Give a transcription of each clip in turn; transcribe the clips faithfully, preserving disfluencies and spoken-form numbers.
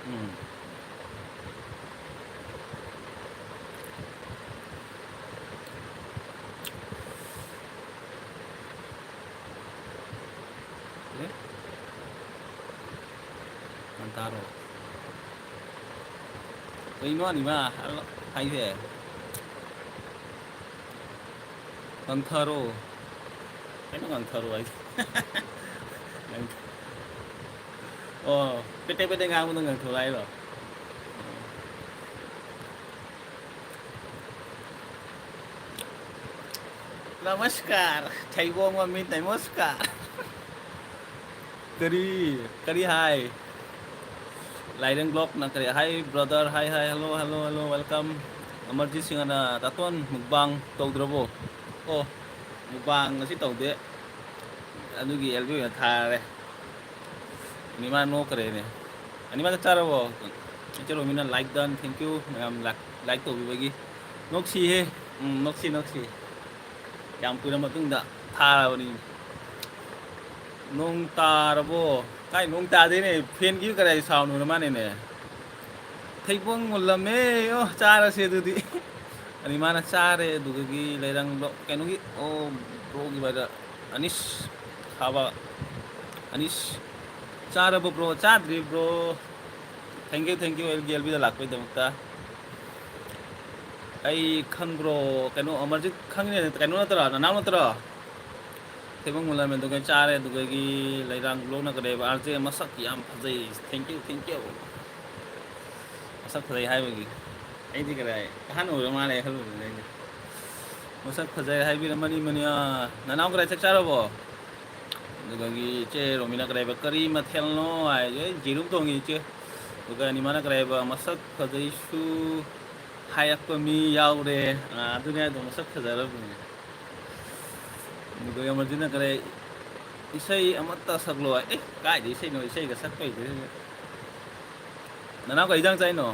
ꯎꯝ꯫ ꯑꯦ? ꯀꯟꯊꯥꯔꯣ꯫ ꯀꯩꯅꯣ ꯑꯅꯤꯃ ꯍꯥꯏꯁꯦ? ꯀꯟꯊꯥꯔꯣ꯫ ꯀꯩꯅꯣ ꯀꯟꯊꯥꯔꯣ ꯍꯥꯏꯁꯦ? ꯑꯣ, ꯄꯦꯇꯦꯛ ꯄꯦꯇꯦꯛ ꯉꯥꯡꯕꯗꯣ ꯉꯥꯡꯊꯣꯔꯛꯑꯣ ꯍꯥꯏꯔꯣ? ꯅꯃꯁꯀꯥꯔ, ꯊꯩꯕꯣꯡ ꯃꯃꯤꯠ, ꯅꯃꯁꯀꯥꯔ꯫ ꯀꯔꯤ, ꯀꯔꯤ ꯍꯥꯏ? ꯂꯥꯏꯔꯦꯡ ꯕ꯭ꯂꯣꯛꯅ ꯀꯔꯤ ꯍꯥꯏ? Brother, hi, hi, hello, hello, hello, welcome. Amarjeet ꯁꯤꯡꯍꯅ ꯇꯥꯇꯣꯟ ꯃꯨꯛꯕꯥꯡ ꯇꯧꯗ꯭ꯔꯕꯣ? ꯑꯣ, ꯃꯨꯛꯕꯥꯡ ꯉꯁꯤ ꯇꯧꯗꯦ꯫ ꯑꯗꯨꯒꯤ ꯑꯦꯜꯕꯤ ꯑꯣꯏꯅ ꯊꯥꯔꯦ꯫ ꯑꯅꯤꯃꯥ ꯅꯣꯛꯈ꯭ꯔꯦꯅꯦ꯫ ꯑꯅꯤꯃꯥ ꯆꯥꯛ ꯆꯥꯔꯕꯣ? ꯏꯆꯦ ꯔꯣꯃꯤꯅ like done, thank you ꯃꯌꯥꯝ like, like ꯇꯧꯕꯤꯕꯒꯤ꯫ ꯅꯣꯛꯁꯤꯍꯦ꯫ ꯎꯝ, ꯅꯣꯛꯁꯤ, ꯅꯣꯛꯁꯤ꯫ ꯌꯥꯝ ꯀꯨꯏꯔ ꯃꯇꯨꯡꯗ ꯊꯥꯔꯕꯅꯤ꯫ ꯅꯣꯡ ꯇꯥꯔꯕꯣ? ꯀꯥꯏ ꯅꯣꯡ ꯇꯥꯗꯦꯅꯦ, ꯐꯦꯟꯒꯤ ꯀꯗꯥꯏ ꯁꯥꯎꯟ ꯑꯣꯏꯔ ꯃꯥꯅꯦꯅꯦ꯫ ꯊꯩꯕꯣꯡ ꯃꯨꯜꯂꯝꯃꯦ꯫ ꯑꯣ, ꯆꯥꯔꯁꯦ ꯑꯗꯨꯗꯤ꯫ ꯑꯅꯤꯃꯥꯅ ꯆꯥꯔꯦ, ꯑꯗꯨꯗꯒꯤ ꯂꯩꯔꯪꯗꯣ ꯀꯩꯅꯣꯒꯤ, ꯑꯣ, ꯕ꯭ꯔꯣꯒꯤ ꯕꯥꯏꯗ ꯑꯅꯤꯁ ꯊꯥꯕ꯫ ꯑꯅꯤꯁ, ꯆꯥꯔꯕꯣ ꯕ꯭ꯔꯣ? ꯆꯥꯗ꯭ꯔꯤ bro. Thank you, thank you, L B, L ꯕꯤꯗ ꯂꯥꯛꯄꯩꯗꯃꯛꯇ꯫ ꯑꯩ ꯈꯪꯕ꯭ꯔꯣ? ꯀꯩꯅꯣ, ꯑꯃꯔꯖꯤꯠ ꯈꯪꯉꯤꯅꯦ, ꯀꯩꯅꯣ ꯅꯠꯇ꯭ꯔꯣ? ꯅꯅꯥꯎ ꯅꯠꯇ꯭ꯔꯣ? ꯊꯩꯕꯣꯡ ꯃꯨꯜꯂꯝꯃꯦ, ꯑꯗꯨꯒ ꯆꯥꯔꯦ, ꯑꯗꯨꯗꯒꯤ ꯂꯩꯔꯥꯡ ꯕ꯭ꯂꯣꯛꯅ ꯀꯔꯤ ꯍꯥꯏꯕ, ꯑꯥꯔ ꯖꯦ ꯃꯁꯛ ꯌꯥꯝ ꯐꯖꯩ, thank you, thank you꯫ ꯃꯁꯛ ꯐꯖꯩ ꯍꯥꯏꯕꯒꯤ ꯑꯩꯗꯤ ꯀꯗꯥꯏ ꯑꯍꯟ ꯑꯣꯏꯔ ꯃꯥꯜꯂꯦ ꯈꯜꯂꯨꯕꯅꯦ ꯑꯩꯗꯤ꯫ ꯃꯁꯛ ꯐꯖꯩ ꯍꯥꯏꯕꯤꯔꯝꯃꯅꯤ ꯃꯅꯤ꯫ ꯑꯥ, ꯅꯅꯥꯎ ꯀꯗꯥꯏ ꯆꯥꯛ ꯆꯥꯔꯕꯣ? ꯑꯗꯨꯗꯒꯤ ꯏꯆꯦ ꯔꯣꯃꯤꯅ ꯀꯗꯥꯏꯕ ꯀꯔꯤ ꯃꯊꯦꯜꯅꯣ ꯍꯥꯏ, ꯑꯩ ꯌꯦꯔꯨꯝ ꯊꯣꯡꯉꯤ ꯏꯆꯦ꯫ ꯑꯗꯨꯒ ꯑꯅꯤꯃꯥꯅ ꯀꯗꯥꯏꯕ ꯃꯁꯛ ꯐꯖꯩꯁꯨ ꯍꯥꯏꯔꯛꯄ ꯃꯤ ꯌꯥꯎꯔꯦ꯫ ꯑꯥ, ꯑꯗꯨꯅꯦ ꯑꯗꯨꯝ ꯃꯁꯛ ꯐꯖꯔꯕꯅꯦ꯫ ꯑꯗꯨꯒ ꯑꯃꯗꯨꯅ ꯀꯔꯤ ꯏꯁꯩ ꯑꯃꯠꯇ ꯁꯛꯂꯣ ꯍꯥꯏ꯫ ꯑꯦ, ꯀꯥꯏꯗ ꯏꯁꯩꯅꯣ? ꯏꯁꯩꯒ ꯁꯛꯄ ꯍꯩꯇꯦ꯫ ꯅꯅꯥꯎ ꯀꯩ ꯏꯟꯖꯥꯡ ꯆꯥꯏꯅꯣ?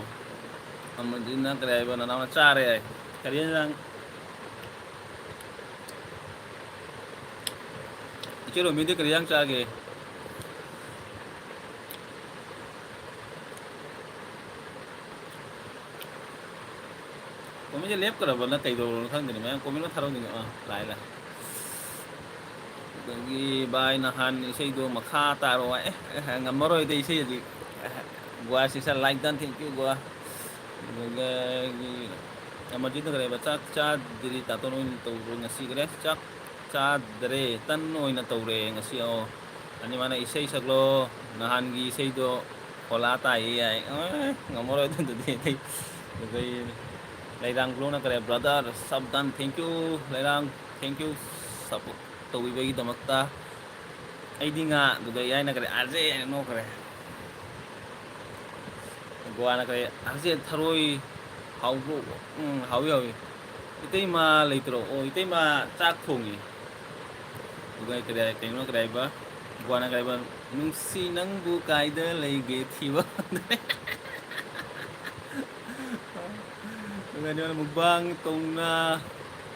ꯑꯃꯗꯨꯅ ꯀꯔꯤ ꯍꯥꯏꯕ? ꯅꯅꯥꯎꯅ ꯆꯥꯔꯦ ꯍꯥꯏ꯫ ꯀꯔꯤ ꯏꯟꯖꯥꯡ? ꯏꯆꯦ ꯔꯣꯃꯤꯗꯤ ꯀꯔꯤ ꯏꯟꯖꯥꯡ ꯆꯥꯒꯦ? ꯃꯣꯏꯁꯦ ꯂꯦꯞꯈ꯭ꯔꯕꯅ ꯀꯩꯗꯧꯔꯕꯅꯣ ꯈꯪꯗꯦꯅꯦ, ꯃꯌꯥꯝ comment ꯑꯃ ꯊꯥꯔꯛꯑꯣꯅꯦ꯫ ꯑꯥ, ꯂꯥꯛꯑꯦ, ꯂꯥꯛꯑꯦ꯫ ꯑꯗꯒꯤ ꯚꯥꯏ ꯅꯍꯥꯟ ꯏꯁꯩꯗꯣ ꯃꯈꯥ ꯇꯥꯔꯣ ꯍꯥꯏ꯫ ꯑꯦ, ꯑꯦ, ꯉꯝꯃꯔꯣꯏꯗ ꯏꯁꯩ ꯍꯧꯖꯤꯛ꯫ Goa sister like done, thank you Goa. ꯑꯗꯒꯤ ꯑꯃꯔꯖꯤꯠꯅ ꯀꯔꯤ ꯍꯥꯏꯕ, ꯆꯥꯛ ꯆꯥꯗ꯭ꯔꯤ ꯇꯥꯇꯣꯟ ꯑꯣꯏꯅ ꯇꯧꯔꯣ ꯉꯁꯤ ꯀꯔꯤ? ꯆꯥꯛ ꯆꯥꯗ꯭ꯔꯦ, ꯇꯟ ꯑꯣꯏꯅ ꯇꯧꯔꯦ ꯉꯁꯤ꯫ ꯑꯣ, ꯑꯅꯤ ꯃꯥꯅ ꯏꯁꯩ ꯁꯛꯂꯣ, ꯅꯍꯥꯟꯒꯤ ꯏꯁꯩꯗꯣ ꯐꯣꯂꯥ ꯇꯥꯏꯌꯦ ꯌꯥꯏ꯫ ꯑꯦ, ꯉꯝꯃꯔꯣꯏ ꯑꯗꯨꯗꯨꯗꯤ ꯑꯩ꯫ ꯑꯗꯩ ꯂꯩꯔꯥꯡ ꯕ꯭ꯂꯣꯅ ꯀꯔꯤ, brother sub done, thank you ꯂꯩꯔꯥꯡ, thank you support ꯇꯧꯕꯤꯕꯒꯤꯗꯃꯛꯇ꯫ ꯑꯩꯗꯤ ꯉꯥ, ꯑꯗꯨꯒ ꯌꯥꯏꯅ ꯀꯔꯤ, ꯑꯥꯔꯖꯦ ꯍꯥꯏꯅ ꯅꯣꯛꯈ꯭ꯔꯦ꯫ ꯒꯣꯋꯥꯅ ꯀꯔꯤ, ꯍꯧꯖꯤꯛ ꯊꯔꯣꯏ ꯍꯥꯎꯕ꯭ꯔꯣ? ꯎꯝ, ꯍꯥꯎꯏ, ꯍꯥꯎꯏ꯫ ꯏꯇꯩꯃ ꯂꯩꯇ꯭ꯔꯣ? ꯑꯣ, ꯏꯇꯩꯃ ꯆꯥꯛ ꯊꯣꯡꯉꯤ꯫ ꯑꯗꯨꯒ ꯀꯔꯤ ꯍꯥꯏ-, ꯀꯩꯅꯣ ꯀꯔꯤ ꯍꯥꯏꯕ? ꯒꯣꯋꯥꯅ ꯀꯔꯤ ꯍꯥꯏꯕ? "ꯅꯨꯡꯁꯤ ꯅꯪꯕꯨ ꯀꯥꯏꯗ ꯂꯩꯒꯦ ꯊꯤꯕ"꯫ ꯑꯗꯨꯒ ꯃꯨꯛꯕꯥꯡ ꯇꯧꯅ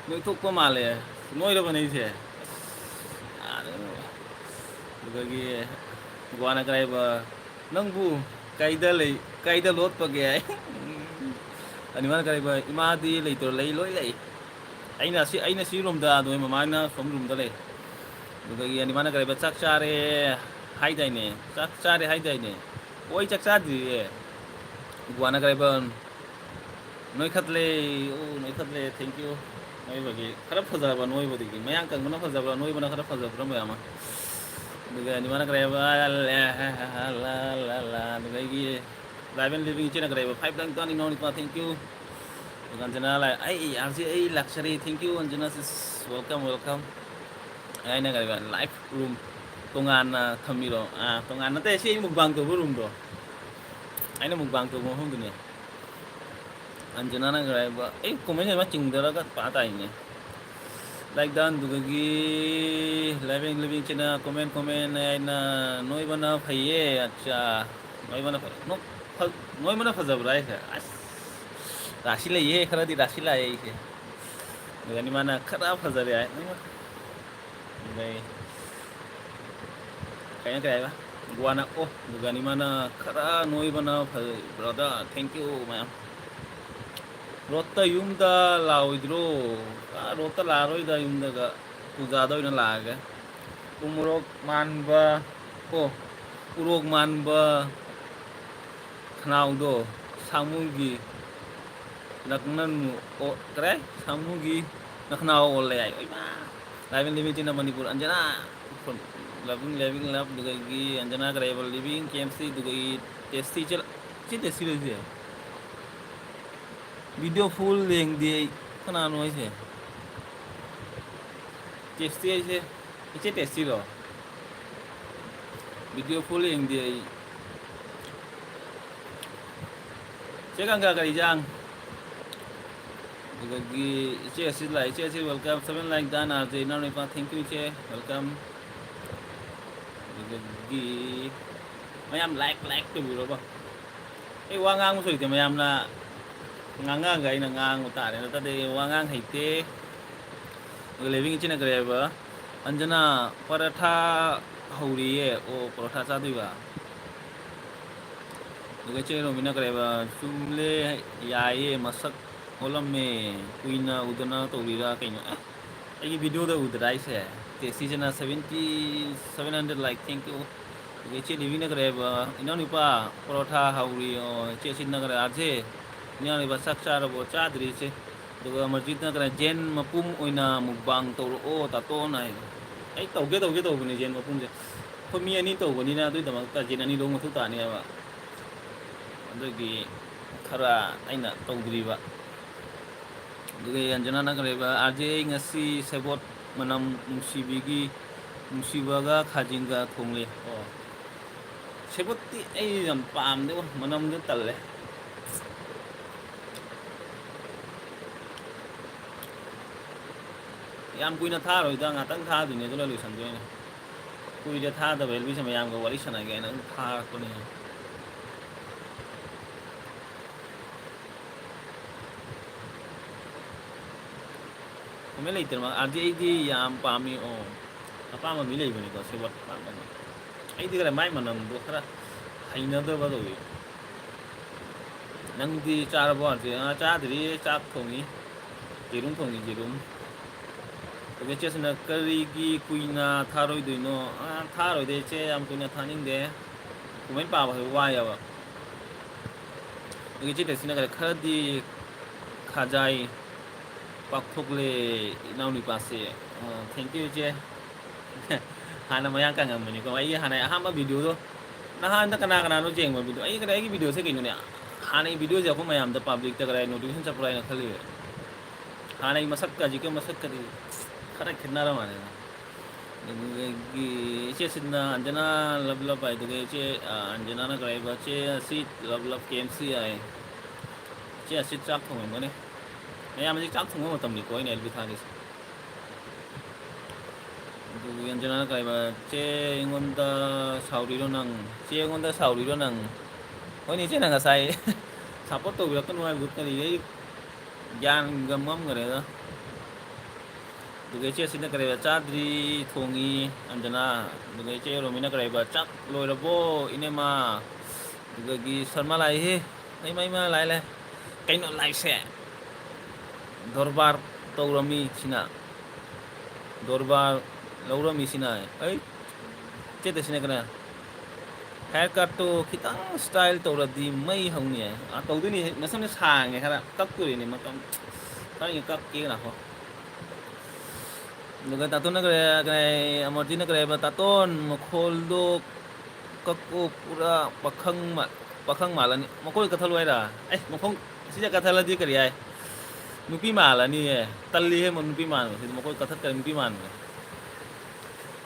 ꯅꯣꯏꯊꯣꯛꯄ ꯃꯥꯜꯂꯦ꯫ ꯅꯣꯏꯔꯕꯅꯦ ꯑꯩꯁꯦ꯫ ꯑꯗꯨꯗꯒꯤ ꯒꯣꯋꯥꯅ ꯀꯔꯤ ꯍꯥꯏꯕ? "ꯅꯪꯕꯨ ꯀꯩꯗ ꯂꯩ, ꯀꯩꯗ ꯂꯣꯠꯄꯒꯦ?" ꯍꯥꯏ꯫ ꯑꯅꯤꯃꯛꯅ ꯀꯔꯤ ꯍꯥꯏꯕ? "ꯏꯃꯥꯗꯤ ꯂꯩꯇ꯭ꯔꯣ?" "ꯂꯩ, ꯂꯣꯏ ꯂꯩ꯫ ꯑꯩꯅ ꯁꯤ, ꯑꯩꯅ ꯁꯤ ꯔꯨꯝꯗ, ꯑꯗꯨꯒ ꯃꯃꯥꯅ ꯁꯣꯝ ꯔꯨꯝꯗ ꯂꯩ"꯫ ꯑꯗꯨꯗꯒꯤ ꯑꯅꯤꯃꯛꯅ ꯀꯔꯤ ꯍꯥꯏꯕ? "ꯆꯥꯛ ꯆꯥꯔꯦ ꯍꯥꯏꯗꯥꯏꯅꯦ? ꯆꯥꯛ ꯆꯥꯔꯦ ꯍꯥꯏꯗꯥꯏꯅꯦ?" "ꯑꯣ, ꯑꯩ ꯆꯥꯛ ꯆꯥꯗ꯭ꯔꯤꯌꯦ"꯫ ꯒꯣꯋꯥꯅ ꯀꯔꯤ ꯍꯥꯏꯕ? "ꯅꯣꯏꯈꯠꯂꯦ, ꯑꯣ, ꯅꯣꯏꯈꯠꯂꯦ, thank you ꯅꯣꯏꯕꯒꯤ"꯫ ꯈꯔ ꯐꯖꯕ ꯅꯣꯏꯕꯗꯒꯤ꯫ ꯃꯌꯥꯡ ꯀꯪꯕꯅ ꯐꯖꯕ꯭ꯔꯥ, ꯅꯣꯏꯕꯅ ꯈꯔ ꯐꯖꯕ꯭ꯔꯥ ꯃꯌꯥꯝ ꯑꯃ? ꯑꯗꯨꯒ ꯑꯅꯤꯃꯛꯅ ꯀꯔꯤ ꯍꯥꯏꯕ? "ꯂꯥ, ꯂꯥ, ꯂꯥ, ꯂꯥ"꯫ ꯑꯗꯨꯗꯒꯤ Live and Living ꯏꯆꯦꯅ ꯀꯔꯤ ꯍꯥꯏꯕ? "Five ꯗꯪ ꯇꯧꯅꯤ ꯏꯅꯥꯎ ꯅꯨꯄꯥ, thank you"꯫ ꯑꯗꯨꯒ ꯑꯟꯖꯅꯥ ꯂꯥꯏ, "ꯑꯩ ꯍꯧꯖꯤꯛ ꯑꯩ ꯂꯥꯛꯆꯔꯤ, thank you ꯑꯟꯖꯅꯥ sis, welcome, welcome"꯫ ꯑꯩꯅ ꯀꯔꯤ ꯍꯥꯏꯕ? "Live room ꯇꯣꯉꯥꯟꯅ ꯊꯝꯃꯤꯔꯣ?" ꯑꯥ, ꯇꯣꯉꯥꯟꯅ ꯅꯠꯇꯦ, ꯁꯤ ꯑꯩ ꯃꯨꯛꯕꯥꯡ ꯇꯧꯕ ꯔꯨꯝꯗꯣ꯫ ꯑꯩꯅ ꯃꯨꯛꯕꯥꯡ ꯇꯧꯕ ꯃꯐꯝꯗꯨꯅꯦ꯫ ꯑꯟꯖꯅꯥꯅ ꯀꯔꯤ ꯍꯥꯏꯕ? ꯑꯩ comment ꯑꯃ ꯆꯤꯡꯊꯔꯒ ꯄꯥ ꯇꯥꯏꯅꯦ꯫ Like done ꯑꯗꯨꯗꯒꯤ Live and Living ꯏꯆꯦꯅ comment, comment ꯍꯥꯏꯅ ꯅꯣꯏꯕꯅ ꯐꯩꯌꯦ꯫ ꯑꯠꯆꯥ, ꯅꯣꯏꯕꯅ ꯐ-, ꯅꯣ-, ꯐ-, ꯅꯣꯏꯕꯅ ꯐꯖꯕ꯭ꯔꯥ ꯍꯥꯏꯁꯦ? ꯑꯁ, ꯔꯥꯁꯤ ꯂꯩꯌꯦ, ꯈꯔꯗꯤ ꯔꯥꯁꯤ ꯂꯥꯛꯑꯦ ꯑꯩꯁꯦ꯫ ꯑꯗꯨꯒ ꯑꯅꯤꯃꯛꯅ ꯈꯔ ꯐꯖꯔꯦ ꯍꯥꯏ꯫ ꯑꯗꯩ ꯀꯩꯅꯣ ꯀꯩ ꯍꯥꯏꯕ? ꯒꯣꯋꯥꯅ ꯑꯣ, ꯑꯗꯨꯒ ꯑꯅꯤꯃꯛꯅ ꯈꯔ ꯅꯣꯏꯕꯅ ꯐꯖꯩ, brother, thank you ꯃꯌꯥꯝ꯫ ꯔꯣꯠꯇ ꯌꯨꯝꯗ ꯂꯥꯛꯑꯣꯏꯗ꯭ꯔꯣ? ꯑꯥ, ꯔꯣꯠꯇ ꯂꯥꯛꯑꯔꯣꯏꯗ, ꯌꯨꯝꯗꯒ ꯄꯨꯖꯥꯗ ꯑꯣꯏꯅ ꯂꯥꯛꯑꯒꯦ꯫ ꯎꯃꯣꯔꯣꯛ ꯃꯥꯟꯕ, ꯑꯣ, ꯎꯔꯣꯛ ꯃꯥꯟꯕ ꯈꯅꯥꯎꯗꯣ ꯁꯥꯃꯨꯒꯤ ꯅꯛꯅꯅꯨ, ꯑꯣ, ꯀꯔꯦ? ꯁꯥꯃꯨꯒꯤ ꯅꯈꯅꯥꯎ ꯑꯣꯜꯂꯦ ꯍꯥꯏ꯫ ꯑꯣꯏꯃꯥ! Live and living ꯆꯤꯟꯅ Manipur, ꯑꯟꯖꯅꯥ from loving, loving love, ꯑꯗꯨꯗꯒꯤ ꯑꯟꯖꯅꯥ ꯀꯔꯦꯕ, living K M C, ꯑꯗꯨꯗꯒꯤ ꯇꯦꯁꯇꯤ ꯆꯦ-, ꯁꯤ ꯇꯦꯁꯇꯤ ꯂꯩꯁꯦ꯫ Video full ꯌꯦꯡꯗꯦ ꯑꯩ꯫ ꯀꯅꯥꯅꯣ ꯍꯥꯏꯁꯦ? ꯇꯦꯁꯇꯤ ꯍꯥꯏꯁꯦ? ꯏꯆꯦ ꯇꯦꯁꯇꯤꯔꯣ? Video full ꯌꯦꯡꯗꯦ ꯑꯩ꯫ ꯆꯦ ꯒꯪꯒꯥ ꯀꯔꯤ ꯏꯟꯖꯥꯡ? ꯑꯗꯨꯗꯒꯤ ꯏꯆꯦ ꯑꯁꯤꯁ ꯂꯥꯛꯑꯦ꯫ ꯏꯆꯦ ꯑꯁꯤꯁ welcome, seven like done, R J ꯏꯅꯥꯎꯅꯨꯄꯥ, thank you ꯏꯆꯦ, welcome꯫ ꯑꯗꯨꯗꯒꯤ ꯃꯌꯥꯝ like, like ꯇꯧꯕꯤꯔꯣꯀꯣ꯫ ꯑꯩ ꯋꯥ ꯉꯥꯡꯕꯁꯨ ꯍꯩꯇꯦ, ꯃꯌꯥꯝꯅ ꯉꯥꯡꯉꯛꯑꯒ ꯑꯩꯅ ꯉꯥꯡꯕ ꯇꯥꯔꯦ, ꯅꯠꯇ꯭ꯔꯗꯤ ꯑꯩ ꯋꯥ ꯉꯥꯡ ꯍꯩꯇꯦ꯫ ꯑꯗꯨꯒ ꯂꯦꯕꯤꯡ ꯏꯆꯦꯅ ꯀꯔꯤ ꯍꯥꯏꯕ? ꯑꯟꯖꯅꯥ, ꯄꯔꯥꯊꯥ ꯍꯧꯔꯤꯌꯦ꯫ ꯑꯣ, ꯄꯔꯣꯊꯥ ꯆꯥꯗꯣꯏꯕ꯫ ꯑꯗꯨꯒ ꯏꯆꯦ ꯔꯣꯃꯤꯅ ꯀꯔꯤ ꯍꯥꯏꯕ? ꯆꯨꯝꯂꯦ, ꯌꯥꯏꯌꯦ, ꯃꯁꯛ ꯑꯣꯜꯂꯝꯃꯦ, ꯀꯨꯏꯅ ꯎꯗꯅ ꯇꯧꯔꯤꯔꯥ ꯀꯩꯅꯣ? ꯑꯦ, ꯑꯩꯒꯤ videoꯗ ꯎꯗ꯭ꯔꯥ ꯍꯥꯏꯁꯦ? ꯇꯦꯁꯤꯁꯤꯅ seventy, seven hundred like, thank you꯫ ꯑꯗꯨꯒ ꯏꯆꯦ ꯂꯤꯕꯤꯅ ꯀꯔꯤ ꯍꯥꯏꯕ? ꯏꯅꯥꯎꯅꯨꯄꯥ, ꯄꯔꯣꯊꯥ ꯍꯧꯔꯤ꯫ ꯑꯣ, ꯏꯆꯦ ꯁꯤꯠꯅ ꯀꯔꯤ, ꯑꯥꯔꯖꯦ? ꯏꯅꯥꯎꯅꯨꯄꯥ, ꯆꯥꯛ ꯆꯥꯔꯕꯣ? ꯆꯥꯗ꯭ꯔꯤ ꯏꯆꯦ꯫ ꯑꯗꯨꯒ ꯑꯃꯔꯖꯤꯠꯅ ꯀꯔꯤ, ꯖꯦꯟ ꯃꯄꯨꯝ ꯑꯣꯏꯅ mukbang ꯇꯧꯔꯛꯑꯣ ꯇꯥꯇꯣꯅ ꯍꯥꯏ꯫ ꯑꯩ ꯇꯧꯒꯦ, ꯇꯧꯒꯦ ꯇꯧꯕꯅꯦ ꯖꯦꯟ ꯃꯄꯨꯝꯁꯦ꯫ ꯑꯩꯈꯣꯏ ꯃꯤ ꯑꯅꯤ ꯇꯧꯕꯅꯤꯅ ꯑꯗꯨꯒꯤꯗꯃꯛꯇ ꯖꯦꯟ ꯑꯅꯤ ꯂꯧꯕ ꯃꯊꯧ ꯇꯥꯅꯦꯕ꯫ ꯑꯗꯨꯒꯤ ꯈꯔ ꯑꯩꯅ ꯇꯧꯗ꯭ꯔꯤꯕ꯫ ꯑꯗꯨꯒ ꯑꯟꯖꯅꯥꯅ ꯀꯔꯤ ꯍꯥꯏꯕ? ꯑꯥꯔꯖꯦ, ꯑꯩ ꯉꯁꯤ ꯁꯦꯕꯣꯠ ꯃꯅꯝ ꯅꯨꯡꯁꯤꯕꯤꯒꯤ, ꯅꯨꯡꯁꯤꯕꯒ ꯈꯥꯖꯤꯡꯒ ꯊꯣꯡꯂꯦ꯫ ꯑꯣ, ꯁꯦꯕꯣꯠꯇꯤ ꯑꯩ ꯌꯥꯝ ꯄꯥꯝꯗꯦꯕꯣ, ꯃꯅꯝꯗꯣ ꯇꯜꯂꯦ꯫ ꯌꯥꯝ ꯀꯨꯏꯅ ꯊꯥꯔꯣꯏꯗ, ꯉꯥꯛꯇꯪ ꯊꯥꯗꯣꯏꯅꯦ, ꯑꯗꯨꯒ ꯂꯣꯏꯁꯟꯗꯣꯏꯅꯦ꯫ ꯀꯨꯏꯔꯦ ꯊꯥꯗꯕ ꯑꯦꯜꯕꯤꯁꯦ, ꯃꯌꯥꯝꯒ ꯋꯥꯔꯤ ꯁꯥꯟꯅꯒꯦ ꯍꯥꯏꯅ ꯑꯗꯨꯝ ꯊꯥꯔꯛꯄꯅꯦ꯫ ꯀꯃꯦꯟ ꯂꯩꯇ꯭ꯔ ꯃꯥ-, ꯑꯗꯨꯗꯤ ꯑꯩꯗꯤ ꯌꯥꯝ ꯄꯥꯝꯃꯤ꯫ ꯑꯣ, ꯑꯄꯥꯝꯕ ꯃꯤ ꯂꯩꯕꯅꯤꯀꯣ, ꯁꯦꯕꯣꯠ ꯄꯥꯝꯕ ꯃꯤ꯫ ꯑꯩꯗꯤ ꯈꯔ ꯃꯥꯏ ꯃꯅꯝꯗꯣ ꯈꯔ ꯍꯩꯅꯗꯕ ꯇꯧꯋꯤ꯫ ꯅꯪꯗꯤ ꯆꯥꯔꯕꯣ? ꯑꯥ, ꯆꯥꯗ꯭ꯔꯤ, ꯆꯥꯛ ꯊꯣꯡꯉꯤ꯫ ꯌꯦꯔꯨꯝ ꯊꯣꯡꯉꯤ, ꯌꯦꯔꯨꯝ꯫ ꯑꯗꯨꯒ ꯏꯆꯦꯁꯤꯅ "ꯀꯔꯤꯒꯤ ꯀꯨꯏꯅ ꯊꯥꯔꯣꯏꯗꯣꯏꯅꯣ?" ꯑꯥ, ꯊꯥꯔꯣꯏꯗ ꯏꯆꯦ, ꯌꯥꯝ ꯀꯨꯏꯅ ꯊꯥꯅꯤꯡꯗꯦ꯫ ꯀꯣꯃꯦꯟ ꯄꯥꯕ ꯍꯥꯏꯕ ꯋꯥꯏꯌꯦꯕ꯫ ꯑꯗꯨꯒ ꯏꯆꯦ ꯇꯦꯁꯤꯅ ꯀꯔꯤ, "ꯈꯔꯗꯤ ꯈꯥꯖꯥꯏ ꯄꯥꯛꯊꯣꯛꯂꯦ ꯏꯅꯥꯎꯅꯨꯄꯥꯁꯦ"꯫ ꯑꯥ, thank you ꯏꯆꯦ꯫ ꯍꯥꯟꯅ ꯃꯌꯥꯡ ꯀꯪꯉꯝꯕꯅꯤꯀꯣ꯫ ꯑꯩꯒꯤ ꯍꯥꯟꯅ ꯑꯍꯥꯟꯕ ꯚꯤꯗꯤꯑꯣꯗꯣ ꯅꯍꯥꯟꯗ ꯀꯅꯥ ꯀꯅꯥꯅꯣ ꯌꯦꯡꯕ ꯚꯤꯗꯤꯑꯣ? ꯑꯩ ꯀꯗꯥꯏꯒꯤ ꯚꯤꯗꯤꯑꯣꯁꯦ ꯀꯩꯅꯣꯅꯦ? ꯍꯥꯟꯅꯒꯤ ꯚꯤꯗꯤꯑꯣꯁꯦ ꯑꯩꯈꯣꯏ ꯃꯌꯥꯝꯗ ꯄꯥꯕ꯭ꯂꯤꯛꯇ ꯀꯗꯥꯏ ꯅꯣꯇꯤꯐꯤꯀꯦꯁꯟ ꯆꯠꯄ꯭ꯔꯥ ꯍꯥꯏꯅ ꯈꯜꯂꯤꯕ꯫ ꯍꯥꯟꯅꯒꯤ ꯃꯁꯛꯀ ꯍꯧꯖꯤꯛꯀꯤ ꯃꯁꯛꯀꯗꯤ ꯈꯔ ꯈꯦꯠꯅꯔ ꯃꯥꯜꯂꯦꯗ꯫ ꯑꯗꯨꯗꯒꯤ ꯏꯆꯦ ꯁꯤꯗꯅ ꯑꯟꯖꯅꯥ ꯂꯞ ꯂꯞ ꯍꯥꯏꯗꯨꯒ ꯏꯆꯦ, ꯑ, ꯑꯟꯖꯅꯥꯅ ꯀꯔꯤ ꯍꯥꯏꯕ? "ꯆꯦ ꯑꯁꯤꯠ ꯂꯞ ꯂꯞ ꯀꯦ ꯑꯦꯝ ꯁꯤ" ꯍꯥꯏ꯫ ꯆꯦ ꯑꯁꯤꯠ ꯆꯥꯛ ꯊꯣꯡꯉꯝꯒꯅꯤ꯫ ꯃꯌꯥꯝ ꯍꯧꯖꯤꯛ ꯆꯥꯛ ꯊꯣꯡꯕ ꯃꯇꯝꯅꯤꯀꯣ ꯑꯩꯅ ꯑꯦꯜꯕꯤ ꯊꯥꯔꯤꯁꯦ꯫ ꯑꯗꯨꯒ ꯑꯟꯖꯅꯥꯅ ꯀꯔꯤ ꯍꯥꯏꯕ? "ꯆꯦ ꯑꯩꯉꯣꯟꯗ ꯁꯥꯎꯔꯤꯔꯣ ꯅꯪ? ꯆꯦ ꯑꯩꯉꯣꯟꯗ ꯁꯥꯎꯔꯤꯔꯣ ꯅꯪ?" ꯍꯣꯏꯅꯦ ꯏꯆꯦ, ꯅꯪ ꯉꯁꯥꯏ ꯁꯞꯄꯣꯔꯠ ꯇꯧꯕꯤꯔꯛꯀꯅꯨ ꯍꯥꯏꯕꯗꯨ ꯀꯔꯤ? ꯑꯩ ꯒ꯭ꯌꯥꯟꯒ ꯃꯝꯈ꯭ꯔꯦꯗ꯫ ꯑꯗꯨꯒ ꯏꯆꯦ ꯑꯁꯤꯅ ꯀꯔꯤ ꯍꯥꯏꯕ? "ꯆꯥꯗ꯭ꯔꯤ, ꯊꯣꯡꯉꯤ ꯑꯟꯖꯅꯥ"꯫ ꯑꯗꯨꯒ ꯏꯆꯦ ꯔꯣꯃꯤꯅ ꯀꯔꯤ ꯍꯥꯏꯕ? "ꯆꯥꯛ ꯂꯣꯏꯔꯕꯣ ꯏꯅꯦꯃ?" ꯑꯗꯨꯗꯒꯤ ꯁꯔꯃ ꯂꯥꯛꯏꯍꯦ꯫ ꯏꯃꯥ, ꯏꯃꯥ, ꯂꯥꯛꯑꯦ, ꯂꯥꯛꯑꯦ꯫ ꯀꯩꯅꯣ ꯂꯥꯏꯐꯁꯦ? ꯗꯣꯔꯕꯥꯔ ꯇꯧꯔꯝꯃꯤ ꯁꯤꯅ꯫ ꯗꯣꯔꯕꯥꯔ ꯂꯧꯔꯝꯃꯤ ꯁꯤꯅ꯫ ꯑꯩ ꯆꯦꯠꯇ ꯁꯤꯅ ꯀꯅꯥ? "ꯍꯦꯌꯔ ꯀꯠꯇꯣ ꯈꯤꯇꯪ ꯁ꯭ꯇꯥꯏꯜ ꯇꯧꯔꯗꯤ ꯃꯩ ꯍꯧꯅꯤ" ꯍꯥꯏ꯫ ꯑꯥ, ꯇꯧꯗꯣꯏꯅꯤ꯫ ꯃꯁꯝꯁꯦ ꯁꯥꯡꯉꯦ ꯈꯔ꯫ ꯀꯛꯇꯣꯔꯤꯅꯤ ꯃꯇꯝ ꯈꯔ ꯀꯛꯀꯦ ꯉꯥꯏꯈꯣ꯫ ꯑꯗꯨꯒ ꯇꯥꯇꯣꯟꯅ ꯀꯔꯤ, ꯀꯔꯤ, ꯑꯃꯔꯖꯤꯠꯅ ꯀꯔꯤ ꯍꯥꯏꯕ? "ꯇꯥꯇꯣꯟ, ꯃꯈꯣꯜꯗꯣ ꯀꯛꯑꯣ, ꯄꯨꯔꯥ ꯄꯥꯈꯪ ꯃꯥ-, ꯄꯥꯈꯪ ꯃꯥꯜꯂꯅꯤ꯫ ꯃꯈꯣꯜ ꯀꯛꯊꯠꯂꯨ ꯍꯥꯏꯔ?" ꯑꯦ, ꯃꯈꯣꯡ ꯁꯤꯗ ꯀꯛꯊꯠꯂꯗꯤ ꯀꯔꯤ ꯍꯥꯏ? ꯅꯨꯄꯤ ꯃꯥꯜꯂꯅꯤꯌꯦ꯫ ꯇꯜꯂꯤꯍꯦ, ꯃ-, ꯅꯨꯄꯤ ꯃꯥꯟꯕꯁꯤꯗ ꯃꯈꯣꯜ ꯀꯛꯊꯠꯈ꯭ꯔꯦ, ꯅꯨꯄꯤ ꯃꯥꯟꯕꯅꯦ꯫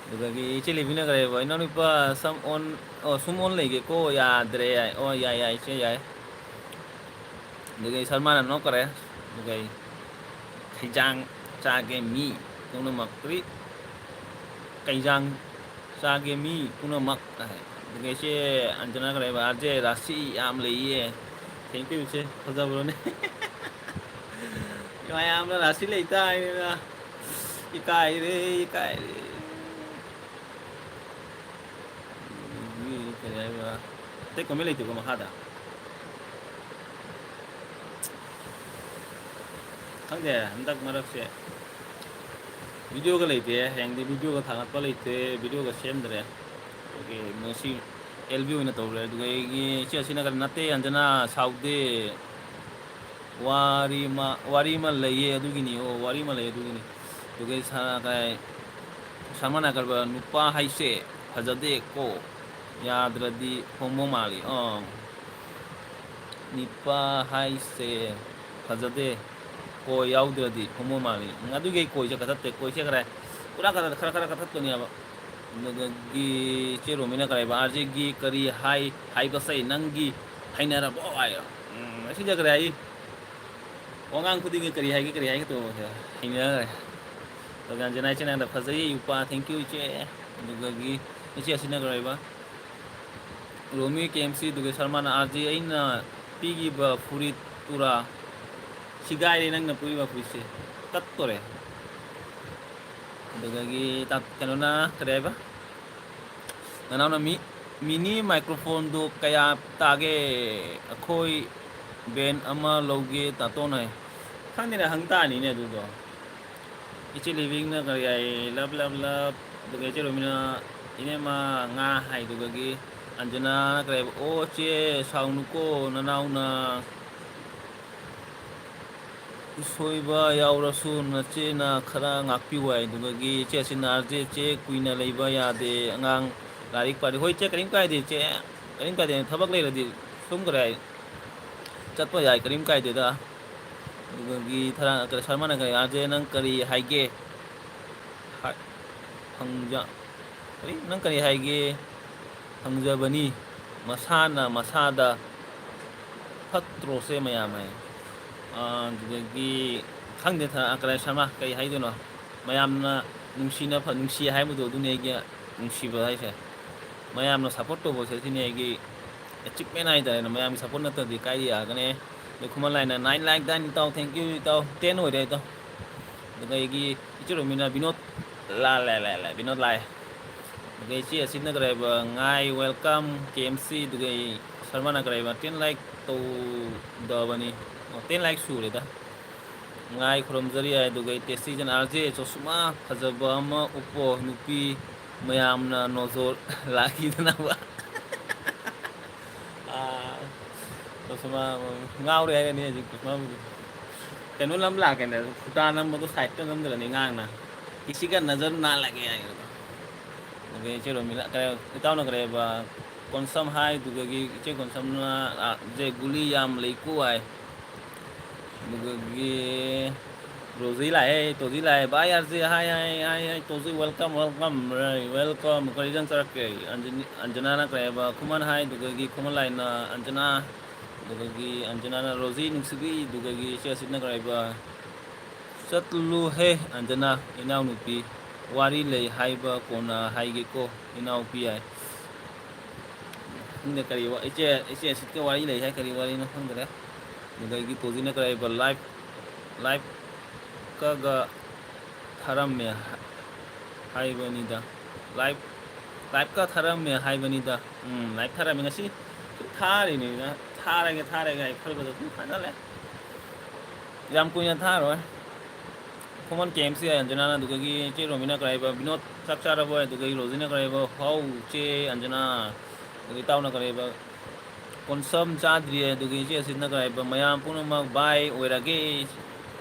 ꯑꯗꯨꯗꯒꯤ ꯏꯆꯦ ꯂꯤꯕꯤꯅ ꯀꯔꯤ ꯍꯥꯏꯕ? "ꯏꯅꯥꯎꯅꯨꯄꯥ, ꯁꯝ ꯑꯣꯟ, ꯑꯣ, ꯁꯨꯝ ꯑꯣꯟ ꯂꯩꯒꯦꯀꯣ, ꯌꯥꯗ꯭ꯔꯦ" ꯍꯥꯏ꯫ ꯑꯣ, ꯌꯥꯏ, ꯌꯥꯏ, ꯏꯆꯦ, ꯌꯥꯏ꯫ ꯑꯗꯨꯒ ꯁꯜꯃꯥꯟꯅ ꯅꯣꯛꯈꯔꯦ꯫ ꯑꯗꯨꯒ ꯑꯩ, "ꯈꯩꯖꯥꯡ ꯆꯥꯒꯦ ꯃꯤ ꯄꯨꯝꯅꯃꯛ"꯫ ꯀꯔꯤ? "ꯀꯩꯖꯥꯡ ꯆꯥꯒꯦ ꯃꯤ ꯄꯨꯝꯅꯃꯛ" ꯍꯥꯏ꯫ ꯑꯗꯨꯒ ꯏꯆꯦ ꯑꯟꯖꯅꯥ ꯀꯔꯤ ꯍꯥꯏꯕ? "ꯑꯥꯔ ꯖꯦ, ꯔꯥꯁꯤ ꯌꯥꯝ ꯂꯩꯌꯦ"꯫ Thank you ꯏꯆꯦ, ꯐꯖꯕ꯭ꯔꯣꯅꯦ? ꯃꯌꯥꯝꯅ ꯔꯥꯁꯤ ꯂꯩꯇꯥꯏꯅꯦꯅ꯫ ꯏꯀꯥꯏꯔꯦ, ꯏꯀꯥꯏꯔꯦ꯫ ꯀꯔꯤ ꯍꯥꯏꯕ? ꯑꯇꯩ ꯀꯣꯃꯦꯟ ꯂꯩꯇꯦꯀꯣ ꯃꯈꯥꯗ? ꯈꯪꯗꯦ, ꯍꯟꯗꯛ ꯃꯔꯛꯁꯦ ꯚꯤꯗꯤꯑꯣꯒ ꯂꯩꯇꯦ꯫ ꯍꯌꯦꯡꯗꯤ ꯚꯤꯗꯤꯑꯣꯒ ꯊꯥꯒꯠꯄ ꯂꯩꯇꯦ, ꯚꯤꯗꯤꯑꯣꯒ ꯁꯦꯝꯗ꯭ꯔꯦ꯫ ꯑꯗꯒꯤ ꯉꯁꯤ ꯑꯦꯜ ꯕꯤ ꯑꯣꯏꯅ ꯇꯧꯔꯦ꯫ ꯑꯗꯨꯒ ꯑꯩꯒꯤ ꯏꯆꯦ ꯑꯁꯤꯅ ꯀꯔꯤ, "ꯅꯠꯇꯦ ꯑꯟꯖꯅꯥ, ꯁꯥꯎꯗꯦ, ꯋꯥꯔꯤ ꯑꯃ, ꯋꯥꯔꯤ ꯑꯃ ꯂꯩꯌꯦ ꯑꯗꯨꯒꯤꯅꯤ, ꯑꯣ, ꯋꯥꯔꯤ ꯑꯃ ꯂꯩꯌꯦ ꯑꯗꯨꯒꯤꯅꯤ"꯫ ꯑꯗꯨꯒ ꯁꯥ-, ꯀꯩ, ꯁꯜꯃꯥꯟꯅ ꯀꯔꯕ, "ꯅꯨꯄꯥ ꯍꯥꯏꯁꯦ ꯐꯖꯗꯦ ꯀꯣ, ꯌꯥꯗ꯭ꯔꯗꯤ ꯍꯣꯃꯣ ꯃꯥꯜꯂꯤ"꯫ ꯑꯥ꯫ "ꯅꯨꯄꯥ ꯍꯥꯏꯁꯦ ꯐꯖꯗꯦ, ꯀꯣꯏ ꯌꯥꯎꯗ꯭ꯔꯗꯤ ꯍꯣꯃꯣ ꯃꯥꯜꯂꯤ"꯫ ꯎꯝ, ꯑꯗꯨꯒꯤ ꯑꯩ ꯀꯣꯏꯁꯦ ꯀꯠꯊꯠꯇꯦ, ꯀꯣꯏꯁꯦ ꯈꯔ, ꯄꯨꯔꯥ ꯀꯠꯊꯠ-, ꯈꯔ, ꯈꯔ ꯀꯠꯊꯠꯄꯅꯦꯕ꯫ ꯑꯗꯨꯗꯒꯤ ꯆꯦ ꯔꯣꯃꯤꯅ ꯀꯔꯤ ꯍꯥꯏꯕ, "ꯑꯥꯔ ꯖꯦꯒꯤ ꯀꯔꯤ ꯍꯥꯏ, ꯍꯥꯏꯕꯁꯦ ꯅꯪꯒꯤ ꯍꯩꯅꯔꯕꯣ?" ꯍꯥꯏꯌꯣ꯫ ꯎꯝ, ꯑꯁꯤꯗ ꯀꯔꯤ ꯍꯥꯏ? ꯋꯥꯉꯥꯡ ꯈꯨꯗꯤꯡꯒꯤ ꯀꯔꯤ ꯍꯥꯏꯒꯦ, ꯀꯔꯤ ꯍꯥꯏꯒꯦ ꯇꯧꯕꯁꯦ ꯍꯩꯅꯈ꯭ꯔꯦ꯫ ꯑꯗꯨꯒ ꯑꯟꯖꯅꯥ ꯏꯆꯦꯅ ꯍꯥꯏꯕꯗ, "ꯐꯖꯩꯌꯦ ꯏꯄ꯭ꯋꯥ, thank you ꯏꯆꯦ"꯫ ꯑꯗꯨꯗꯒꯤ ꯏꯆꯦ ꯑꯁꯤꯅ ꯀꯔꯤ ꯍꯥꯏꯕ? ꯔꯣꯃꯤ ꯀꯦ ꯑꯦꯝ ꯁꯤ, ꯑꯗꯨꯒ ꯁꯜꯃꯥꯟ ꯑꯥꯔ ꯖꯦ, "ꯑꯩꯅ ꯄꯤꯈꯤꯕ ꯐꯨꯔꯤꯠꯇꯨꯔꯥ? ꯁꯤꯒꯥꯏꯔꯦ ꯅꯪꯅ ꯄꯨꯔꯤꯕ ꯐꯨꯔꯤꯠꯁꯦ, ꯇꯠꯇꯣꯔꯦ"꯫ ꯑꯗꯨꯗꯒꯤ ꯇꯥ-, ꯀꯩꯅꯣꯅ ꯀꯔꯤ ꯍꯥꯏꯕ? ꯅꯅꯥꯎꯅ ꯃꯤ-, "ꯃꯤꯅꯤ ꯃꯥꯏꯀ꯭ꯔꯣꯐꯣꯟꯗꯣ ꯀꯌꯥ ꯇꯥꯒꯦ? ꯑꯩꯈꯣꯏ ꯕꯦꯟ ꯑꯃ ꯂꯧꯒꯦ ꯇꯥꯇꯣꯟ" ꯍꯥꯏ꯫ ꯈꯪꯗꯦꯅꯦ, ꯍꯪ ꯇꯥꯅꯤꯅꯦ ꯑꯗꯨꯗꯣ꯫ ꯏꯆꯦ ꯂꯤꯕꯤꯡꯅ ꯀꯔꯤ ꯍꯥꯏ? "Love, love, love"꯫ ꯑꯗꯨꯒ ꯏꯆꯦ ꯔꯣꯃꯤꯅ, "ꯏꯅꯦꯃ ꯉꯥ" ꯍꯥꯏꯗꯨꯗꯒꯤ ꯑꯟꯖꯅꯥꯅ ꯀꯔꯤ ꯍꯥꯏꯕ? "ꯑꯣ ꯆꯦ, ꯁꯥꯎꯅꯨꯀꯣ, ꯅꯅꯥꯎꯅ ꯁꯣꯏꯕ ꯌꯥꯎꯔꯁꯨ ꯅꯆꯦꯅ ꯈꯔ ꯉꯥꯛꯄꯤꯌꯨ" ꯍꯥꯏꯗꯨꯗꯒꯤ ꯏꯆꯦ ꯑꯁꯤꯅ, "ꯑꯥꯔ ꯖꯦ ꯆꯦ, ꯀꯨꯏꯅ ꯂꯩꯕ ꯌꯥꯗꯦ, ꯑꯉꯥꯡ ꯂꯥꯏꯔꯤꯛ ꯄꯥꯔꯤ"꯫ ꯍꯣꯏ ꯆꯦ, ꯀꯔꯤꯝ ꯀꯥꯏꯗꯦ ꯆꯦ, ꯀꯔꯤꯝ ꯀꯥꯏꯗꯦ, ꯊꯕꯛ ꯂꯩꯔꯗꯤ ꯁꯨꯝ ꯀꯔꯤ ꯍꯥꯏ, ꯆꯠꯄ ꯌꯥꯏ, ꯀꯔꯤꯝ ꯀꯥꯏꯗꯦꯗ꯫ ꯑꯗꯨꯗꯒꯤ ꯊꯔꯥ-, ꯀꯔꯤ, ꯁꯜꯃꯥꯟꯅ ꯀꯔꯤ, "ꯑꯥꯔ ꯖꯦ ꯅꯪ ꯀꯔꯤ ꯍꯥꯏꯒꯦ? ꯍꯥꯏ-, ꯍꯪꯖ-, ꯀꯔꯤ? ꯅꯪ ꯀꯔꯤ ꯍꯥꯏꯒꯦ? ꯍꯪꯖꯕꯅꯤ, ꯃꯁꯥꯅ ꯃꯁꯥꯗ ꯐꯠꯇ꯭ꯔꯣꯁꯦ ꯃꯌꯥꯝ" ꯍꯥꯏ꯫ ꯑꯥ, ꯑꯗꯨꯗꯒꯤ ꯈꯪꯗꯦ, ꯊ-, ꯀꯔꯤ, ꯁꯜꯃꯥꯟ ꯀꯔꯤ ꯍꯥꯏꯗꯣꯏꯅꯣ? ꯃꯌꯥꯝꯅ ꯅꯨꯡꯁꯤꯅ ꯐ-, ꯅꯨꯡꯁꯤ ꯍꯥꯏꯕꯗꯣ ꯑꯗꯨꯅꯤ ꯑꯩꯒꯤ ꯅꯨꯡꯁꯤꯕ ꯍꯥꯏꯁꯦ꯫ ꯃꯌꯥꯝꯅ ꯁꯞꯄꯣꯔꯠ ꯇꯧꯕꯁꯦ ꯁꯤꯅꯤ ꯑꯩꯒꯤ ꯑꯦꯆꯤꯞꯃꯦꯟ ꯍꯥꯏꯇꯥꯔꯦꯅꯦ꯫ ꯃꯌꯥꯝꯒꯤ ꯁꯞꯄꯣꯔꯠ ꯅꯠꯇ꯭ꯔꯗꯤ ꯀꯥꯏꯗ ꯌꯥꯒꯅꯤ? ꯑꯗꯩ ꯈꯨꯃꯟ ꯂꯥꯏꯅ nine like done ꯏꯇꯥꯎ, thank you ꯏꯇꯥꯎ, ten ꯑꯣꯏꯔꯦ ꯏꯇꯥꯎ꯫ ꯑꯗꯨꯒ ꯑꯩꯒꯤ ꯏꯆꯦ ꯔꯣꯃꯤꯅ ꯕꯤꯅꯣꯠ ꯂꯥꯜꯂꯦ, ꯂꯥꯜꯂꯦ, ꯕꯤꯅꯣꯠ ꯂꯥꯜꯂꯦ꯫ ꯑꯗꯨꯒ ꯏꯆꯦ ꯑꯁꯤꯅ ꯀꯔꯤ ꯍꯥꯏꯕ, ꯉꯥꯏ, welcome, ꯀꯦ ꯑꯦꯝ ꯁꯤ, ꯑꯗꯨꯒ ꯑꯩ ꯁꯜꯃꯥꯟꯅ ꯀꯔꯤ ꯍꯥꯏꯕ, ten like ꯇꯧꯗꯕꯅꯤ꯫ ꯑꯣ, ten like ꯁꯨꯔꯦꯗ꯫ ꯉꯥꯏ ꯈꯨꯔꯨꯝꯖꯔꯤ ꯍꯥꯏ꯫ ꯑꯗꯨꯒ ꯇꯦꯁꯇꯤ ꯖꯟ ꯑꯥꯔ ꯖꯦ ꯆꯣꯁꯃꯥ ꯐꯖꯕ ꯑꯃ ꯎꯞꯄꯣ, ꯅꯨꯄꯤ ꯃꯌꯥꯝꯅ ꯅꯣꯖꯣꯔ ꯂꯥꯛꯈꯤꯗꯅꯕ꯫ ꯑꯥ, ꯆꯣꯁꯃꯥ ꯉꯥꯎꯔꯦ ꯍꯥꯏꯔꯅꯤ ꯍꯧꯖꯤꯛ ꯆꯣꯁꯃꯥꯕꯨꯗꯤ꯫ ꯀꯩꯅꯣ ꯅꯝ ꯂꯥꯛꯀꯦꯅꯦ, ꯈꯨꯇꯥ ꯅꯝꯕꯗꯣ ꯁꯥꯏꯠꯇ ꯅꯝꯗ꯭ꯔꯅꯤ ꯉꯥꯡꯅ꯫ ꯀꯤꯁꯤꯒ ꯅꯖꯔ ꯅꯥ ꯂꯒꯦ ꯍꯥꯏꯕꯗꯣ꯫ ꯑꯗꯨꯒ ꯏꯆꯦ ꯔꯣꯃꯤꯂꯥ, ꯀꯩ, ꯏꯇꯥꯎꯅ ꯀꯔꯤ ꯍꯥꯏꯕ, ꯀꯣꯟꯁꯝ ꯍꯥꯏ, ꯑꯗꯨꯗꯒꯤ ꯏꯆꯦ ꯀꯣꯟꯁꯝꯅ, ꯑꯥ, ꯖꯦ ꯒꯨꯂꯤ ꯌꯥꯝ ꯂꯩꯀꯣ ꯍꯥꯏ꯫ ꯑꯗꯨꯗꯒꯤ ꯔꯣꯖꯤ ꯂꯥꯛꯑꯦ, ꯇꯣꯖꯤ ꯂꯥꯛꯑꯦ꯫ ꯚꯥꯏ ꯑꯥꯔ ꯖꯦ, ꯍꯥꯏ, ꯍꯥꯏ, ꯍꯥꯏ, ꯍꯥꯏ, ꯇꯣꯖꯤ, welcome, welcome, welcome꯫ ꯀꯔꯤ ꯏꯟꯖꯥꯡ ꯆꯥꯔꯛꯀꯦ? ꯑꯟꯖꯅꯤ-, ꯑꯟꯖꯅꯥꯅ ꯀꯔꯤ ꯍꯥꯏꯕ, ꯈꯨꯃꯟ ꯍꯥꯏ, ꯑꯗꯨꯗꯒꯤ ꯈꯨꯃꯟ ꯂꯥꯏꯅ ꯑꯟꯖꯅꯥ, ꯑꯗꯨꯗꯒꯤ ꯑꯟꯖꯅꯥꯅ ꯔꯣꯖꯤ ꯅꯨꯡꯁꯤꯕꯤ, ꯑꯗꯨꯗꯒꯤ ꯏꯆꯦ ꯑꯁꯤꯅ ꯀꯔꯤ ꯍꯥꯏꯕ, ꯆꯠꯂꯨꯍꯦ ꯑꯟꯖꯅꯥ, ꯏꯅꯥꯎꯅꯨꯄꯤ, ꯋꯥꯔꯤ ꯂꯩ ꯍꯥꯏꯕ ꯀꯣꯟꯅ ꯍꯥꯏꯒꯦꯀꯣ, ꯏꯅꯥꯎꯄꯤ ꯍꯥꯏ꯫ ꯈꯪꯗꯦ ꯀꯔꯤ ꯋꯥ-, ꯏꯆꯦ, ꯏꯆꯦ ꯑꯁꯤꯠꯀ ꯋꯥꯔꯤ ꯂꯩ ꯍꯥꯏ, ꯀꯔꯤ ꯋꯥꯔꯤꯅꯣ ꯈꯪꯗ꯭ꯔꯦ꯫ ꯑꯗꯨꯗꯒꯤ ꯇꯣꯖꯤꯅ ꯀꯔꯤ ꯍꯥꯏꯕ, ꯂꯥꯏꯐ, ꯂꯥꯏꯐ ꯀꯒ ꯊꯥꯔꯝꯃꯦ ꯍꯥꯏꯕꯅꯤꯗ꯫ ꯂꯥꯏꯐ, ꯂꯥꯏꯐꯀ ꯊꯥꯔꯝꯃꯦ ꯍꯥꯏꯕꯅꯤꯗ꯫ ꯎꯝ, ꯂꯥꯏꯐ ꯊꯥꯔꯝꯃꯦ꯫ ꯉꯁꯤ ꯁꯨꯝ ꯊꯥꯔꯤꯅꯤꯅ, ꯊꯥꯔꯒꯦ, ꯊꯥꯔꯒꯦ ꯍꯥꯏ ꯈꯜꯂꯒ ꯑꯗꯨꯝ ꯊꯥꯖꯜꯂꯦ꯫ ꯌꯥꯝ ꯀꯨꯏꯅ ꯊꯥꯔꯣꯏ꯫ ꯈꯨꯃꯟ ꯀꯦ ꯑꯦꯝ ꯁꯤ ꯑꯟꯖꯅꯥꯅ, ꯑꯗꯨꯗꯒꯤ ꯏꯆꯦ ꯔꯣꯃꯤꯅ ꯀꯔꯤ ꯍꯥꯏꯕ, ꯕꯤꯅꯣꯗ ꯆꯥꯛ ꯆꯥꯔꯕꯣ? ꯑꯗꯨꯗꯒꯤ ꯔꯣꯖꯤꯅ ꯀꯔꯤ ꯍꯥꯏꯕ, ꯍꯥꯎ ꯏꯆꯦ ꯑꯟꯖꯅꯥ꯫ ꯑꯗꯨꯗꯒꯤ ꯏꯇꯥꯎꯅ ꯀꯔꯤ ꯍꯥꯏꯕ, ꯀꯣꯟꯁꯝ ꯆꯥꯗ꯭ꯔꯤꯌꯦ꯫ ꯑꯗꯨꯒꯤ ꯏꯆꯦ ꯑꯁꯤꯅ ꯀꯔꯤ ꯍꯥꯏꯕ, ꯃꯌꯥꯝ ꯄꯨꯝꯅꯃꯛ ꯕꯥꯏ ꯑꯣꯏꯔꯒꯦ꯫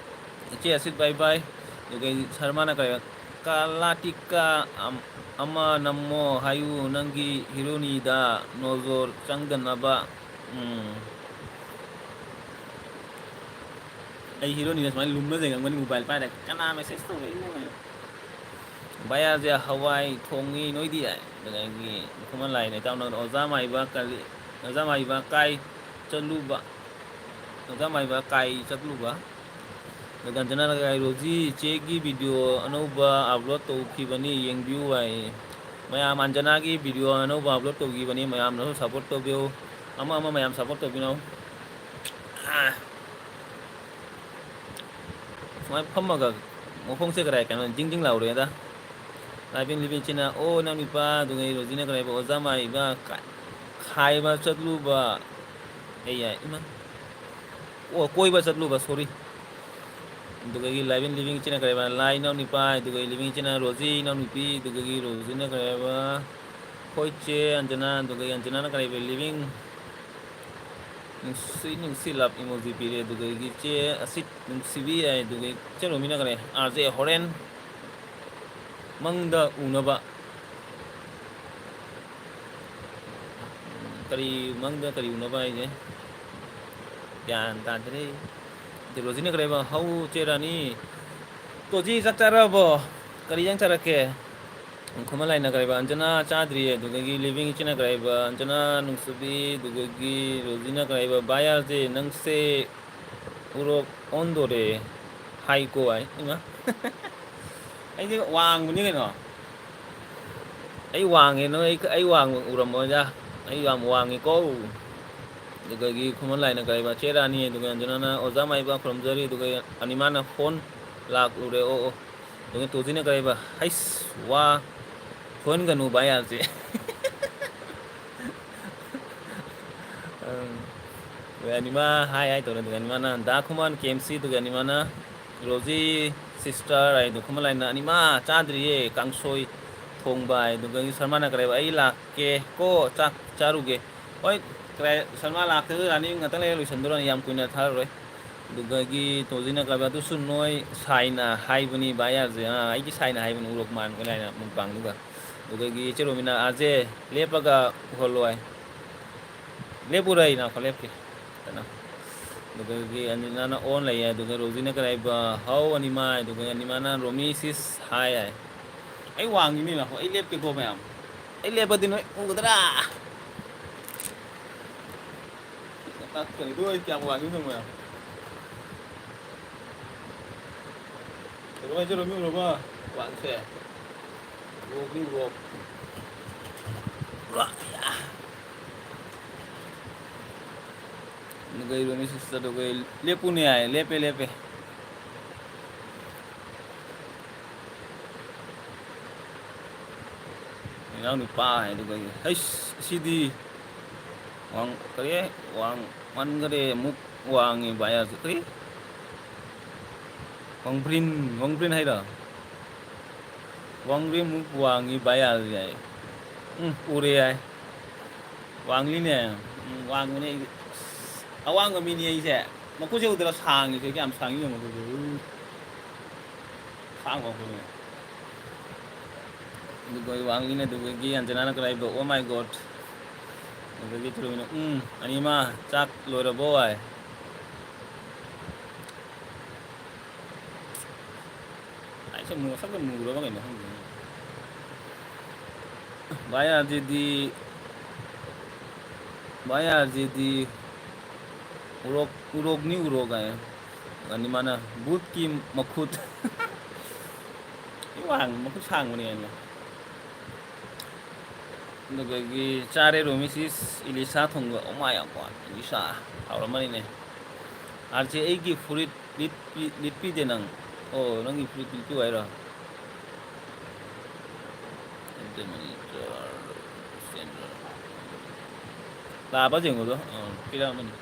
ꯏꯆꯦ ꯑꯁꯤꯠ ꯕꯥꯏ ꯕꯥꯏ꯫ ꯑꯗꯨꯒ ꯁꯔꯃꯥꯅ ꯀꯔꯤ, ꯀꯥꯂꯥꯇꯤꯀꯥ ꯑꯝ-, ꯑꯃ ꯅꯝꯃꯣ ꯍꯥꯏꯌꯨ ꯅꯪꯒꯤ ꯍꯤꯔꯣꯅꯤꯗ ꯅꯣꯖꯣꯔ ꯆꯪꯗꯅꯕ꯫ ꯎꯝ꯫ ꯑꯩ ꯍꯤꯔꯣꯅꯤꯗ ꯁꯨꯃꯥꯏꯅ ꯂꯨꯝꯅ ꯂꯩꯔꯝꯒꯅꯤ ꯃꯣꯕꯥꯏꯜ ꯄꯥꯏꯔꯒ, "ꯀꯅꯥ ꯃꯦꯁꯦꯖ ꯇꯧꯔꯛꯏꯅꯣ?" ꯍꯥꯏꯅ꯫ ꯕꯌꯥꯁꯦ ꯍꯋꯥꯏ ꯊꯣꯡꯉꯤ ꯅꯣꯏꯗꯤ ꯍꯥꯏ꯫ ꯑꯗꯨꯗꯒꯤ ꯈꯨꯃꯟ ꯂꯥꯏꯅ ꯏꯇꯥꯎꯅ ꯑꯣꯖꯥ ꯃꯥꯏꯕ ꯀꯔꯤ, ꯑꯣꯖꯥ ꯃꯥꯏꯕ ꯀꯥꯏ ꯆꯠꯂꯨꯕ? ꯑꯣꯖꯥ ꯃꯥꯏꯕ ꯀꯥꯏ ꯆꯠꯂꯨꯕ? ꯑꯗ ꯑꯟꯖꯅꯥꯅ ꯀꯥꯏ, "ꯔꯣꯖꯤ ꯏꯆꯦꯒꯤ ꯚꯤꯗꯤꯑꯣ ꯑꯅꯧꯕ ꯑꯞꯂꯣꯗ ꯇꯧꯈꯤꯕꯅꯤ, ꯌꯦꯡꯕꯤꯌꯨ" ꯍꯥꯏ꯫ ꯃꯌꯥꯝ ꯑꯟꯖꯅꯥꯒꯤ ꯚꯤꯗꯤꯑꯣ ꯑꯅꯧꯕ ꯑꯞꯂꯣꯗ ꯇꯧꯈꯤꯕꯅꯤ, ꯃꯌꯥꯝꯅꯁꯨ ꯁꯞꯄꯣꯔꯠ ꯇꯧꯕꯤꯌꯨ꯫ ꯑꯃ ꯑꯃ ꯃꯌꯥꯝ ꯁꯞꯄꯣꯔꯠ ꯇꯧꯕꯤꯅꯧ꯫ ꯁꯨꯃꯥꯏꯅ ꯐꯝꯃꯒ ꯃꯈꯣꯡꯁꯦ ꯀꯗꯥꯏ ꯀꯩꯅꯣ ꯖꯤꯡ ꯖꯤꯡ ꯂꯥꯎꯔꯦꯗ꯫ ꯂꯥꯏꯕꯦꯟ ꯂꯤꯕꯦꯟꯁꯤꯅ, "ꯑꯣ, ꯅꯪ ꯅꯨꯄꯥ ꯑꯗꯨꯉꯩ ꯔꯣꯖꯤꯅ ꯀꯗꯥꯏꯕ ꯑꯣꯖꯥ ꯃꯥꯏꯕ ꯀꯥ-, ꯈꯥꯏꯕ ꯆꯠꯂꯨꯕ?" ꯑꯩ ꯌꯥꯏ, ꯏꯃꯥ꯫ ꯑꯣ, ꯀꯣꯏꯕ ꯆꯠꯂꯨꯕ, ꯁꯣꯔꯤ꯫ ꯑꯗꯨꯗꯒꯤ ꯂꯥꯏꯕꯦꯟ ꯂꯤꯕꯤꯡ ꯏꯆꯦꯅ ꯀꯔꯤ ꯍꯥꯏꯕ? ꯂꯥꯏ ꯏꯅꯥꯎ ꯅꯨꯄꯥ, ꯑꯗꯨꯗꯒꯤ ꯂꯤꯕꯤꯡ ꯏꯆꯦꯅ ꯔꯣꯖꯤ ꯏꯅꯥꯎ ꯅꯨꯄꯤ, ꯑꯗꯨꯗꯒꯤ ꯔꯣꯖꯤꯅ ꯀꯔꯤ ꯍꯥꯏꯕ? ꯑꯩꯈꯣꯏ ꯆꯦ ꯑꯟꯖꯅꯥ, ꯑꯗꯨꯗꯒꯤ ꯑꯟꯖꯅꯥꯅ ꯀꯔꯤ ꯍꯥꯏꯕ? ꯂꯤꯕꯤꯡ ꯅꯨꯡꯁꯤ ꯅꯨꯡꯁꯤ ꯂꯞ ꯏꯃꯣꯖꯤ ꯄꯤꯔꯦ, ꯑꯗꯨꯗꯒꯤ ꯆꯦ ꯑꯁꯤꯠ ꯅꯨꯡꯁꯤꯕꯤ ꯍꯥꯏ, ꯑꯗꯨꯗꯒꯤ ꯆꯦ ꯔꯣꯃꯤꯅ ꯀꯔꯤ? ꯑꯥꯔ ꯖꯦ ꯍꯣꯔꯦꯟ ꯃꯪꯗ ꯎꯅꯕ꯫ ꯀꯔꯤ ꯃꯪꯗ ꯀꯔꯤ ꯎꯅꯕ ꯍꯥꯏꯁꯦ? ꯒ꯭ꯌꯥꯟ ꯇꯥꯗ꯭ꯔꯦ꯫ ꯑꯗꯨ ꯔꯣꯖꯤꯅ ꯀꯔꯤ ꯍꯥꯏꯕ? ꯍꯧ ꯆꯦ ꯔꯥꯅꯤ꯫ ꯇꯣꯖꯤ ꯆꯥꯛ ꯆꯥꯔꯕꯣ? ꯀꯔꯤ ꯏꯟꯖꯥꯡ ꯆꯥꯔꯛꯀꯦ? ꯈꯨꯃꯟ ꯂꯥꯏꯅ ꯀꯔꯤ ꯍꯥꯏꯕ? ꯑꯟꯖꯅꯥ ꯆꯥꯗ꯭ꯔꯤꯌꯦ꯫ ꯑꯗꯨꯗꯒꯤ ꯂꯤꯕꯤꯡ ꯏꯆꯦꯅ ꯀꯔꯤ ꯍꯥꯏꯕ? ꯑꯟꯖꯅꯥ ꯅꯨꯡꯁꯤꯕꯤ, ꯑꯗꯨꯗꯒꯤ ꯔꯣꯖꯤꯅ ꯀꯔꯤ ꯍꯥꯏꯕ? ꯚꯥꯏ ꯑꯥꯔ ꯖꯦ ꯅꯪꯁꯦ ꯎꯔꯣꯛ ꯑꯣꯟꯗꯣꯔꯦ ꯍꯥꯏꯀꯣ ꯍꯥꯏ꯫ ꯏꯃꯥ꯫ ꯑꯩꯗꯤ ꯋꯥꯡꯕꯅꯤ ꯀꯩꯅꯣ꯫ ꯑꯩ ꯋꯥꯡꯉꯦ ꯅꯣꯏ, ꯑꯩ, ꯑꯩ ꯋꯥꯡꯕ ꯎꯔꯝꯃꯣꯏꯗ꯫ ꯑꯩ ꯌꯥꯝ ꯋꯥꯡꯉꯤꯀꯣ꯫ ꯑꯗꯨꯗꯒꯤ ꯈꯨꯃꯟ ꯂꯥꯏꯅ ꯀꯔꯤ ꯍꯥꯏꯕ? ꯆꯦ ꯔꯥꯅꯤ, ꯑꯗꯨꯒ ꯑꯟꯖꯅꯥꯅ ꯑꯣꯖꯥ ꯃꯥꯏꯕ ꯈꯨꯔꯨꯝꯖꯔꯤ, ꯑꯗꯨꯒ ꯑꯅꯤꯃꯥꯅ ꯐꯣꯟ ꯂꯥꯛꯂꯨꯔꯦ꯫ ꯑꯣ, ꯑꯣ꯫ ꯑꯗꯨꯒ ꯇꯣꯖꯤꯅ ꯀꯔꯤ ꯍꯥꯏꯕ? ꯍꯩꯁ, ꯋꯥ ꯐꯣꯟꯒꯅꯨ ꯚꯥꯏ ꯌꯥꯁꯦ꯫ ꯑꯪ꯫ ꯑꯗꯨꯒ ꯑꯅꯤꯃꯥ ꯍꯥꯏ ꯍꯥꯏ ꯇꯧꯔꯦ꯫ ꯑꯗꯨꯒ ꯑꯅꯤꯃꯥꯅ ꯗꯥ ꯈꯨꯃꯟ ꯀꯦ ꯑꯦꯝ ꯁꯤ, ꯑꯗꯨꯒ ꯑꯅꯤꯃꯥꯅ ꯔꯣꯖꯤ ꯁꯤꯁꯇꯔ ꯍꯥꯏꯗꯣ ꯈꯨꯃꯟ ꯂꯥꯏꯅ ꯑꯅꯤꯃꯥ ꯆꯥꯗ꯭ꯔꯤꯌꯦ ꯀꯥꯡꯁꯣꯏ ꯊꯣꯡꯕ ꯍꯥꯏ꯫ ꯑꯗꯨꯒ ꯁꯔꯃꯥꯅ ꯀꯔꯤ ꯍꯥꯏꯕ? ꯑꯩ ꯂꯥꯛꯀꯦ ꯀꯣ, ꯆꯥꯛ ꯆꯥꯔꯨꯒꯦ꯫ ꯍꯣꯏ, ꯀꯔꯥꯏ, ꯁꯔꯃꯥ ꯂꯥꯛꯇ꯭ꯔꯁꯨ ꯔꯥꯅꯤ ꯉꯥꯛꯇꯪ ꯂꯩꯔ ꯂꯣꯏꯁꯟꯗꯣꯔꯅꯤ, ꯌꯥꯝ ꯀꯨꯏꯅ ꯊꯥꯔꯔꯣꯏ꯫ ꯑꯗꯨꯗꯒꯤ ꯇꯣꯖꯤꯅ ꯀꯥꯕ ꯑꯗꯨꯁꯨ ꯅꯣꯏ ꯁꯥꯏꯅ ꯍꯥꯏꯕꯅꯤ ꯚꯥꯏ ꯑꯥꯔ ꯖꯦ꯫ ꯑꯥ, ꯑꯩꯒꯤ ꯁꯥꯏꯅ ꯍꯥꯏꯕꯅꯤ ꯎꯔꯣꯛ ꯃꯥꯟꯕ ꯀꯥꯏꯅ ꯃꯨꯛꯕꯥꯡꯗꯨꯒ꯫ ꯑꯗꯨꯗꯒꯤ ꯏꯆꯦ ꯔꯣꯃꯤꯅ ꯑꯥꯔ ꯖꯦ ꯂꯦꯞꯄꯒ ꯎꯍꯜꯂꯣ ꯍꯥꯏ꯫ ꯂꯦꯞꯄꯨꯔ ꯑꯩ ꯅꯥꯈꯣ ꯂꯦꯞꯀꯦ꯫ ꯐꯖꯅ꯫ ꯑꯗꯨꯗꯒꯤ ꯑꯅꯤꯃꯥꯅ ꯑꯣꯟ ꯂꯩꯌꯦ꯫ ꯑꯗꯨꯒ ꯔꯣꯖꯤꯅ ꯀꯔꯤ ꯍꯥꯏꯕ? ꯍꯥꯎ ꯑꯅꯤꯃꯥ꯫ ꯑꯗꯨꯒ ꯑꯅꯤꯃꯥꯅ ꯔꯣꯃꯤ ꯁꯤꯁ ꯍꯥꯏ ꯍꯥꯏ꯫ ꯑꯩ ꯋꯥꯡꯉꯤꯅꯤ ꯅꯥꯈꯣ, ꯑꯩ ꯂꯦꯞꯀꯦꯀꯣ ꯃꯌꯥꯝ꯫ ꯑꯩ ꯂꯦꯞꯄꯗꯤ ꯅꯣꯏ ꯎꯒꯗ꯭ꯔꯥ? ꯇꯥꯛꯀꯅꯤ꯫ ꯑꯗꯨ ꯑꯩ ꯀꯌꯥꯝ ꯋꯥꯡꯉꯤ ꯈꯪꯕ꯭ꯔꯥ? ꯀꯩꯅꯣ ꯍꯥꯏꯁꯦ, ꯔꯣꯃꯤ ꯎꯔꯕ? ꯋꯥꯡꯁꯦ꯫ ꯎꯔꯣꯛꯅꯤ, ꯎꯔꯣꯛ꯫ ꯎꯔꯣꯛ, ꯌꯥ꯫ ꯑꯗꯨꯒ ꯏꯔꯣꯃꯤ ꯁꯤꯁꯇꯔ, ꯑꯗꯨꯒ ꯂꯦꯞꯄꯨꯅꯦ ꯍꯥꯏ, ꯂꯦꯞꯄꯦ, ꯂꯦꯞꯄꯦ꯫ ꯏꯅꯥꯎ ꯅꯨꯄꯥ ꯍꯥꯏꯗꯨꯒ, ꯍꯩꯁ, ꯁꯤꯗꯤ ꯋꯥꯡ-, ꯀꯔꯤ? ꯋꯥꯡꯃꯟꯈꯔꯦ, ꯑꯃꯨꯛ ꯋꯥꯡꯉꯤ ꯚꯥꯏ, ꯀꯔꯤ? ꯋꯥꯡꯕ꯭ꯔꯤꯟ, ꯋꯥꯡꯕ꯭ꯔꯤꯟ ꯍꯥꯏꯔꯣ? ꯋꯥꯡꯕ꯭ꯔꯤꯟ ꯃꯨꯛ ꯋꯥꯡꯉꯤ ꯚꯥꯏ ꯑꯥꯔ ꯖꯦ ꯍꯥꯏ꯫ ꯎꯝ, ꯎꯔꯦ ꯍꯥꯏ꯫ ꯋꯥꯡꯂꯤꯅꯦ꯫ ꯎꯝ, ꯋꯥꯡꯕꯅꯦ ꯑꯩꯗꯤ꯫ ꯑꯁ, ꯑꯋꯥꯡꯕ ꯃꯤꯅꯤ ꯑꯩꯁꯦ꯫ ꯃꯈꯨꯠꯁꯦ ꯎꯗ꯭ꯔꯣ? ꯁꯥꯡꯉꯤꯁꯦ ꯀꯌꯥꯝ ꯁꯥꯡꯉꯤ ꯌꯦꯡꯉꯣ ꯑꯗꯨꯗꯤ꯫ ꯎꯝ꯫ ꯁꯥꯡꯕ ꯃꯈꯨꯠꯅꯦ꯫ ꯑꯗꯨꯒ ꯑꯩ ꯋꯥꯡꯂꯤꯅꯦ, ꯑꯗꯨꯗꯒꯤ ꯑꯟꯖꯅꯥꯅ ꯀꯔꯥꯏꯕ, "Oh my God!" ꯑꯗꯒꯤ ꯊꯣꯏꯕꯤꯅ, "ꯎꯝ, ꯑꯅꯤꯃ, ꯆꯥꯛ ꯂꯣꯏꯔꯕꯣ?" ꯍꯥꯏ꯫ ꯑꯩꯁꯦ ꯃꯨ-, ꯃꯁꯛꯇ ꯃꯨꯔꯕ ꯀꯩꯅꯣ ꯈꯪꯗꯦꯅꯦ꯫ ꯚꯥꯏ ꯑꯥꯔ ꯖꯦꯗꯤ, ꯚꯥꯏ ꯑꯥꯔ ꯖꯦꯗꯤ ꯎꯔꯣꯛ, ꯎꯔꯣꯛꯅꯤ ꯎꯔꯣꯛ ꯍꯥꯏ꯫ ꯑꯅꯤ ꯃꯥꯅ ꯕꯨꯠꯀꯤ ꯃꯈꯨꯠ꯫ ꯋꯥꯡ-, ꯃꯈꯨꯠ ꯁꯥꯡꯕꯅꯦ ꯍꯥꯏꯅ꯫ ꯑꯗꯨꯗꯒꯤ ꯆꯥꯔꯦ ꯔꯣꯃꯤꯁꯤꯁ ꯏꯂꯤꯁꯥ ꯊꯣꯡꯕ꯫ Oh my God, ꯏꯂꯤꯁꯥ ꯍꯥꯎꯔꯝꯃꯅꯤꯅꯦ꯫ ꯑꯥꯔ ꯖꯦ, ꯑꯩꯒꯤ ꯐꯨꯔꯤꯠ ꯂꯤꯠꯄꯤ-, ꯂꯤꯠꯄꯤꯗꯦ ꯅꯪ꯫ ꯑꯣ, ꯅꯪꯒꯤ ꯐꯨꯔꯤꯠ ꯂꯤꯠꯄꯤꯌꯨ ꯍꯥꯏꯔꯣ? ꯂꯥꯛꯑꯕ ꯌꯦꯡꯉꯨꯗꯣ꯫ ꯑ, ꯄꯤꯔꯛꯑꯃꯅꯤ꯫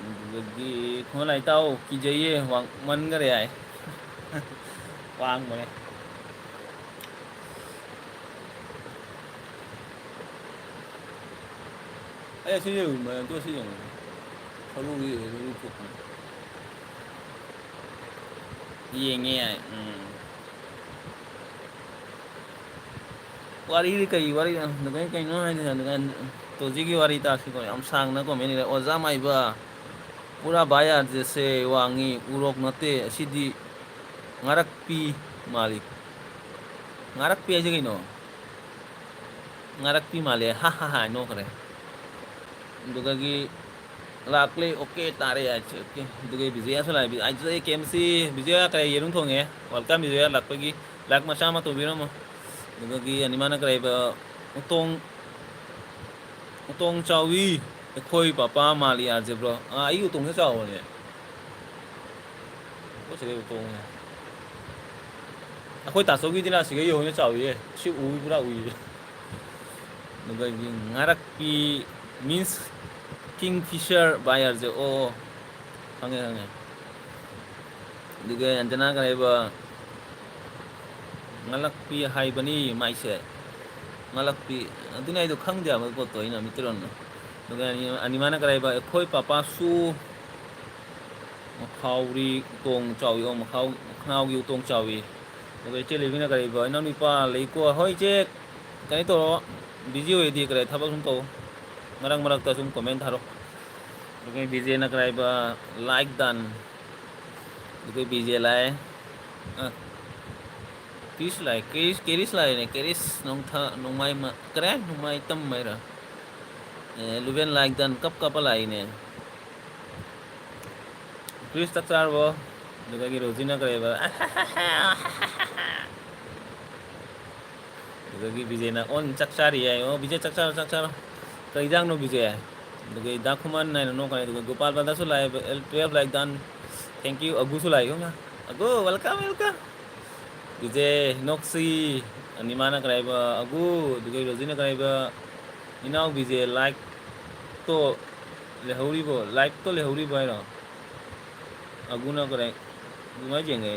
ꯑꯗꯨꯗꯒꯤ ꯈꯨꯃꯟ ꯂꯥꯏ ꯇꯥꯎ, ꯀꯤꯖꯩꯌꯦ, ꯋꯥꯡꯃꯟꯈꯔꯦ ꯍꯥꯏ꯫ ꯋꯥꯡꯕꯅꯦ꯫ ꯑꯩ ꯑꯁꯤ ꯌꯦꯡꯉꯨ, ꯃꯌꯥꯝ ꯇꯣ ꯑꯁꯤ ꯌꯦꯡꯉꯨ꯫ ꯁꯥꯃꯨꯒꯤ ꯌꯦꯡꯉꯨ, ꯊꯣꯛꯄꯅꯦ꯫ ꯌꯦꯡꯉꯦ ꯍꯥꯏ꯫ ꯎꯝ꯫ ꯋꯥꯔꯤꯗꯤ ꯀꯩ ꯋꯥꯔꯤ? ꯑꯗꯨꯃꯥꯏꯅ ꯀꯩꯅꯣ ꯍꯥꯏꯗꯅ, ꯑꯗꯨꯃꯥꯏꯅ ꯇꯣꯖꯤꯒꯤ ꯋꯥꯔꯤ ꯇꯥꯁꯤꯀꯣ, ꯌꯥꯝ ꯁꯥꯡꯅ ꯀꯣꯃꯦꯟ ꯏꯔꯦ꯫ ꯑꯣꯖꯥ ꯃꯥꯏꯕ, ꯄꯨꯔꯥ ꯚꯥꯏ ꯑꯥꯔ ꯖꯦꯁꯦ ꯋꯥꯡꯉꯤ, ꯎꯔꯣꯛ ꯅꯠꯇꯦ, ꯑꯁꯤꯗꯤ ꯉꯥꯔꯛꯄꯤ ꯃꯥꯜꯂꯤ꯫ ꯉꯥꯔꯛꯄꯤ ꯍꯥꯏꯁꯦ ꯀꯩꯅꯣ? ꯉꯥꯔꯛꯄꯤ ꯃꯥꯜꯂꯦ, ꯍꯥ ꯍꯥ ꯍꯥ ꯅꯣꯛꯈ꯭ꯔꯦ꯫ ꯑꯗꯨꯗꯒꯤ ꯂꯥꯛꯂꯦ, ꯑꯣꯀꯦ ꯇꯥꯔꯦ, ꯑꯩꯁꯦ ꯑꯣꯀꯦ꯫ ꯑꯗꯨꯒ ꯕꯤꯖꯌꯥꯁꯨ ꯂꯥꯛꯑꯦ, ꯑꯩꯁꯨ ꯑꯩ ꯀꯦ ꯑꯦꯝ ꯁꯤ ꯕꯤꯖꯌꯥ ꯀꯔꯤ ꯌꯦꯔꯨꯝ ꯊꯣꯡꯉꯦ, ꯋꯦꯜꯀꯝ ꯕꯤꯖꯌꯥ ꯂꯥꯛꯄꯒꯤ ꯂꯥꯏꯛ ꯃꯆꯥ ꯑꯃ ꯇꯧꯕꯤꯔꯝꯃꯣ꯫ ꯑꯗꯨꯗꯒꯤ ꯑꯅꯤꯃꯥꯅ ꯀꯔꯤꯕ, ꯎꯇꯣꯡ, ꯎꯇꯣꯡ ꯆꯥꯎꯏ, ꯑꯩꯈꯣꯏ ꯄꯄꯥ ꯃꯥꯜꯂꯤ ꯑꯥꯔ ꯖꯦ ꯕ꯭ꯔꯣ꯫ ꯑꯥ, ꯑꯩꯒꯤ ꯎꯇꯣꯡꯁꯦ ꯆꯥꯎꯕꯅꯦ꯫ ꯑꯩꯈꯣꯏ ꯁꯤꯗꯩ ꯎꯇꯣꯡꯅꯦ꯫ ꯑꯩꯈꯣꯏ ꯇꯥꯆꯧꯒꯤꯗꯤꯅ ꯁꯤꯒ ꯌꯧꯅ ꯆꯥꯎꯏꯌꯦ꯫ ꯁꯤ ꯎꯏ ꯄꯨꯔꯥ ꯎꯏꯌꯦ꯫ ꯑꯗꯨꯗꯒꯤ ꯉꯥꯔꯛꯄꯤ means king fisher buyer ꯁꯦ꯫ ꯑꯣ, ꯑꯣ꯫ ꯈꯪꯉꯦ, ꯈꯪꯉꯦ꯫ ꯑꯗꯨꯒ ꯑꯟꯖꯅꯥ ꯀꯔꯤ ꯍꯥꯏꯕ, ꯉꯂꯛꯄꯤ ꯍꯥꯏꯕꯅꯤ ꯃꯥꯏꯁꯦ꯫ ꯉꯂꯛꯄꯤ, ꯑꯗꯨꯅꯤ ꯑꯩꯗꯣ ꯈꯪꯗꯦ ꯍꯥꯏꯕ ꯄꯣꯠꯇꯣ ꯑꯩꯅ ꯃꯤꯇꯩꯔꯣꯟꯗ꯫ ꯑꯗꯨꯒ ꯑꯅꯤ-, ꯑꯅꯤꯃꯥꯅ ꯀꯔꯤ ꯍꯥꯏꯕ, ꯑꯩꯈꯣꯏ ꯄꯥꯄꯥꯁꯨ ꯃꯈꯥꯎꯔꯤ ꯎꯇꯣꯡ ꯆꯥꯎꯏ, ꯑꯣ, ꯃꯈꯥꯎ-, ꯃꯈꯅꯥꯎꯒꯤ ꯎꯇꯣꯡ ꯆꯥꯎꯏ꯫ ꯑꯗꯨꯒ ꯏꯆꯦ ꯂꯩꯕꯤꯅ ꯀꯔꯤ ꯍꯥꯏꯕ, "ꯏꯅꯥꯎꯅꯨꯄꯥ ꯂꯩꯀꯣ?" "ꯍꯣꯏ ꯏꯆꯦ, ꯀꯩꯅꯣ ꯇꯧꯔꯣ, ꯕꯤꯖꯤ ꯑꯣꯏꯔꯗꯤ ꯀꯔꯤ ꯊꯕꯛ ꯁꯨꯝ ꯇꯧ, ꯃꯔꯛ ꯃꯔꯛꯇ ꯁꯨꯝ ꯀꯣꯃꯦꯟ ꯊꯥꯔꯣ꯫" ꯑꯗꯨꯒ ꯕꯤꯖꯦꯅ ꯀꯔꯤ ꯍꯥꯏꯕ, "ꯂꯥꯏꯛ ꯗꯟ꯫" ꯑꯗꯨꯒ ꯕꯤꯖꯦ ꯂꯥꯛꯑꯦ꯫ ꯑ, ꯀ꯭ꯔꯤꯁ ꯂꯥꯛꯑꯦ, ꯀ꯭ꯔꯤꯁ, ꯀꯦꯔꯤꯁ ꯂꯥꯛꯑꯦꯅꯦ, ꯀꯦꯔꯤꯁ ꯅꯣꯡꯊ-, ꯅꯣꯡꯃꯥꯏ-, ꯀꯔꯤ ꯍꯥꯏ? ꯅꯣꯡꯃꯥꯏꯇꯝ ꯍꯥꯏꯔ? ꯑꯦ, ꯂꯨꯕꯦꯟ ꯂꯥꯏꯛ ꯗꯟ ꯀꯞ ꯀꯞꯄ ꯂꯥꯛꯏꯅꯦ꯫ ꯀ꯭ꯔꯤꯁ ꯆꯥꯛ ꯆꯥꯔꯕꯣ? ꯑꯗꯨꯗꯒꯤ ꯔꯣꯖꯤꯅ ꯀꯔꯤ ꯍꯥꯏꯕ? ꯑꯗꯨꯗꯒꯤ ꯕꯤꯖꯦꯅ, "ꯑꯣꯟ ꯆꯥꯛ ꯆꯥꯔꯤ" ꯍꯥꯏ꯫ "ꯑꯣ, ꯕꯤꯖꯦ ꯆꯥꯛ ꯆꯥꯔꯣ, ꯆꯥꯛ ꯆꯥꯔꯣ꯫ ꯀꯔꯤ ꯏꯟꯖꯥꯡꯅꯣ ꯕꯤꯖꯦ?" ꯑꯗꯨꯗꯒꯤ ꯗꯥ ꯈꯨꯃꯟ ꯍꯥꯏꯅ ꯅꯣꯛꯀꯅꯤ꯫ ꯑꯗꯨꯒ ꯒꯣꯄꯥꯜ ꯕꯗꯥꯁꯨ ꯂꯥꯛꯑꯦ, L twelve like done. Thank you꯫ ꯑꯒꯨꯁꯨ ꯂꯥꯛꯑꯦ, ꯌꯦꯡꯉꯨꯅ꯫ "ꯑꯒꯨ, welcome, welcome꯫" ꯕꯤꯖꯦ ꯅꯣꯛꯁꯤ, ꯑꯅꯤꯃꯥꯅ ꯀꯔꯤ ꯍꯥꯏꯕ? "ꯑꯒꯨ", ꯑꯗꯨꯒ ꯔꯣꯖꯤꯅ ꯀꯔꯤ ꯍꯥꯏꯕ? "ꯏꯅꯥꯎ ꯕꯤꯖꯦ, ꯂꯥꯏꯛꯇꯣ ꯂꯩꯍꯧꯔꯤꯕꯣ? ꯂꯥꯏꯛꯇꯣ ꯂꯩꯍꯧꯔꯤꯕꯣ?" ꯍꯥꯏꯔꯣ? ꯑꯒꯨꯅ ꯀꯔꯤ? ꯑꯗꯨꯃꯥꯏꯅ ꯌꯦꯡꯉꯦ꯫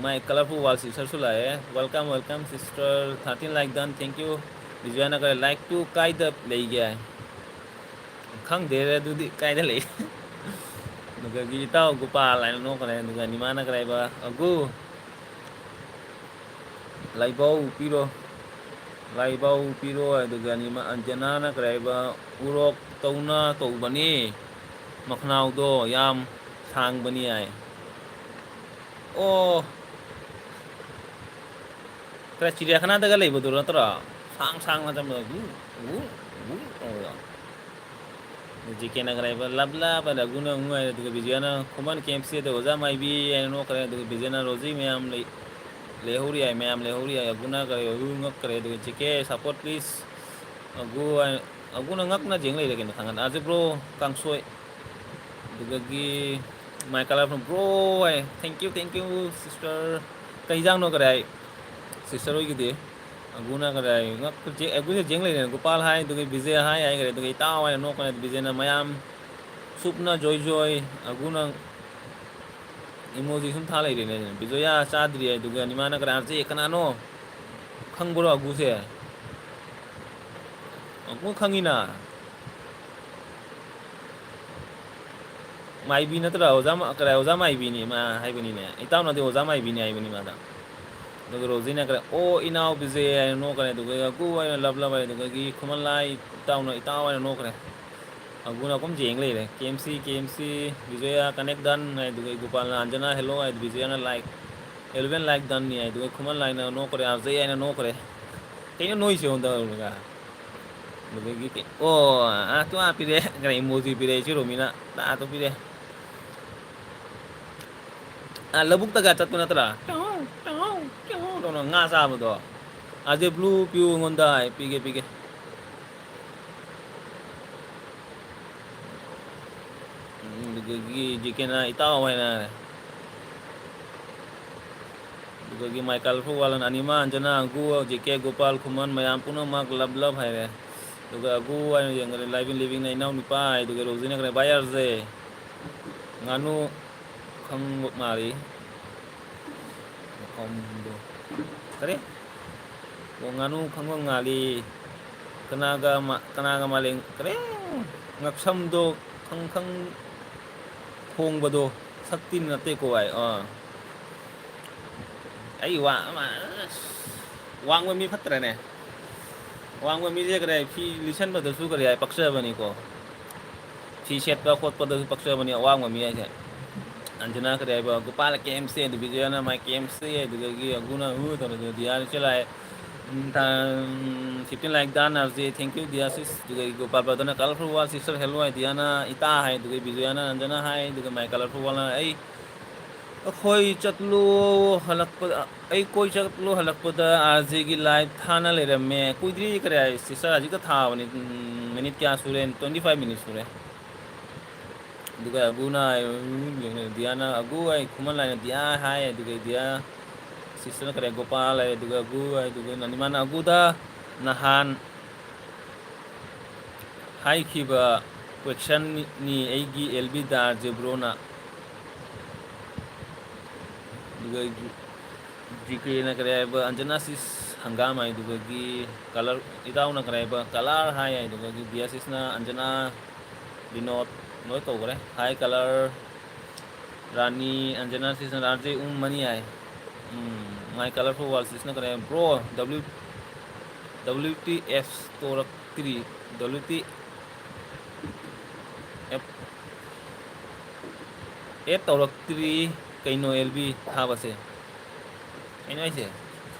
My colorful wall sisterꯁꯨ ꯂꯥꯛꯑꯦ꯫ "Welcome, welcome sister, thirteen like done, thank you꯫" ꯕꯤꯖ꯭ꯋꯥꯅ ꯀꯔꯤ, "ꯂꯥꯏꯛꯇꯨ ꯀꯥꯏꯗ ꯂꯩꯒꯦ?" ꯈꯪꯗꯦꯔꯦ ꯑꯗꯨꯗꯤ ꯀꯥꯏꯗ ꯂꯩ꯫ ꯑꯗꯨꯗꯒꯤ ꯏꯇꯥꯎ ꯒꯣꯄꯥꯜ ꯍꯥꯏꯅ ꯅꯣꯛꯈ꯭ꯔꯦ꯫ ꯑꯗꯨꯒ ꯅꯤꯃꯥꯅ ꯀꯔꯤ ꯍꯥꯏꯕ? "ꯑꯒꯨ, ꯂꯥꯏꯕꯧ ꯄꯤꯔꯣ, ꯂꯥꯏꯕꯧ ꯄꯤꯔꯣ꯫" ꯑꯗꯨꯒ ꯅꯤꯃꯥ ꯑꯟꯖꯅꯥꯅ ꯀꯔꯤ ꯍꯥꯏꯕ? "ꯎꯔꯣꯛ ꯇꯧꯅ ꯇꯧꯕꯅꯤ, ꯃꯈꯅꯥꯎꯗꯣ ꯌꯥꯝ ꯁꯥꯡꯕꯅꯤ" ꯍꯥꯏ꯫ ꯑꯣ, ꯈꯔ ꯆꯤꯔꯤꯌꯥꯈꯥꯅꯥꯗꯒ ꯂꯩꯕꯗꯨ ꯅꯠꯇ꯭ꯔꯣ? ꯁꯥꯡ ꯁꯥꯡꯅ ꯆꯠꯄꯗꯣ, ꯒꯨ, ꯒꯨ, ꯒꯨ ꯇꯧꯕꯗꯣ꯫ ꯑꯗꯨ ꯖꯦ ꯀꯦꯅ ꯈꯔ ꯍꯥꯏꯕ, "ꯂꯞ ꯂꯞ" ꯍꯥꯏꯅ ꯑꯒꯨꯅ ꯑꯃꯨꯛ ꯍꯥꯏꯔꯦ, ꯑꯗꯨꯒ ꯕꯤꯖꯌꯅ "ꯈꯨꯃꯟ ꯀꯦꯝꯞꯁꯤꯗ ꯑꯣꯖꯥ ꯃꯥꯏꯕꯤ" ꯍꯥꯏꯅ ꯅꯣꯛꯈ꯭ꯔꯦ, ꯑꯗꯨꯒ ꯕꯤꯖꯌꯅ "ꯔꯣꯖꯤ ꯃꯌꯥꯝ ꯂꯩ, ꯂꯩꯍꯧꯔꯤ" ꯍꯥꯏ, "ꯃꯌꯥꯝ ꯂꯩꯍꯧꯔꯤ" ꯍꯥꯏ, ꯑꯒꯨꯅ ꯀꯔꯤ ꯑꯒꯨ ꯉꯛꯈ꯭ꯔꯦ, ꯑꯗꯨꯒ "ꯖꯦ ꯀꯦ support please ꯑꯒꯨ" ꯍꯥꯏ, ꯑꯒꯨꯅ ꯉꯛꯅ ꯌꯦꯡ ꯂꯩꯔꯦ ꯀꯩꯅꯣ ꯊꯥꯡꯒꯠ꯫ "ꯑꯥꯔ ꯖꯦ ꯕ꯭ꯔꯣ ꯀꯥꯡꯁꯣꯏ", ꯑꯗꯨꯗꯒꯤ "My color from bro" high, "Thank you, thank you sister꯫" "ꯀꯩ ꯍꯤꯟꯖꯥꯡꯅꯣ?" ꯀꯔꯤ ꯍꯥꯏ ꯁꯤꯁꯇꯔ ꯍꯣꯏꯒꯤꯗꯤ? ꯑꯒꯨꯅ ꯀꯔꯤ ꯍꯥꯏ? ꯉꯛ-, ꯆꯦ-, ꯑꯒꯨꯁꯦ ꯌꯦꯡ ꯂꯩꯔꯦ꯫ ꯒꯣꯄꯥꯜ ꯍꯥꯏ, ꯑꯗꯨꯒ ꯕꯤꯖꯦ ꯍꯥꯏ ꯍꯥꯏꯈ꯭ꯔꯦ, ꯑꯗꯨꯒ ꯏꯇꯥꯎ ꯍꯥꯏꯅ ꯅꯣꯛꯈ꯭ꯔꯦ꯫ ꯕꯤꯖꯦꯅ "ꯃꯌꯥꯝ ꯁꯨꯞꯅ ꯖꯣꯏ ꯖꯣꯏ, ꯑꯒꯨꯅ emoji ꯁꯨꯝ ꯊꯥ ꯂꯩꯔꯦꯅꯦ꯫ ꯕꯤꯖꯣꯌꯥ ꯆꯥꯗ꯭ꯔꯤ ꯍꯥꯏꯗꯨꯒ ꯅꯤꯃꯥꯅ ꯀꯅꯥ ꯆꯦ ꯀꯅꯥꯅꯣ? ꯈꯪꯕ꯭ꯔꯣ ꯑꯒꯨꯁꯦ? ꯑꯒꯨ ꯈꯪꯉꯤꯅ꯫ ꯃꯥꯏꯕꯤ ꯅꯠꯇ꯭ꯔꯥ? ꯑꯣꯖꯥ ꯃ-, ꯀꯔꯥꯏ, ꯑꯣꯖꯥ ꯃꯥꯏꯕꯤꯅꯤ ꯃꯥ ꯍꯥꯏꯕꯅꯤꯅꯦ꯫ ꯏꯇꯥꯎꯅꯗꯤ ꯑꯣꯖꯥ ꯃꯥꯏꯕꯤꯅꯤ ꯍꯥꯏꯕꯅꯤ ꯃꯥꯗ꯫ ꯑꯗꯨꯒ ꯔꯣꯖꯤꯅ ꯀꯔꯥꯏ, "ꯑꯣ, ꯏꯅꯥꯎ ꯕꯤꯖꯦ" ꯍꯥꯏꯅ ꯅꯣꯛꯈ꯭ꯔꯦ꯫ ꯑꯗꯨꯒ ꯑꯒꯨ ꯍꯥꯏꯅ ꯂꯕ ꯂꯕ ꯍꯥꯏ꯫ ꯑꯗꯨꯗꯒꯤ ꯈꯨꯃꯟ ꯂꯥꯏ ꯏꯇꯥꯎꯅ ꯏꯇꯥꯎ ꯍꯥꯏꯅ ꯅꯣꯛꯈ꯭ꯔꯦ꯫ ꯑꯒꯨꯅ ꯑꯗꯨꯝ ꯌꯦꯡ ꯂꯩꯔꯦ꯫ "ꯀꯦ ꯑꯦꯝ ꯁꯤ, ꯀꯦ ꯑꯦꯝ ꯁꯤ, ꯕꯤꯖꯣꯌꯥ connect done" ꯍꯥꯏ꯫ ꯑꯗꯨꯒ ꯒꯣꯄꯥꯜꯅ "ꯑꯟꯖꯅꯥ hello" ꯍꯥꯏ꯫ ꯕꯤꯖꯣꯌꯥꯅ "Like eleven like done" ꯅꯤ ꯍꯥꯏ꯫ ꯑꯗꯨꯒ ꯈꯨꯃꯟ ꯂꯥꯏꯅ ꯅꯣꯛꯈ꯭ꯔꯦ꯫ "ꯑꯥꯔ ꯖꯦ" ꯍꯥꯏꯅ ꯅꯣꯛꯈ꯭ꯔꯦ꯫ ꯀꯩꯅꯣ ꯅꯣꯏꯁꯦ ꯑꯣꯟꯗ ꯑꯣꯏꯔꯒ꯫ ꯑꯗꯨꯗꯒꯤ ꯀꯩ-, ꯑꯣ, ꯑꯥ, ꯇꯨ ꯑꯥ ꯄꯤꯔꯛꯑꯦ꯫ ꯀꯩꯅꯣ emoji ꯄꯤꯔꯛꯑꯦ ꯁꯤ ꯔꯣꯃꯤꯅ꯫ ꯇꯥ ꯇꯨ ꯄꯤꯔꯛꯑꯦ꯫ ꯑꯥ, ꯂꯧꯕꯨꯛꯇꯒ ꯆꯠꯄ ꯅꯠꯇ꯭ꯔꯥ? ꯇꯧꯅ ꯉꯥ ꯆꯥꯕꯗꯣ꯫ ꯑꯥꯔ ꯖꯦ blue ꯄꯤꯌꯨ ꯑꯩꯉꯣꯟꯗ ꯍꯥꯏ꯫ ꯄꯤꯒꯦ, ꯄꯤꯒꯦ꯫ ꯎꯝ, ꯑꯗꯨꯗꯒꯤ ꯖꯤ ꯀꯦꯅ ꯏꯇꯥꯎ ꯍꯥꯏꯅ ꯍꯥꯏꯔꯦ꯫ ꯑꯗꯨꯗꯒꯤ ꯃꯥꯏꯀꯦꯜ ꯐꯨꯋꯥꯂꯟ, ꯑꯅꯤꯃꯥ, ꯑꯟꯖꯅꯥ, ꯑꯒꯨ, ꯖꯦ ꯀꯦ, ꯒꯣꯄꯥꯜ, ꯈꯨꯃꯟ, ꯃꯌꯥꯝ ꯄꯨꯝꯅꯃꯛ love love ꯍꯥꯏꯔꯦ꯫ ꯑꯗꯨꯒ ꯑꯒꯨ ꯍꯥꯏꯅ ꯌꯦꯡꯈ꯭ꯔꯦ, ꯂꯥꯏꯕꯤ ꯂꯤꯕꯤꯡꯅ ꯏꯅꯥꯎ ꯅꯨꯄꯥ ꯍꯥꯏ꯫ ꯑꯗꯨꯒ ꯔꯣꯖꯤꯅ ꯀꯔꯦ, "ꯚꯥꯏ ꯑꯥꯔ ꯖꯦ, ꯉꯥꯅꯨ ꯈꯪꯕ ꯃꯥꯜꯂꯤ"꯫ ꯃꯐꯝꯗꯣ ꯀꯔꯤ? ꯑꯣ, ꯉꯥꯅꯨ ꯈꯪꯕ ꯉꯥꯜꯂꯤ꯫ ꯀꯅꯥꯒ ꯃꯥ-, ꯀꯅꯥꯒ ꯃꯥꯂꯦꯝ ꯀꯔꯤ? ꯉꯛꯁꯝꯗꯣ ꯈꯪ ꯈꯪ ꯈꯣꯡꯕꯗꯣ ꯁꯛꯇꯤ ꯅꯠꯇꯦꯀꯣ ꯍꯥꯏ꯫ ꯑꯥ꯫ ꯑꯩ ꯋꯥ-, ꯑꯃ-, ꯑꯁ, ꯋꯥꯡꯕ ꯃꯤ ꯐꯠꯇ꯭ꯔꯅꯦ? ꯋꯥꯡꯕ ꯃꯤꯁꯦ ꯀꯔꯤ ꯍꯥꯏ? ꯐꯤ ꯂꯤꯠꯁꯟꯕꯗꯁꯨ ꯀꯔꯤ ꯍꯥꯏ? ꯄꯛꯆꯕꯅꯤꯀꯣ꯫ ꯐꯤ ꯁꯦꯠꯄ ꯈꯣꯠꯄꯗꯁꯨ ꯄꯛꯆꯕꯅꯤ ꯑꯋꯥꯡꯕ ꯃꯤ ꯍꯥꯏꯁꯦ꯫ ꯑꯟꯖꯅꯥ ꯀꯔꯤ ꯍꯥꯏꯕ? ꯒꯣꯄꯥꯜ ꯀꯦ ꯑꯦꯝ ꯁꯤ, ꯑꯗꯨ ꯕꯤꯖꯌꯅ ꯃꯥꯏ ꯀꯦ ꯑꯦꯝ ꯁꯤ, ꯑꯗꯨꯗꯒꯤ ꯑꯒꯨꯅ ꯎ ꯇꯧꯔꯦ, ꯑꯗꯨꯒ ꯗꯤꯌꯥꯅ ꯆꯦꯜꯂꯥꯛꯑꯦ꯫ ꯎꯝ, ꯇꯥ-, ꯎꯝ, fifteen like done, R J, thank you, dear sis꯫ ꯑꯗꯨꯒ Gopal ꯕꯗꯅ colorful world sister, hello ꯍꯥꯏ, ꯗꯤꯌꯥꯅ ꯏꯇꯥ ꯍꯥꯏ, ꯑꯗꯨꯒ ꯕꯤꯖꯌꯅ ꯑꯟꯖꯅꯥ ꯍꯥꯏ, ꯑꯗꯨꯒ ꯃꯥꯏ colorful worldꯅ ꯑꯩ, ꯑꯩꯈꯣꯏ ꯆꯠꯂꯨ ꯍꯜꯂꯛꯄꯗ, ꯑꯩ ꯀꯣꯏ ꯆꯠꯂꯨ ꯍꯜꯂꯛꯄꯗ R Jꯒꯤ live ꯊꯥꯅ ꯂꯩꯔꯝꯃꯦ꯫ ꯀꯨꯏꯗ꯭ꯔꯤ ꯀꯔꯤ ꯍꯥꯏ, sister ꯍꯧꯖꯤꯛꯇ ꯊꯥꯕꯅꯤ, ꯎꯝ, minute ꯀꯌꯥ ꯁꯨꯔꯦ? Twenty five minutes ꯁꯨꯔꯦ꯫ ꯑꯗꯨꯒ ꯑꯒꯨꯅ ꯍꯥꯏ, ꯎꯝ, ꯗꯤꯌꯥꯅ ꯑꯒꯨ ꯍꯥꯏ, ꯈꯨꯃꯟ ꯂꯥꯏꯅ ꯗꯤꯌꯥ ꯍꯥꯏ, ꯑꯗꯨꯒ ꯗꯤꯌꯥ sisterꯅ ꯀꯔꯤ ꯍꯥꯏ, ꯒꯣꯄꯥꯜ ꯍꯥꯏ, ꯑꯗꯨꯒ ꯑꯒꯨ ꯍꯥꯏ, ꯑꯗꯨꯒ ꯅꯅꯤꯃꯥꯅ ꯑꯒꯨꯗ ꯅꯍꯥꯟ ꯍꯥꯏꯈꯤꯕ ꯀ꯭ꯋꯦꯛꯁꯟꯅꯤ ꯑꯩꯒꯤ ꯑꯦꯜ ꯕꯤꯗ ꯖꯦꯕ꯭ꯔꯣꯅ꯫ ꯑꯗꯨꯒ ꯖꯤ ꯀꯦꯅ ꯀꯔꯤ ꯍꯥꯏꯕ, ꯑꯟꯖꯅꯥ ꯁꯤꯁ ꯍꯪꯒꯥꯝ ꯍꯥꯏꯗꯨꯒꯒꯤ ꯀꯂꯔ, ꯏꯇꯥꯎꯅ ꯀꯔꯤ ꯍꯥꯏꯕ, ꯀꯂꯔ ꯍꯥꯏ ꯍꯥꯏꯗꯨꯒꯒꯤ ꯕꯤ ꯑꯦꯁ ꯁꯤꯁꯅ ꯑꯟꯖꯅꯥ ꯕꯤꯅꯣꯗ ꯂꯣꯏ ꯀꯧꯈ꯭ꯔꯦ꯫ ꯍꯥꯏ ꯀꯂꯔ ꯔꯥꯅꯤ, ꯑꯟꯖꯅꯥ ꯁꯤꯁꯅ ꯑꯥꯔ ꯖꯦ ꯎꯝ ꯃꯅꯤ ꯍꯥꯏ꯫ ꯎꯝ, ꯃꯥꯏ ꯀꯂꯔꯐꯨꯜ ꯋꯥꯜ ꯁꯤꯁꯅ ꯀꯔꯤ ꯍꯥꯏ? Bro, W, W T F ꯇꯧꯔꯛꯇ꯭ꯔꯤ, ꯗꯕ꯭ꯂꯤꯎ ꯇꯤ ꯑꯦꯐ ꯑꯦꯠ ꯇꯧꯔꯛꯇ꯭ꯔꯤ ꯀꯩꯅꯣ ꯑꯦꯜ ꯕꯤ ꯊꯥꯕꯁꯦ? ꯀꯩꯅꯣ ꯍꯥꯏꯁꯦ?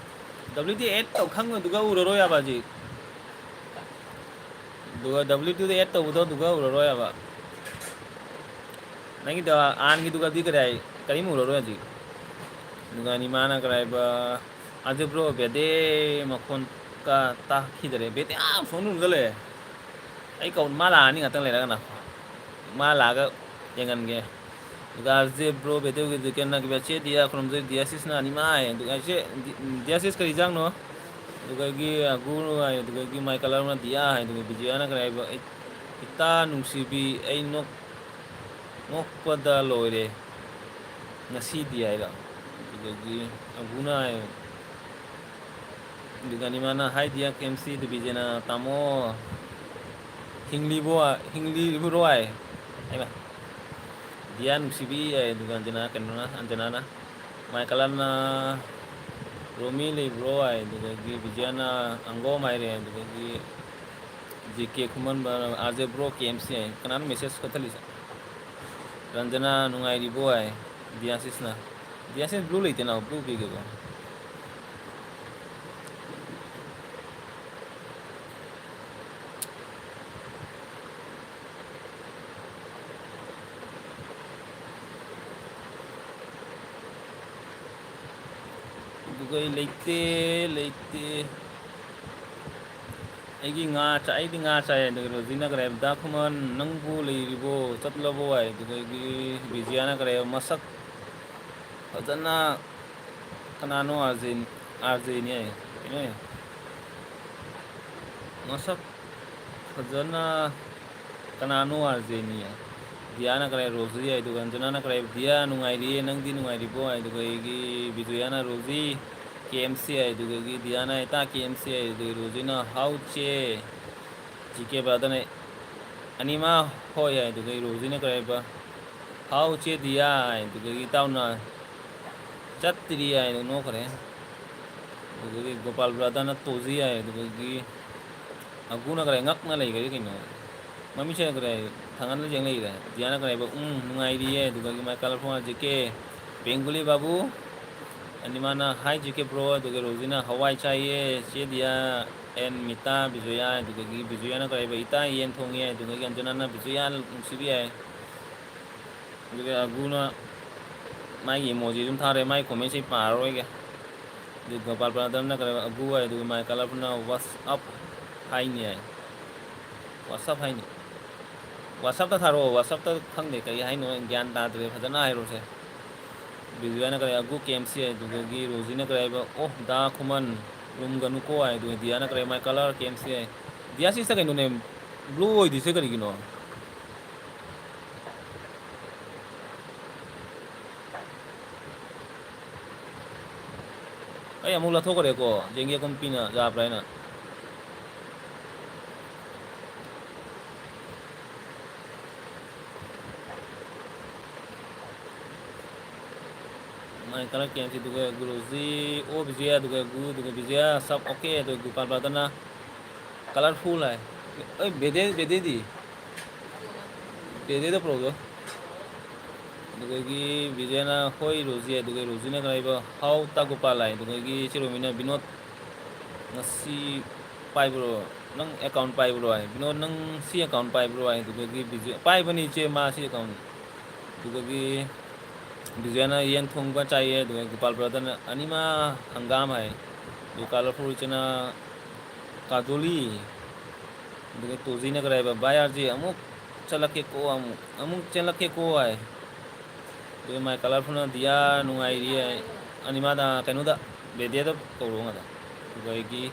ꯗꯕ꯭ꯂꯤꯎ ꯇꯤ ꯑꯦꯠ ꯇꯧ ꯈꯪꯕꯗꯨꯒ ꯎꯔꯔꯣꯏ ꯍꯥꯏꯕ ꯍꯧꯖꯤꯛ꯫ ꯑꯗꯨꯒ ꯗꯕ꯭ꯂꯤꯎ ꯇꯤꯗ ꯑꯦꯠ ꯇꯧꯕꯗꯣ ꯑꯗꯨꯒ ꯎꯔꯔꯣꯏ ꯍꯥꯏꯕ꯫ ꯅꯪꯒꯤꯗꯣ ꯑꯥꯟꯒꯤꯗꯨꯒꯗꯤ ꯀꯗꯥꯏ, ꯀꯔꯤꯝ ꯎꯔꯔꯣꯏ ꯍꯧꯖꯤꯛ꯫ ꯑꯗꯨꯒ ꯅꯤꯃꯥꯅ ꯀꯗꯥꯏꯕ? ꯑꯗꯨ ꯕ꯭ꯔꯣ, ꯕꯦꯗꯦ ꯃꯈꯣꯟ ꯀ ꯇꯥꯈꯤꯗꯔꯦ꯫ ꯕꯦꯗꯦ ꯑꯥ ꯐꯣꯟ ꯔꯨꯝꯗ ꯂꯩꯔꯦ꯫ ꯑꯩ ꯀꯧ-, ꯃꯥ ꯂꯥꯛꯑꯅꯤ ꯉꯥꯛꯇꯪ ꯂꯩꯔꯒꯅ꯫ ꯃꯥ ꯂꯥꯛꯑꯒ ꯌꯦꯡꯍꯟꯒꯦ꯫ ꯑꯗꯨꯒ ꯑꯥꯔ ꯖꯦ ꯕ꯭ꯔꯣ, ꯕꯦꯗꯦꯒꯤ ꯀꯩꯅꯣ ꯆꯦ ꯗꯤꯌꯥ ꯈꯨꯔꯨꯝꯖꯩ, ꯗꯤꯌꯥꯁꯤꯁꯅ ꯑꯅꯤꯃꯛ ꯍꯥꯏ꯫ ꯑꯗꯨꯒ ꯑꯩꯁꯦ ꯗꯤ-, ꯗꯤꯌꯥꯁꯤꯁ ꯀꯔꯤ ꯏꯟꯖꯥꯡꯅꯣ? ꯑꯗꯨꯗꯒꯤ ꯑꯒꯨ ꯍꯥꯏ, ꯑꯗꯨꯗꯒꯤ ꯃꯥꯏ ꯀꯂꯔꯅ ꯗꯤꯌꯥ ꯍꯥꯏ, ꯑꯗꯨꯒ ꯕꯤꯖꯌꯥꯅ ꯀꯔꯤ ꯍꯥꯏꯕ? ꯑꯩ, ꯏꯇꯥ ꯅꯨꯡꯁꯤꯕꯤ, ꯑꯩ ꯅꯣꯛ-, ꯅꯣꯛꯄꯗ ꯂꯣꯏꯔꯦ ꯉꯁꯤꯗꯤ ꯍꯥꯏꯔꯣ? ꯑꯗꯨꯗꯒꯤ ꯑꯒꯨꯅ ꯍꯥꯏ, ꯑꯗꯨꯒ ꯅꯤꯃꯥꯅ ꯍꯥꯏ ꯗꯤꯌꯥ ꯀꯦ ꯑꯦꯝ ꯁꯤ ꯗꯤꯕꯤꯖꯟꯅ ꯇꯥꯃꯣ ꯍꯤꯡꯂꯤꯕꯣ, ꯍꯤꯡꯂꯤꯕ꯭ꯔꯣ ꯍꯥꯏ꯫ ꯍꯥꯏꯃ, ꯗꯤꯌꯥ ꯅꯨꯡꯁꯤꯕꯤ ꯍꯥꯏ, ꯑꯗꯨꯒ ꯑꯟꯖꯅꯥ, ꯀꯩꯅꯣꯅ, ꯑꯟꯖꯅꯥꯅ꯫ ꯃꯥꯏ ꯀꯂꯔꯅ ꯔꯣꯃꯤ ꯂꯩꯕ꯭ꯔꯣ ꯍꯥꯏ, ꯑꯗꯨꯗꯒꯤ ꯕꯤꯖꯌꯥꯅ ꯑꯪꯒꯣꯝ ꯍꯥꯏꯔꯦ, ꯑꯗꯨꯗꯒꯤ ꯖꯤ ꯀꯦ ꯈꯨꯃꯟꯕ, ꯑꯥꯔ ꯖꯦ ꯕ꯭ꯔꯣ, ꯀꯦ ꯑꯦꯝ ꯁꯤ ꯍꯥꯏ꯫ ꯀꯅꯥꯅꯣ ꯃꯦꯁꯦꯖ ꯀꯛꯊꯠꯂꯤꯁꯦ? ꯔꯟꯖꯅꯥ ꯅꯨꯡꯉꯥꯏꯔꯤꯕꯣ ꯍꯥꯏ, ꯗꯤꯌꯥꯁꯤꯁꯅ꯫ ꯗꯤꯌꯥꯁꯤꯁ ꯕ꯭ꯂꯨ ꯂꯩꯇꯦꯅ, ꯕ꯭ꯂꯨ ꯄꯤꯒꯦꯀꯣ꯫ ꯑꯗꯨꯒ ꯑꯩ ꯂꯩꯇꯦ, ꯂꯩꯇꯦ꯫ ꯑꯩꯒꯤ ꯉꯥ ꯆꯥ-, ꯑꯩꯗꯤ ꯉꯥ ꯆꯥꯏ꯫ ꯑꯗꯨꯒ ꯔꯣꯖꯤꯅ ꯀꯔꯤ ꯍꯥꯏꯕ? ꯗꯥ ꯈꯨꯃꯟ, ꯅꯪꯕꯨ ꯂꯩꯔꯤꯕꯣ? ꯆꯠꯂꯕꯣ ꯍꯥꯏ꯫ ꯑꯗꯨꯗꯒꯤ ꯕꯤꯖꯤꯌꯥꯅ ꯀꯔꯤ ꯍꯥꯏꯕ? ꯃꯁꯛ ꯐꯖꯅ ꯀꯅꯥꯅꯣ? ꯑꯥꯔ ꯖꯦ, ꯑꯥꯔ ꯖꯦꯅꯤ ꯍꯥꯏ꯫ ꯀꯩꯅꯣ ꯍꯥꯏ? ꯃꯁꯛ ꯐꯖꯅ ꯀꯅꯥꯅꯣ ꯑꯥꯔ ꯖꯦꯅꯤ ꯍꯥꯏ꯫ ꯗꯤꯌꯥꯅ ꯀꯔꯥꯏ ꯔꯣꯖꯤ ꯍꯥꯏ, ꯑꯗꯨꯒ ꯑꯟꯖꯅꯥꯅ ꯀꯔꯥꯏ ꯗꯤꯌꯥ ꯅꯨꯡꯉꯥꯏꯔꯤꯌꯦ, ꯅꯪꯗꯤ ꯅꯨꯡꯉꯥꯏꯔꯤꯕꯣ ꯍꯥꯏ, ꯑꯗꯨꯒ ꯑꯩꯒꯤ ꯕꯤꯖꯨꯌꯥꯅ ꯔꯣꯖꯤ ꯀꯦ ꯑꯦꯝ ꯁꯤ ꯍꯥꯏ, ꯑꯗꯨꯒꯒꯤ ꯗꯤꯌꯥꯅ ꯏꯇꯥ ꯀꯦ ꯑꯦꯝ ꯁꯤ ꯍꯥꯏ, ꯑꯗꯨꯒ ꯔꯣꯖꯤꯅ ꯍꯥꯎ ꯆꯦ, ꯖꯤ ꯀꯦ ꯕ꯭ꯔꯥꯗꯔꯅ ꯑꯅꯤꯃ ꯍꯣꯏ ꯍꯥꯏ, ꯑꯗꯨꯒ ꯔꯣꯖꯤꯅ ꯀꯔꯥꯏꯕ ꯍꯥꯎ ꯆꯦ ꯗꯤꯌꯥ ꯍꯥꯏ, ꯑꯗꯨꯒꯒꯤ ꯏꯇꯥꯎꯅ ꯆꯠꯇ꯭ꯔꯤ ꯍꯥꯏꯅ ꯅꯣꯛꯈ꯭ꯔꯦ꯫ ꯑꯗꯨꯗꯒꯤ ꯒꯣꯄꯥꯜ ꯕ꯭ꯔꯥꯗꯔꯅ ꯇꯣꯖꯤ ꯍꯥꯏ, ꯑꯗꯨꯗꯒꯤ ꯑꯒꯨꯅ ꯀꯔꯥꯏ ꯉꯛꯅ ꯂꯩꯈ꯭ꯔꯦ ꯀꯩꯅꯣ꯫ ꯃꯃꯤꯠꯁꯤꯅ ꯀꯔꯥꯏ ꯊꯥꯡꯒꯠꯅ ꯌꯦꯡ ꯂꯩꯈ꯭ꯔꯦ꯫ ꯗꯤꯌꯥꯅ ꯀꯔꯥꯏꯕ ꯎꯝ ꯅꯨꯡꯉꯥꯏꯔꯤꯌꯦ, ꯑꯗꯨꯗꯒꯤ ꯃꯥꯏ ꯀꯂꯔꯐꯨꯜ ꯖꯦ ꯀꯦ ꯕꯦꯡꯒꯨꯂꯤ ꯕꯥꯕꯨ, ꯑꯅꯤꯃꯥꯅ ꯍꯥꯏ ꯖꯦ ꯀꯦ ꯕ꯭ꯔꯣ, ꯑꯗꯨꯒ ꯔꯣꯖꯤꯅ ꯍꯋꯥꯏ ꯆꯥꯏꯌꯦ, ꯆꯦ ꯗꯤꯌꯥ ꯑꯦꯟ ꯃꯤꯇꯥ ꯕꯤꯖꯣꯌꯥ, ꯑꯗꯨꯗꯒꯤ ꯕꯤꯖꯣꯌꯥꯅ ꯀꯔꯥꯏꯕ ꯏꯇꯥ ꯌꯦꯟ ꯊꯣꯡꯉꯦ, ꯑꯗꯨꯗꯒꯤ ꯑꯟꯖꯅꯥꯅ ꯕꯤꯖꯣꯌꯥ ꯅꯨꯡꯁꯤꯕꯤ ꯍꯥꯏ꯫ ꯑꯗꯨꯒ ꯑꯒꯨꯅ ꯃꯥꯒꯤ emoji ꯑꯗꯨꯝ ꯊꯥꯔꯦ, ꯃꯥꯒꯤ comment ꯁꯤ ꯄꯥꯔꯔꯣꯏꯒꯦ꯫ ꯑꯗꯨꯒ ꯒꯣꯄꯥꯜ ꯕ꯭ꯔꯥꯗꯔꯅ ꯀꯩꯅꯣ ꯑꯒꯨ ꯍꯥꯏ, ꯑꯗꯨꯒ ꯃꯥꯏ ꯀꯂꯔꯐꯨꯜꯅ what's up ꯍꯥꯏꯅꯤ ꯍꯥꯏ꯫ What's up ꯍꯥꯏꯅꯤ꯫ WhatsApp ꯇ ꯊꯥꯔꯛꯑꯣ, WhatsApp ꯇ ꯈꯪꯗꯦ ꯀꯔꯤ ꯍꯥꯏꯅꯣ, ꯑꯩ ꯒ꯭ꯌꯥꯟ ꯇꯥꯗ꯭ꯔꯦ, ꯐꯖꯅ ꯍꯥꯏꯔꯣꯁꯦ꯫ ꯕꯤꯖꯨꯌꯥꯅ ꯀꯔꯤ ꯑꯒꯨ ꯀꯦ ꯑꯦꯝ ꯁꯤ ꯍꯥꯏ, ꯑꯗꯨꯗꯒꯤ ꯔꯣꯖꯤꯅ ꯀꯔꯤ ꯍꯥꯏꯕ, ꯑꯣ ꯗꯥ ꯈꯨꯃꯟ ꯂꯨꯝꯒꯅꯨꯀꯣ ꯍꯥꯏ, ꯑꯗꯨꯒ ꯗꯤꯌꯥꯅ ꯀꯔꯤ ꯍꯥꯏ, ꯃꯥꯏ ꯀꯂꯔ ꯀꯦ ꯑꯦꯝ ꯁꯤ ꯍꯥꯏ꯫ ꯗꯤꯌꯥ ꯁꯤꯁꯇ ꯀꯩꯅꯣꯅꯦ, blue ꯑꯣꯏꯗꯣꯏꯁꯦ ꯀꯔꯤꯒꯤꯅꯣ? ꯑꯩ ꯑꯃꯨꯛ ꯂꯧꯊꯣꯛꯈ꯭ꯔꯦꯀꯣ, ꯌꯦꯡꯒꯦ ꯀꯨꯝꯄꯤꯅ ꯌꯥꯕ꯭ꯔꯥ ꯍꯥꯏꯅ꯫ ꯃꯥꯏ ꯀꯂꯔ ꯀꯦꯝꯁꯤ ꯑꯗꯨꯒ ꯒꯨꯔꯨꯖꯤ, ꯑꯣ ꯕꯤꯖꯌ ꯑꯗꯨꯒ ꯒꯨ ꯑꯗꯨꯒ ꯕꯤꯖꯌ ꯁꯞ ꯑꯣꯀꯦ ꯑꯗꯨꯒ ꯒꯣꯄꯥꯜ ꯕ꯭ꯔꯥꯗꯔꯅ ꯀꯂꯔꯐꯨꯜ ꯍꯥꯏ꯫ ꯑꯩ ꯕꯦꯗꯦ, ꯕꯦꯗꯦꯗꯤ? ꯕꯦꯗꯦꯗ ꯄꯨꯔꯛꯎꯗꯣ꯫ ꯑꯗꯨꯗꯒꯤ ꯕꯤꯖꯦꯅ ꯍꯣꯏ ꯔꯣꯖꯤ, ꯑꯗꯨꯒ ꯔꯣꯖꯤꯅ ꯀꯩꯅꯣ ꯍꯥꯏꯕ ꯍꯥꯎ ꯇꯥ ꯒꯣꯄꯥꯜ ꯍꯥꯏ, ꯑꯗꯨꯗꯒꯤ ꯆꯤꯔꯣꯃꯤꯅ ꯕꯤꯅꯣꯗ ꯉꯁꯤ ꯄꯥꯏꯕ꯭ꯔꯣ? ꯅꯪ ꯑꯦꯀꯥꯎꯟ ꯄꯥꯏꯕ꯭ꯔꯣ ꯍꯥꯏ, ꯕꯤꯅꯣꯗ ꯅꯪ ꯁꯤ ꯑꯦꯀꯥꯎꯟ ꯄꯥꯏꯕ꯭ꯔꯣ ꯍꯥꯏ, ꯑꯗꯨꯗꯒꯤ ꯕꯤꯖꯦ ꯄꯥꯏꯕꯅꯤ ꯏꯆꯦ ꯃꯥ ꯁꯤ ꯑꯦꯀꯥꯎꯟ꯫ ꯑꯗꯨꯗꯒꯤ ꯕꯤꯖꯦꯅ ꯌꯦꯟ ꯊꯣꯡꯕ ꯆꯥꯏꯌꯦ, ꯑꯗꯨꯒ ꯒꯣꯄꯥꯜ ꯕ꯭ꯔꯗꯔꯅ ꯑꯅꯤꯃ ꯍꯪꯒꯥꯝ ꯍꯥꯏ, ꯑꯗꯨꯒ ꯀꯂꯔꯐꯨꯜ ꯏꯆꯦꯅ ꯀꯥꯖꯣꯂꯤ, ꯑꯗꯨꯒ ꯇꯣꯖꯤꯅ ꯀꯔꯤ ꯍꯥꯏꯕ, ꯚꯥꯏ ꯑꯥꯔ ꯖꯤ ꯑꯃꯨꯛ ꯆꯠꯂꯛꯀꯦꯀꯣ, ꯑꯃꯨꯛ, ꯑꯃꯨꯛ ꯆꯦꯜꯂꯛꯀꯦꯀꯣ ꯍꯥꯏ꯫ ꯑꯗꯨꯒ ꯃꯥꯏ ꯀꯂꯔꯐꯨꯜꯅ ꯗꯤꯌꯥ ꯅꯨꯡꯉꯥꯏꯔꯤ ꯍꯥꯏ꯫ ꯑꯅꯤꯃꯥꯗ ꯀꯩꯅꯣꯗ, ꯕꯦꯗꯦꯗ ꯀꯧꯔꯣ ꯉꯥꯛꯇ꯫ ꯑꯗꯨꯒ ꯑꯩꯒꯤ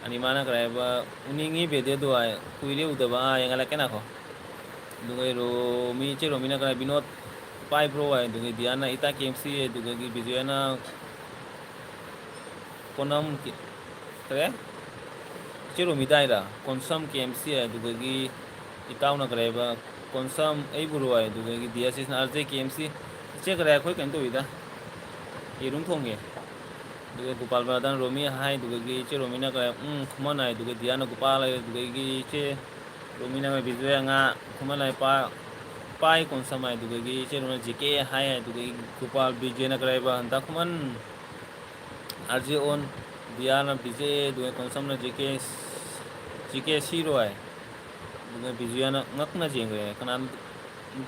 ꯑꯅꯤꯃꯥꯅ ꯀꯔꯤ ꯍꯥꯏꯕ, ꯎꯅꯤꯡꯉꯤ ꯕꯦꯗꯦꯗꯣ ꯍꯥꯏ, ꯀꯨꯏꯔꯦ ꯎꯗꯕ, ꯑꯥ, ꯌꯦꯡꯍꯜꯂꯛꯀꯦ ꯉꯥꯏꯈꯣ꯫ ꯑꯗꯨꯒ ꯔꯣꯃꯤ, ꯏꯆꯦ ꯔꯣꯃꯤꯅ ꯀꯅꯥ? ꯕꯤꯅꯣꯗ ꯄꯥꯏꯕ꯭ꯔꯣ ꯍꯥꯏ, ꯑꯗꯨꯒ ꯗꯤꯌꯥꯅ ꯏꯇꯥ ꯀꯦ ꯑꯦꯝ ꯁꯤ, ꯑꯗꯨꯗꯒꯤ ꯕꯤꯖꯣꯌꯥꯅ ꯀꯣꯅꯝ ꯀꯦ-, ꯀꯔꯦ? ꯏꯆꯦ ꯔꯣꯃꯤꯇꯥ ꯍꯥꯏꯔ? ꯀꯣꯟꯁꯝ ꯀꯦ ꯑꯦꯝ ꯁꯤ ꯍꯥꯏ, ꯑꯗꯨꯗꯒꯤ ꯏꯇꯥꯎꯅ ꯀꯔꯦꯕ? ꯀꯣꯟꯁꯝ ꯑꯩꯕꯨꯔꯣ ꯍꯥꯏ, ꯑꯗꯨꯗꯒꯤ ꯗꯤꯌꯥꯁꯤꯁꯅ R J K M C. ꯏꯆꯦ ꯀꯔꯦ? ꯑꯩꯈꯣꯏ ꯀꯩꯅꯣ ꯇꯧꯋꯤꯗ, ꯌꯦꯔꯨꯝ ꯊꯣꯡꯉꯦ꯫ ꯑꯗꯨꯒ ꯒꯣꯄꯥꯜ ꯕ꯭ꯔꯥꯗꯔꯅ ꯔꯣꯃꯤ ꯍꯥꯏ, ꯑꯗꯨꯗꯒꯤ ꯏꯆꯦ ꯔꯣꯃꯤꯅ ꯀꯔꯦ? ꯎꯝ, ꯈꯨꯃꯟ ꯍꯥꯏ, ꯑꯗꯨꯒ ꯗꯤꯌꯥꯅ ꯒꯣꯄꯥꯜ ꯍꯥꯏ, ꯑꯗꯨꯗꯒꯤ ꯏꯆꯦ ꯔꯣꯃꯤꯅ ꯕꯤꯖꯨ ꯍꯥꯏ, ꯉꯥ, ꯈꯨꯃꯟ ꯍꯥꯏ, ꯄꯥ-, ꯄꯥꯏ ꯀꯣꯟꯁꯝ ꯍꯥꯏ, ꯑꯗꯨꯗꯒꯤ ꯏꯆꯦ ꯔꯣꯃꯤꯅ ꯖꯦ ꯀꯦ ꯍꯥꯏ, ꯑꯗꯨꯗꯒꯤ ꯒꯣꯄꯥꯜ ꯕꯤꯖꯦꯅ ꯀꯔꯦꯕ? ꯗꯥ ꯈꯨꯃꯟ, ꯑꯥꯔ ꯖꯦ ꯑꯣꯟ, ꯗꯤꯌꯥꯅ ꯕꯤꯖꯦ, ꯑꯗꯨꯒ ꯀꯣꯟꯁꯝꯅ ꯖꯦ ꯀꯦ, ꯖꯦ ꯀꯦ ꯁꯤꯔꯣ ꯍꯥꯏ꯫ ꯑꯗꯨꯒ ꯕꯤꯖꯨꯌꯥꯅ ꯉꯛꯅ ꯆꯦꯟꯈ꯭ꯔꯦ꯫ ꯀꯅꯥꯅ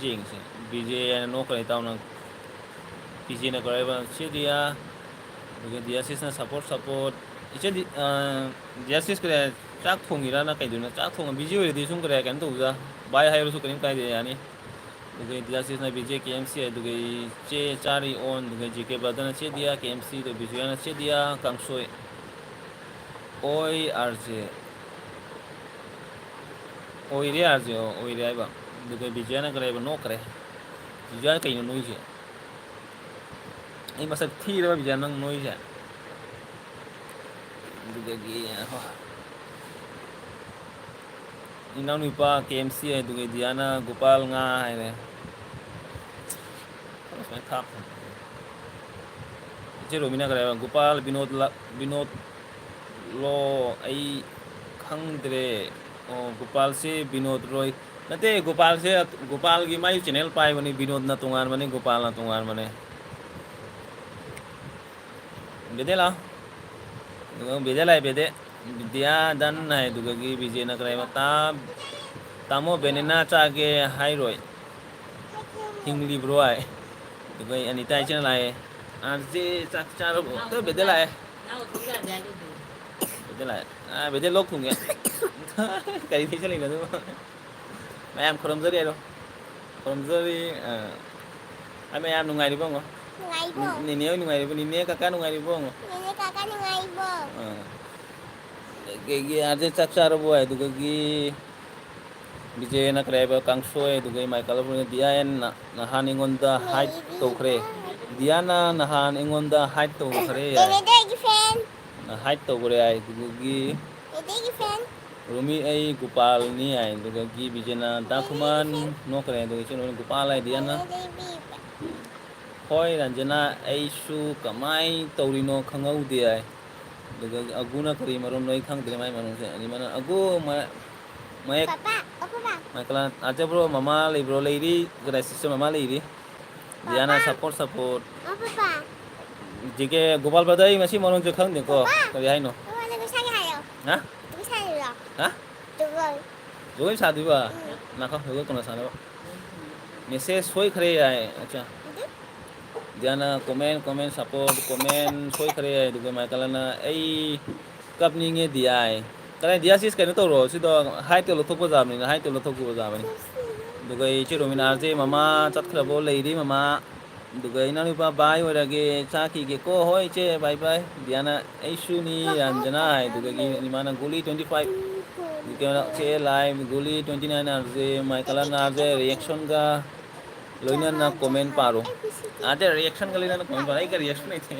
ꯌꯦꯡꯉꯤꯁꯦ? ꯕꯤꯖꯦ ꯍꯥꯏꯅ ꯅꯣꯛꯈ꯭ꯔꯦ ꯏꯇꯥꯎꯅ꯫ ꯕꯤꯖꯦꯅ ꯀꯔꯥꯏꯕ? ꯁꯤꯗꯤꯌꯥ꯫ ꯑꯗꯨꯒ ꯗꯤꯌꯥꯁꯤꯁꯅ support, support꯫ ꯏꯆꯦ ꯗꯤ-, ꯑ, ꯗꯤꯌꯥꯁꯤꯁ ꯀꯔꯤ ꯆꯥꯛ ꯊꯣꯡꯉꯤꯔꯅ ꯀꯩꯗꯧꯔꯤꯅꯣ? ꯆꯥꯛ ꯊꯣꯡꯉ ꯕꯤꯖꯤ ꯑꯣꯏꯔꯗꯤ ꯁꯨꯝ ꯀꯔꯤ ꯀꯩꯅꯣ ꯇꯧꯕꯗ ꯚꯥꯏ ꯍꯥꯏꯔꯁꯨ ꯀꯔꯤꯝ ꯀꯥꯏꯗꯦ, ꯌꯥꯅꯤ꯫ ꯑꯗꯨꯒ ꯗꯤꯌꯥꯁꯤꯁꯅ ꯕꯤꯖꯦ ꯀꯦ ꯑꯦꯝ ꯁꯤ, ꯑꯗꯨꯒ ꯏꯆꯦ ꯆꯥꯔꯤ ꯑꯣꯟ, ꯑꯗꯨꯒ ꯖꯤ ꯀꯦ ꯕ꯭ꯔꯗꯔꯅ ꯆꯦ ꯗꯤꯌꯥ ꯀꯦ ꯑꯦꯝ ꯁꯤ, ꯑꯗꯨꯒ ꯕꯤꯖꯨꯌꯥꯅ ꯆꯦ ꯗꯤꯌꯥ ꯀꯥꯡꯁꯣꯏ꯫ ꯑꯣꯏ ꯑꯥꯔ ꯖꯦ꯫ ꯑꯣꯏꯔꯦ ꯑꯥꯔ ꯖꯦ, ꯑꯣ, ꯑꯣꯏꯔꯦ ꯍꯥꯏꯕ꯫ ꯑꯗꯨꯒ ꯕꯤꯖꯨꯌꯥꯅ ꯀꯔꯤ ꯍꯥꯏꯕ? ꯅꯣꯛꯈ꯭ꯔꯦ꯫ ꯕꯤꯖꯨꯌꯥ ꯀꯩꯅꯣ ꯅꯣꯏꯁꯦ? ꯑꯩ ꯃꯁꯛ ꯊꯤꯔꯕ ꯕꯤꯖꯨꯌꯥ ꯅꯪ ꯅꯣꯏꯁꯦ? ꯑꯗꯨꯗꯒꯤ, ꯏꯅꯥꯎꯅꯨꯄꯥ ꯀꯦ ꯑꯦꯝ ꯁꯤ ꯍꯥꯏꯗꯨꯒ ꯗꯤꯌꯥꯅ ꯒꯣꯄꯥꯜ ꯉꯥ ꯍꯥꯏꯔꯦ꯫ ꯁꯨꯃꯥꯏꯅ ꯊꯥꯞ-, ꯏꯆꯦ ꯔꯣꯃꯤꯅ ꯀꯔꯤ ꯍꯥꯏꯕ? ꯒꯣꯄꯥꯜ, ꯕꯤꯅꯣꯗ ꯂ-, ꯕꯤꯅꯣꯗ ꯂꯣ? ꯑꯩ ꯈꯪꯗ꯭ꯔꯦ꯫ ꯑꯣ, ꯒꯣꯄꯥꯜꯁꯦ ꯕꯤꯅꯣꯗ ꯔꯣꯏ꯫ ꯅꯠꯇꯦ, ꯒꯣꯄꯥꯜꯁꯦ, ꯒꯣꯄꯥꯜꯒꯤ ꯃꯥꯏ ꯆꯦꯅꯦꯜ ꯄꯥꯏꯕꯅꯤ, ꯕꯤꯅꯣꯗꯅ ꯇꯣꯉꯥꯟꯕꯅꯤ, ꯒꯣꯄꯥꯜꯅ ꯇꯣꯉꯥꯟꯕꯅꯦ꯫ ꯕꯦꯗꯦ ꯂꯥꯛꯑꯣ꯫ ꯑꯗꯨꯒ ꯕꯦꯗꯦ ꯂꯥꯛꯑꯦ, ꯕꯦꯗꯦ꯫ ꯕꯤꯗ꯭ꯌꯥ ꯗꯟ ꯍꯥꯏꯗꯨꯒꯒꯤ ꯕꯤꯖꯦꯅ ꯀꯔꯤ ꯍꯥꯏꯕ? ꯇꯥ-, ꯇꯥꯃꯣ ꯕꯦꯅꯦꯅꯥ ꯆꯥꯒꯦ ꯍꯥꯏꯔꯣꯏ꯫ ꯍꯤꯡꯂꯤꯕ꯭ꯔꯣ ꯍꯥꯏ꯫ ꯑꯗꯨꯒ ꯑꯩ ꯑꯅꯤꯇꯥ ꯏꯆꯦꯅ ꯂꯥꯛꯑꯦ꯫ ꯑꯥꯔ ꯖꯦ ꯆꯥꯛ ꯆꯥꯔꯕꯣ? ꯑꯗꯨ ꯕꯦꯗꯦ ꯂꯥꯛꯑꯦ꯫ ꯕꯦꯗꯦ ꯂꯥꯛꯑꯦ꯫ ꯑꯥ, ꯕꯦꯗꯦ ꯂꯣꯛ ꯊꯨꯡꯉꯦ꯫ ꯀꯔꯤ ꯊꯦꯡꯁꯜꯂꯤꯅꯣ ꯑꯗꯨꯕꯨ? ꯃꯌꯥꯝ ꯈꯨꯔꯨꯝꯖꯔꯤ ꯍꯥꯏꯔꯣ꯫ ꯈꯨꯔꯨꯝꯖꯔꯤ, ꯑ, ꯑꯩ ꯃꯌꯥꯝ ꯅꯨꯡꯉꯥꯏꯔꯤꯕꯣ ꯍꯪꯉꯣ꯫ ꯅꯨꯡꯉꯥꯏꯔꯤꯕꯣ? ꯅꯦꯅꯦ ꯍꯣꯏ ꯅꯨꯡꯉꯥꯏꯔꯤꯕꯣ? ꯅꯦꯅꯦ ꯀꯀꯥ ꯅꯨꯡꯉꯥꯏꯔꯤꯕꯣ ꯍꯪꯉꯣ꯫ ꯅꯦꯅꯦ ꯀꯀꯥ ꯅꯨꯡꯉꯥꯏꯔꯤꯕꯣ? ꯑ꯫ ꯑꯗꯒꯤ ꯑꯥꯔ ꯖꯦ ꯆꯥꯛ ꯆꯥꯔꯕꯣ ꯍꯥꯏꯗꯨꯒꯒꯤ ꯕꯤꯖꯦꯅ ꯀꯔꯤ ꯍꯥꯏꯕ ꯀꯥꯡꯁꯣꯏ, ꯑꯗꯨꯒ ꯏꯃꯥꯏ ꯀꯂꯔ ꯗꯤꯌꯥꯅ ꯅꯍꯥꯟ ꯑꯩꯉꯣꯟꯗ ꯍꯥꯏꯠ ꯇꯧꯈ꯭ꯔꯦ꯫ ꯗꯤꯌꯥꯅ ꯅꯍꯥꯟ ꯑꯩꯉꯣꯟꯗ ꯍꯥꯏꯠ ꯇꯧꯈ꯭ꯔꯦ꯫ ꯗꯦꯗꯦ ꯑꯩꯒꯤ ꯐꯦꯟ꯫ ꯍꯥꯏꯠ ꯇꯧꯈ꯭ꯔꯦ ꯍꯥꯏ꯫ ꯑꯗꯨꯗꯒꯤ ꯗꯦꯗꯦꯒꯤ ꯐꯦꯟ꯫ ꯔꯨꯃꯤ ꯑꯩ ꯒꯣꯄꯥꯜꯅꯤ ꯍꯥꯏ꯫ ꯑꯗꯨꯗꯒꯤ ꯕꯤꯖꯦꯅ ꯗꯥ ꯈꯨꯃꯟ ꯅꯣꯛꯈ꯭ꯔꯦ꯫ ꯑꯗꯨꯒ ꯏꯆꯦ ꯔꯨꯃꯤ ꯒꯣꯄꯥꯜ ꯍꯥꯏ ꯗꯤꯌꯥꯅ꯫ ꯗꯦꯗꯦꯒꯤ ꯐꯦꯟ꯫ ꯍꯣꯏ ꯔꯟꯖꯅꯥ, ꯑꯩꯁꯨ ꯀꯃꯥꯏ ꯇꯧꯔꯤꯅꯣ ꯈꯪꯍꯧꯗꯦ ꯍꯥꯏ꯫ ꯑꯗꯨꯒ ꯑꯒꯨꯅ ꯀꯔꯤ ꯃꯔꯣꯟꯅꯣ ꯑꯩ ꯈꯪꯗ꯭ꯔꯦ ꯃꯥꯏ ꯃꯔꯣꯟꯁꯦ꯫ ꯑꯅꯤꯃꯅ ꯑꯒꯨ ꯃ-, ꯃꯌꯦꯛ ꯄꯥꯄꯥ, ꯑꯣ ꯄꯥꯄꯥ꯫ ꯃꯥꯏꯀꯂꯥ, ꯑꯥꯔꯇꯦ ꯕ꯭ꯔꯣ, ꯃꯃꯥ ꯂꯩꯕ꯭ꯔꯣ? ꯂꯩꯔꯤ꯫ ꯀꯗꯥꯏ ꯁꯤꯁꯇꯔ ꯃꯃꯥ ꯂꯩꯔꯤ? ꯗꯤꯌꯥꯅ ꯄꯥꯄꯥ꯫ Support, support. ꯑꯣ ꯄꯥꯄꯥ꯫ ꯖꯤ ꯀꯦ ꯒꯣꯄꯥꯜ ꯕ꯭ꯔꯗꯔ, ꯑꯩ ꯉꯁꯤ ꯃꯔꯣꯟꯁꯦ ꯈꯪꯗꯦꯀꯣ꯫ ꯄꯥꯄꯥ꯫ ꯀꯔꯤ ꯍꯥꯏꯅꯣ? ꯄꯥꯄꯥ, ꯖꯒꯣꯏ ꯁꯥꯒꯦ ꯍꯥꯏꯌꯣ꯫ ꯍꯥ? ꯖꯒꯣꯏ ꯁꯥꯒꯦꯔꯣ? ꯍꯥ? ꯖꯒꯣꯏ꯫ ꯖꯒꯣꯏ ꯁꯥꯗꯣꯏꯕ? ꯎꯝ꯫ ꯉꯥꯏꯈꯣ, ꯖꯒꯣꯏ ꯀꯣꯟꯅ ꯁꯥꯅꯕ꯫ ꯃꯦꯁꯦꯖ ꯁꯣꯏꯈ꯭ꯔꯦ ꯍꯥꯏ꯫ ꯑꯠꯆꯥ꯫ ꯑꯗꯨ? ꯗꯤꯌꯥꯅ ꯀꯣꯃꯦꯟ, ꯀꯣꯃꯦꯟ, ꯁꯞꯄꯣꯔꯠ, ꯀꯣꯃꯦꯟ ꯁꯣꯏꯈ꯭ꯔꯦ ꯍꯥꯏ꯫ ꯑꯗꯨꯒ ꯃꯥꯏꯀꯂꯥꯅ ꯑꯩ ꯀꯞꯅꯤꯡꯉꯦ ꯗꯤꯌꯥꯏ꯫ ꯀꯗꯥꯏ ꯗꯤꯌꯥ ꯁꯤꯁ ꯀꯩꯅꯣ ꯇꯧꯔꯣ, ꯁꯤꯗꯣ ꯍꯥꯏꯠꯇꯣ ꯂꯧꯊꯣꯛꯄ ꯌꯥꯕꯅꯤꯅ, ꯍꯥꯏꯠꯇꯣ ꯂꯧꯊꯣꯛꯈꯤꯕ ꯌꯥꯕꯅꯤ꯫ ꯑꯗꯨꯒ ꯏꯆꯦ ꯔꯣꯃꯤꯅꯥꯁꯦ ꯃꯃꯥ ꯆꯠꯈ꯭ꯔꯕꯣ? ꯂꯩꯔꯤ ꯃꯃꯥ꯫ ꯑꯗꯨꯒ ꯏꯅꯥꯎꯅꯨꯄꯥ ꯕꯥꯏ ꯑꯣꯏꯔꯒꯦ, ꯆꯥꯈꯤꯒꯦꯀꯣ꯫ ꯍꯣꯏ ꯏꯆꯦ, ꯕꯥꯏ ꯕꯥꯏ꯫ ꯗꯤꯌꯥꯅ ꯑꯩꯁꯨꯅꯤ ꯔꯟꯖꯅꯥ ꯍꯥꯏ꯫ ꯑꯗꯨꯗꯒꯤ ꯏꯃꯥꯅ ꯒꯨꯂꯤ twenty five꯫ ꯀꯩꯅꯣ, ꯆꯦ ꯂꯥꯏ ꯒꯨꯂꯤ twenty nine ꯑꯥꯔꯖꯦ, ꯃꯥꯏꯀꯂꯥ ꯅꯥꯔꯖꯦ, ꯔꯤꯌꯦꯛꯁꯟꯒ ꯂꯣꯏꯅꯅ ꯀꯣꯃꯦꯟ ꯄꯥꯔꯣ꯫ ꯑꯗ ꯔꯤꯌꯦꯛꯁꯟꯒ ꯂꯣꯏꯅꯅ ꯀꯣꯃꯦꯟ ꯄꯥꯔꯣ꯫ ꯑꯩꯒ ꯔꯤꯌꯦꯛꯁꯟ ꯂꯩꯇꯦ꯫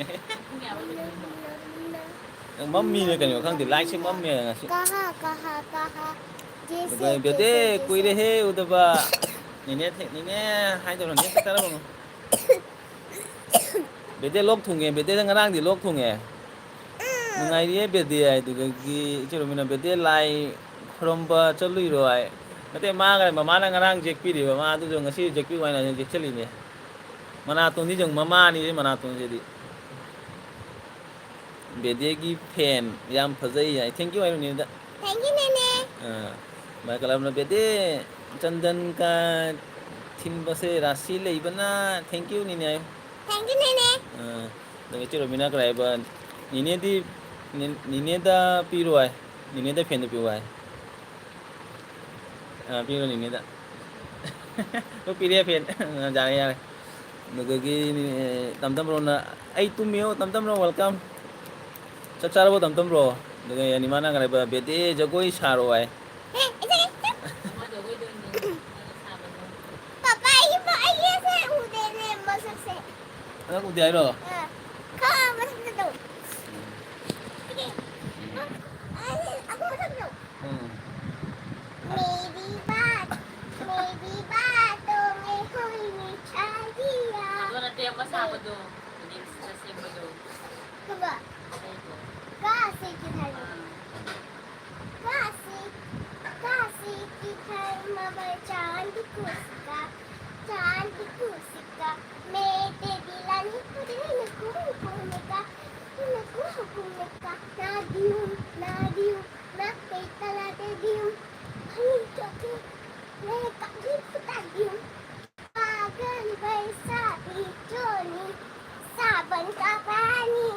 ꯃꯝꯃꯤꯅꯦ ꯀꯩꯅꯣ ꯈꯪꯗꯦ, ꯂꯥꯏꯠꯁꯦ ꯃꯝꯃꯦ ꯉꯁꯤ꯫ ꯀꯍꯥ, ꯀꯍꯥ, ꯀꯍꯥ? ꯖꯦꯁꯦ, ꯑꯗꯨꯒ ꯕꯦꯗꯦ, ꯖꯦꯁꯦ, ꯖꯦꯁꯦ꯫ ꯀꯨꯏꯔꯦꯍꯦ ꯎꯗꯕ꯫ ꯅꯦꯅꯦ ꯊꯦ-, ꯅꯦꯅꯦ ꯍꯥꯏꯗꯧꯔꯣ, ꯅꯦꯅꯦ ꯆꯥꯛ ꯆꯥꯔꯕꯣ? ꯕꯦꯗꯦ ꯂꯣꯛ ꯊꯨꯡꯉꯦ, ꯕꯦꯗꯦꯗ ꯉꯔꯥꯡꯗꯤ ꯂꯣꯛ ꯊꯨꯡꯉꯦ꯫ ꯅꯨꯡꯉꯥꯏꯔꯤꯌꯦ ꯕꯦꯗꯦ ꯍꯥꯏꯗꯨꯗꯒꯤ ꯏꯆꯦ ꯔꯣꯃꯤꯅ, "ꯕꯦꯗꯦ ꯂꯥꯏ ꯈꯨꯔꯨꯝꯕ ꯆꯠꯂꯨꯏꯔꯣ?" ꯍꯥꯏ꯫ ꯅꯠꯇꯦ, ꯃꯥꯒ ꯃꯃꯥꯅ ꯉꯔꯥꯡ ꯌꯦꯛꯄꯤꯔꯤꯕ, ꯃꯥ ꯑꯗꯨꯁꯨ ꯉꯁꯤ ꯌꯦꯛꯄꯤꯌꯨ ꯍꯥꯏꯅ ꯌꯦꯛꯁꯜꯂꯤꯅꯦ꯫ ꯃꯅꯥꯇꯣꯟꯗꯤ ꯌꯦꯡꯉꯨ, ꯃꯃꯥꯅꯤ ꯃꯅꯥꯇꯣꯟꯁꯤꯗꯤ꯫ ꯕꯦꯗꯦꯒꯤ ꯐꯦꯟ ꯌꯥꯝ ꯐꯖꯩ ꯍꯥꯏ꯫ Thank you ꯍꯥꯏꯔꯨꯅꯦ ꯑꯗ꯫ Thank you, ꯅꯦꯅꯦ꯫ ꯑꯥ, ꯃꯥꯏ ꯀꯂꯝꯅ ꯕꯦꯗꯦ ꯆꯟꯗꯟ ꯀꯥ ꯊꯤꯟꯕꯁꯦ ꯔꯥꯁꯤ ꯂꯩꯕꯅ thank you ꯅꯤꯅꯦ ꯍꯥꯏꯌꯨ꯫ Thank you, ꯅꯦꯅꯦ꯫ ꯑꯥ, ꯑꯗꯨꯒ ꯏꯆꯦ ꯔꯣꯃꯤꯅꯥ ꯀꯔꯥꯏꯕ? ꯅꯤꯅꯦꯗꯤ, ꯅꯤ-, ꯅꯤꯅꯦꯗ ꯄꯤꯔꯣ ꯍꯥꯏ꯫ ꯅꯤꯅꯦꯗ ꯐꯦꯟꯗꯨ ꯄꯤꯌꯨ ꯍꯥꯏ꯫ ꯑꯥ, ꯄꯤꯔꯣ ꯅꯤꯅꯦꯗ꯫ ꯑꯣ, ꯄꯤꯔꯦ ꯐꯦꯟ꯫ ꯑꯥ, ꯌꯥꯔꯦ, ꯌꯥꯔꯦ꯫ ꯑꯗꯨꯗꯒꯤ, ꯑꯦ, ꯇꯝꯇꯝ ꯕ꯭ꯔꯣꯅ, "ꯑꯩ ꯇꯨꯝꯃꯤꯌꯣ, ꯇꯝꯇꯝ ꯕ꯭ꯔꯣ, welcome꯫ ꯆꯥꯛ ꯆꯥꯔꯕꯣ, ꯇꯝꯇꯝ ꯕ꯭ꯔꯣ?" ꯑꯗꯨꯒ ꯌꯥꯅꯤꯃꯥꯅ ꯀꯔꯥꯏꯕ? "ꯕꯦꯗꯦ ꯖꯒꯣꯏ ꯁꯥꯔꯣ" ꯍꯥꯏ꯫ ꯍꯦ, ꯏꯆꯦ, ꯏꯆꯦ꯫ ꯆꯠꯁꯦ꯫ ꯅꯪ ꯎꯗꯦ ꯍꯥꯏꯔꯣ? ꯑꯥ꯫ ꯈꯥ ꯃꯊꯛꯇ ꯇꯧ꯫ ꯎꯝ꯫ ꯑꯩ ꯑꯗꯨ ꯃꯊꯛꯇ ꯇꯧ꯫ ꯎꯝ꯫ मेरी बात, मेरी बातों में कोई मिठा दिया। ꯑꯗꯨ ꯅꯠꯇꯦ, ꯑꯃ ꯁꯥꯕꯗꯣ, ꯔꯤꯜꯁꯇ ꯁꯦꯝꯕꯗꯣ꯫ ꯀꯝꯕ? ꯏꯁꯩꯗꯣ꯫ ꯀꯥꯁꯦ ꯀꯤꯊꯥꯏ꯫ ꯑꯥ꯫ ꯀꯥꯁꯦ, ꯀꯥꯁꯦ ꯀꯤꯊꯥꯏ ꯃꯕꯥꯏ ꯆꯥꯟꯗꯤ ꯀꯨꯁꯤꯀꯥ, ꯆꯥꯟꯗꯤ ꯀꯨꯁꯤꯀꯥ, ꯃꯦ ꯇꯦꯗꯤ ꯂꯥꯂꯤ ꯄꯨꯗꯤ ꯅꯀꯨ ꯀꯨꯃꯤꯀꯥ, ꯅꯀꯨ ꯀꯨꯃꯤꯀꯥ, ꯅꯥꯗꯤꯌꯨ, ꯅꯥꯗꯤꯌꯨ, ꯅꯥ ꯄꯦꯇꯥ ꯂꯥ ꯇꯦꯗꯤꯌꯨ, ꯍꯅꯤ ꯆꯣꯀꯤ, ꯃꯦ ꯀꯥꯒꯤ ꯐꯨꯇꯥꯗꯤꯌꯨ꯫ फागुन बैसाखी चोली सावन का पानी,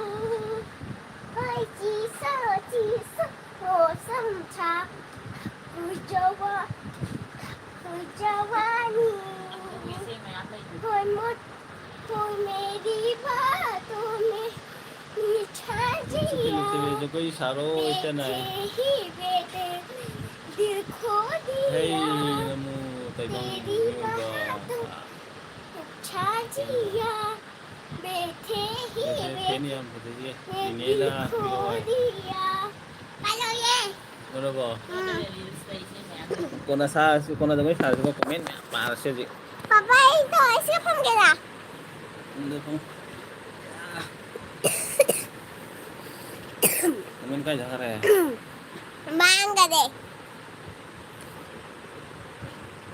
होय चीसो चीसो मौसम था, हुई जवा, हुई जवानी, होय मुट, होय मेरी बातों में ꯅꯨꯡꯁꯤꯠꯇ ꯅꯨꯡꯁꯤꯠꯇ ꯖꯒꯣꯏ ꯁꯥꯔꯣ ꯏꯆꯦꯅ꯫ ꯍꯩ, ꯅꯃꯨ ꯇꯥꯏꯕꯪ ꯃꯤꯑꯣꯏꯕ꯫ ꯐꯦꯟ ꯌꯥꯝ ꯐꯖꯩꯌꯦ꯫ ꯅꯦꯅꯦꯅ ꯄꯤꯔꯛꯑꯣ ꯍꯥꯏ꯫ ꯂꯣꯏꯔꯕꯣ? ꯎꯝ꯫ ꯀꯣꯟꯅ ꯁꯥꯔꯁꯤ, ꯀꯣꯟꯅ ꯖꯒꯣꯏ ꯁꯥꯔꯁꯤꯀꯣ, comment ꯃꯌꯥꯝ ꯄꯥꯔꯁꯤ ꯍꯧꯖꯤꯛ꯫ ꯄꯥꯄꯥ, ꯑꯩ ꯇꯧꯔꯁꯤ ꯐꯝꯒꯦꯔꯥ? ꯐꯝꯗꯦ, ꯐꯝ꯫ Comment ꯀꯥꯏ ꯆꯠꯈ꯭ꯔꯦ? ꯃꯥꯡꯒꯔꯦ꯫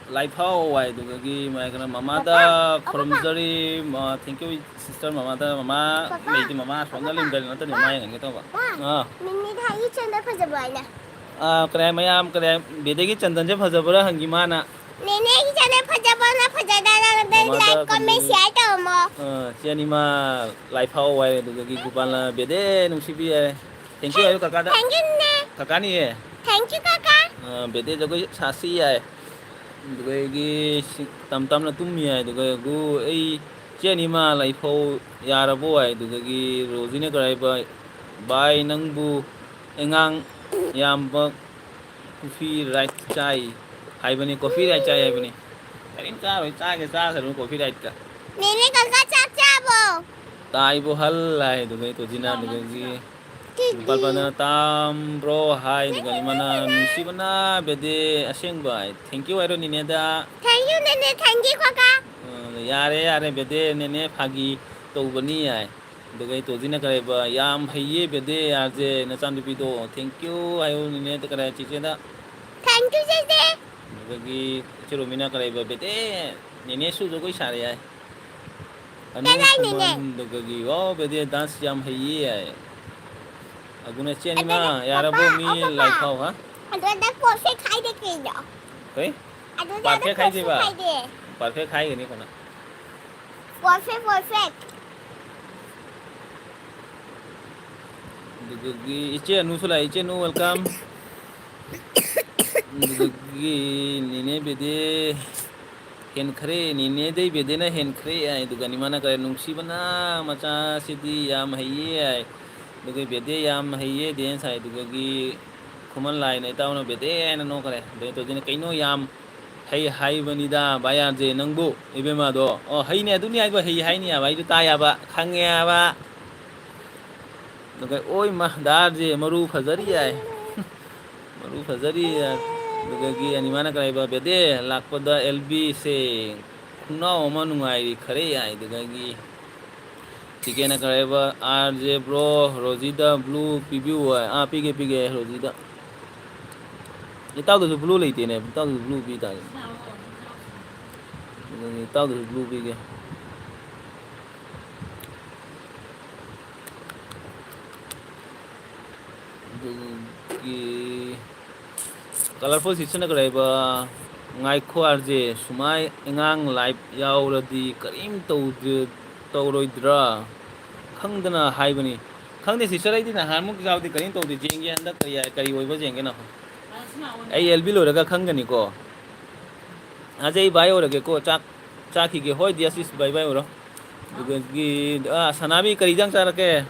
ꯂꯥꯏꯐꯥꯎ ꯋꯥꯏꯗꯨꯒꯤ ꯃꯥꯏ ꯀꯩꯅꯣ ꯃꯃꯥꯗ ꯄꯥꯄꯥ, ꯑꯣ, ꯄꯥꯄꯥ꯫ ꯈꯨꯔꯨꯝꯖꯔꯤ, ꯃ-, thank you sister ꯃꯃꯥꯗ, ꯃꯃꯥ ꯄꯥꯄꯥ, ꯂꯩꯇꯦ, ꯃꯃꯥ ꯑꯁꯣꯝꯗ ꯑꯣ, ꯂꯩꯔꯝꯗ꯭ꯔꯗꯤ ꯅꯠꯇ꯭ꯔꯗꯤ ꯄꯥꯄꯥ꯫ ꯃꯃꯥ ꯌꯦꯡꯍꯟꯒꯦ ꯇꯧꯕ꯫ ꯄꯥ, ꯑꯥ꯫ ꯃꯤꯃꯤꯗ ꯍꯥꯏꯒꯤ ꯆꯟꯗ ꯐꯖꯕ꯭ꯔꯣ ꯍꯥꯏꯅ? ꯑꯥ, ꯀꯔꯤ ꯍꯥꯏ ꯃꯌꯥꯝ, ꯀꯔꯤ ꯍꯥꯏ, ꯕꯦꯗꯦꯒꯤ ꯆꯟꯗꯟꯁꯦ ꯐꯖꯕ꯭ꯔꯥ ꯍꯪꯈꯤ ꯃꯥꯅ꯫ ꯅꯦꯅꯦꯒꯤ ꯆꯟꯗꯟ ꯐꯖꯕ꯭ꯔꯥ, ꯐꯖꯗꯕ꯭ꯔꯥ, ꯃꯃꯥꯗ like, comment, ꯈꯨꯝꯕꯤꯔꯤ꯫ Share ꯇꯧꯔꯝꯃꯣ꯫ ꯑꯥ, ꯆꯦ ꯑꯅꯤꯃ ꯂꯥꯏꯐꯥꯎ ꯋꯥꯏ ꯑꯗꯨꯗꯒꯤ ꯒꯣꯄꯥꯜꯅ ꯕꯦꯗꯦ ꯅꯨꯡꯁꯤꯕꯤ ꯍꯥꯏ꯫ Thank you ꯍꯥꯏꯌꯨ ꯀꯀꯥꯗ꯫ Thank you ꯅꯦ꯫ ꯀꯀꯥꯅꯤꯌꯦ꯫ Thank you ꯀꯀꯥ꯫ ꯑ, ꯕꯦꯗꯦ ꯖꯒꯣꯏ ꯁꯥꯁꯤ ꯌꯥꯏ꯫ ꯑꯗꯨꯗꯒꯤ ꯁꯤ-, ꯇꯝ ꯇꯝꯅ ꯇꯨꯝꯃꯤ ꯌꯥꯏ꯫ ꯑꯗꯨꯒ ꯒꯨ-, ꯑꯩ ꯆꯦ ꯑꯅꯤꯃ ꯂꯩꯐꯧ ꯌꯥꯔꯕꯣ ꯍꯥꯏ꯫ ꯑꯗꯨꯗꯒꯤ ꯔꯣꯖꯤꯅ ꯀꯔꯤ ꯍꯥꯏꯕ, "ꯚꯥꯏ ꯅꯪꯕꯨ ꯑꯉꯥꯡ ꯌꯥꯝꯕ coffee right ꯆꯥꯏ ꯍꯥꯏꯕꯅꯤ, coffee right ꯆꯥꯏ ꯍꯥꯏꯕꯅꯤ"꯫ ꯀꯔꯤꯝ ꯆꯥꯔꯣꯏ, ꯆꯥꯒꯦ ꯆꯥꯁꯅꯨ coffee right ꯀ꯫ ꯅꯦꯅꯦ ꯀꯀꯥ ꯆꯥꯛ ꯆꯥꯕꯣ? ꯇꯥꯏꯕꯣ ꯍꯜ ꯍꯥꯏ, ꯑꯗꯨꯒ ꯇꯣꯖꯤꯅ, ꯑꯗꯨꯗꯒꯤ ꯀꯤꯗꯤ꯫ ꯄꯜꯄꯅ ꯇꯥꯝꯕ꯭ꯔꯣ ꯍꯥꯏ, ꯑꯗꯨꯒ ꯏꯃꯥꯅ ꯅꯨꯡꯁꯤꯕꯅ ꯕꯦꯗꯦ ꯑꯁꯦꯡꯕ ꯍꯥꯏ꯫ Thank you ꯍꯥꯏꯔꯣ ꯅꯦꯅꯦꯗ꯫ Thank you ꯅꯦꯅꯦ, thank you ꯀꯀꯥ꯫ ꯑ, ꯌꯥꯔꯦ, ꯌꯥꯔꯦ, ꯕꯦꯗꯦ, ꯅꯦꯅꯦ ꯐꯥꯒꯤ ꯇꯧꯕꯅꯤ ꯍꯥꯏ꯫ ꯑꯗꯨꯒ ꯑꯩ ꯇꯣꯖꯤꯅ ꯀꯔꯤ ꯍꯥꯏꯕ, "ꯌꯥꯝ ꯍꯩꯌꯦ ꯕꯦꯗꯦ, ꯑꯥꯔꯖꯦ ꯅꯆꯥꯅꯨꯄꯤꯗꯣ꯫ Thank you ꯍꯥꯏꯌꯨ ꯅꯦꯅꯦꯗ ꯀꯔꯤ ꯍꯥꯏ, ꯆꯤꯆꯦꯗ?" Thank you ꯆꯤꯆꯦ꯫ ꯑꯗꯨꯗꯒꯤ ꯏꯆꯦ ꯔꯣꯃꯤꯅ ꯀꯔꯤ ꯍꯥꯏꯕ, "ꯕꯦꯗꯦ, ꯅꯦꯅꯦꯁꯨ ꯖꯒꯣꯏ ꯁꯥꯔꯦ" ꯍꯥꯏ꯫ ꯑꯅꯨ ꯀꯗꯥꯏꯅꯦꯅꯦ? ꯈꯨꯃꯟ ꯑꯗꯨꯗꯒꯤ, "ꯋꯥꯎ ꯕꯦꯗꯦ, dance ꯌꯥꯝ ꯍꯩꯌꯦ" ꯍꯥꯏ꯫ ꯑꯗꯨꯅ ꯆꯦ ꯑꯅꯤꯃ, ꯑꯗꯨꯅ ꯌꯥꯔꯕꯣ ꯄꯄꯥ, ꯃꯤ ꯑꯣ ꯄꯄꯥ꯫ ꯂꯥꯏ ꯊꯥꯎ, ꯍꯥ? ꯑꯗꯨꯗ ꯄꯣꯠꯁꯦ ꯈꯥꯏꯗꯦ ꯀꯩꯅꯣ? ꯀꯩ? ꯑꯗꯨꯗ perfect ꯄꯣꯠꯁꯦ ꯈꯥꯏꯗꯦꯕ? ꯈꯥꯏꯗꯦ꯫ Perfect ꯈꯥꯏꯒꯅꯤ ꯀꯣꯟꯅ꯫ Perfect, perfect꯫ ꯑꯗꯨꯗꯒꯤ ꯏꯆꯦ ꯑꯅꯨꯁꯨ ꯂꯥꯛꯑꯦ꯫ ꯏꯆꯦ ꯑꯅꯨ, welcome꯫ ꯑꯗꯨꯗꯒꯤ ꯅꯦꯅꯦ ꯕꯦꯗꯦ ꯍꯦꯟꯈ꯭ꯔꯦ, ꯅꯦꯅꯦꯗꯩ ꯕꯦꯗꯦꯅ ꯍꯦꯟꯈ꯭ꯔꯦ ꯍꯥꯏ꯫ ꯑꯗꯨꯒ ꯅꯤꯃꯥꯅ ꯀꯔꯦ, "ꯅꯨꯡꯁꯤꯕꯅ ꯃꯆꯥꯁꯤꯗꯤ ꯌꯥꯝ ꯍꯩꯌꯦ" ꯍꯥꯏ꯫ ꯑꯗꯨꯒ ꯕꯦꯗꯦ ꯌꯥꯝ ꯍꯩꯌꯦ dance ꯍꯥꯏ꯫ ꯑꯗꯨꯗꯒꯤ ꯈꯨꯃꯟ ꯂꯥꯏꯅ ꯏꯇꯥꯎꯅ ꯕꯦꯗꯦ ꯍꯥꯏꯅ ꯅꯣꯛꯈ꯭ꯔꯦ꯫ ꯑꯗꯨꯗꯩ ꯇꯣꯖꯤꯅ, "ꯀꯩꯅꯣ ꯌꯥꯝ ꯍꯩ ꯍꯥꯏꯕꯅꯤꯗ ꯚꯥꯏ ꯑꯥꯔꯖꯦ ꯅꯪꯕꯨ ꯏꯕꯦꯝꯃꯗꯣ"꯫ ꯑꯣ, ꯍꯩꯅꯦ, ꯑꯗꯨꯅꯤ ꯍꯥꯏꯕ, ꯍꯩ ꯍꯥꯏꯅꯤ ꯍꯥꯏꯕ, ꯑꯩꯁꯨ ꯇꯥꯏ ꯍꯥꯏꯕ, ꯈꯪꯉꯦ ꯍꯥꯏꯕ꯫ ꯑꯗꯨꯒ ꯑꯣꯏ ꯃꯥ, ꯗꯥ ꯑꯥꯔꯖꯦ ꯃꯔꯨ ꯐꯖꯔꯤ ꯍꯥꯏ꯫ ꯃꯔꯨ ꯐꯖꯔꯤ ꯍꯥꯏ꯫ ꯑꯗꯨꯗꯒꯤ ꯑꯅꯤꯃꯥꯅ ꯀꯔꯤ ꯍꯥꯏꯕ, "ꯕꯦꯗꯦ, ꯂꯥꯛꯄꯗ ꯑꯦꯜ ꯕꯤꯁꯦ ꯈꯣꯡꯅꯥꯎ ꯑꯃ ꯅꯨꯡꯉꯥꯏꯔꯤ ꯈꯔꯦ" ꯍꯥꯏ꯫ ꯑꯗꯨꯗꯒꯤ ꯆꯤꯀꯦꯅ ꯀꯔꯤ ꯍꯥꯏꯕ, "ꯑꯥꯔꯖꯦ ꯕ꯭ꯔꯣ, ꯔꯣꯖꯤꯗ ꯕ꯭ꯂꯨ ꯄꯤꯕꯤꯌꯨ" ꯍꯥꯏ꯫ ꯑꯥ, ꯄꯤꯒꯦ, ꯄꯤꯒꯦ, ꯔꯣꯖꯤꯗ꯫ ꯏꯇꯥꯎꯗꯁꯨ ꯕ꯭ꯂꯨ ꯂꯩꯇꯦꯅꯦ, ꯏꯇꯥꯎꯗꯁꯨ ꯕ꯭ꯂꯨ ꯄꯤ ꯇꯥꯔꯦ꯫ ꯑꯗꯨꯅꯤ, ꯏꯇꯥꯎꯗꯁꯨ ꯕ꯭ꯂꯨ ꯄꯤꯒꯦ꯫ ꯑꯗꯨꯒꯤ colourful ꯁꯤꯁꯤꯅ ꯀꯔꯤ ꯍꯥꯏꯕ? ꯉꯥꯏꯈꯣ ꯑꯥꯔꯖꯦ, ꯁꯨꯃꯥꯏ ꯑꯉꯥꯡ live ꯌꯥꯎꯔꯗꯤ ꯀꯔꯤꯝ ꯇꯧꯗ-, ꯇꯧꯔꯣꯏꯗ꯭ꯔꯥ? ꯈꯪꯗꯅ ꯍꯥꯏꯕꯅꯤ꯫ ꯈꯪꯗꯦ sister, ꯑꯩꯗꯤ ꯅꯍꯥꯟꯃꯨꯛ ꯌꯥꯎꯗꯦ, ꯀꯔꯤꯝ ꯇꯧꯗꯦ꯫ ꯌꯦꯡꯒꯦ ꯍꯟꯗꯛ ꯀꯔꯤ ꯍꯥꯏ-, ꯀꯔꯤ ꯑꯣꯏꯕ ꯌꯦꯡꯒꯦꯅ꯫ ꯑꯩ ꯑꯦꯜ ꯕꯤ ꯂꯣꯏꯔꯒ ꯈꯪꯒꯅꯤꯀꯣ꯫ ꯑꯥꯔꯖꯦ, ꯑꯩ ꯚꯥꯏ ꯑꯣꯏꯔꯒꯦꯀꯣ, ꯆꯥꯛ ꯆꯥꯈꯤꯒꯦ꯫ ꯍꯣꯏ ꯗꯤꯌꯥꯁꯤꯁ, ꯚꯥꯏ ꯚꯥꯏ ꯑꯣꯏꯔꯣ꯫ ꯑꯗꯨꯗꯒꯤ, ꯑ, ꯁꯅꯥꯕꯤ ꯀꯔꯤ ꯏꯟꯖꯥꯡ ꯆꯥꯔꯛꯀꯦ?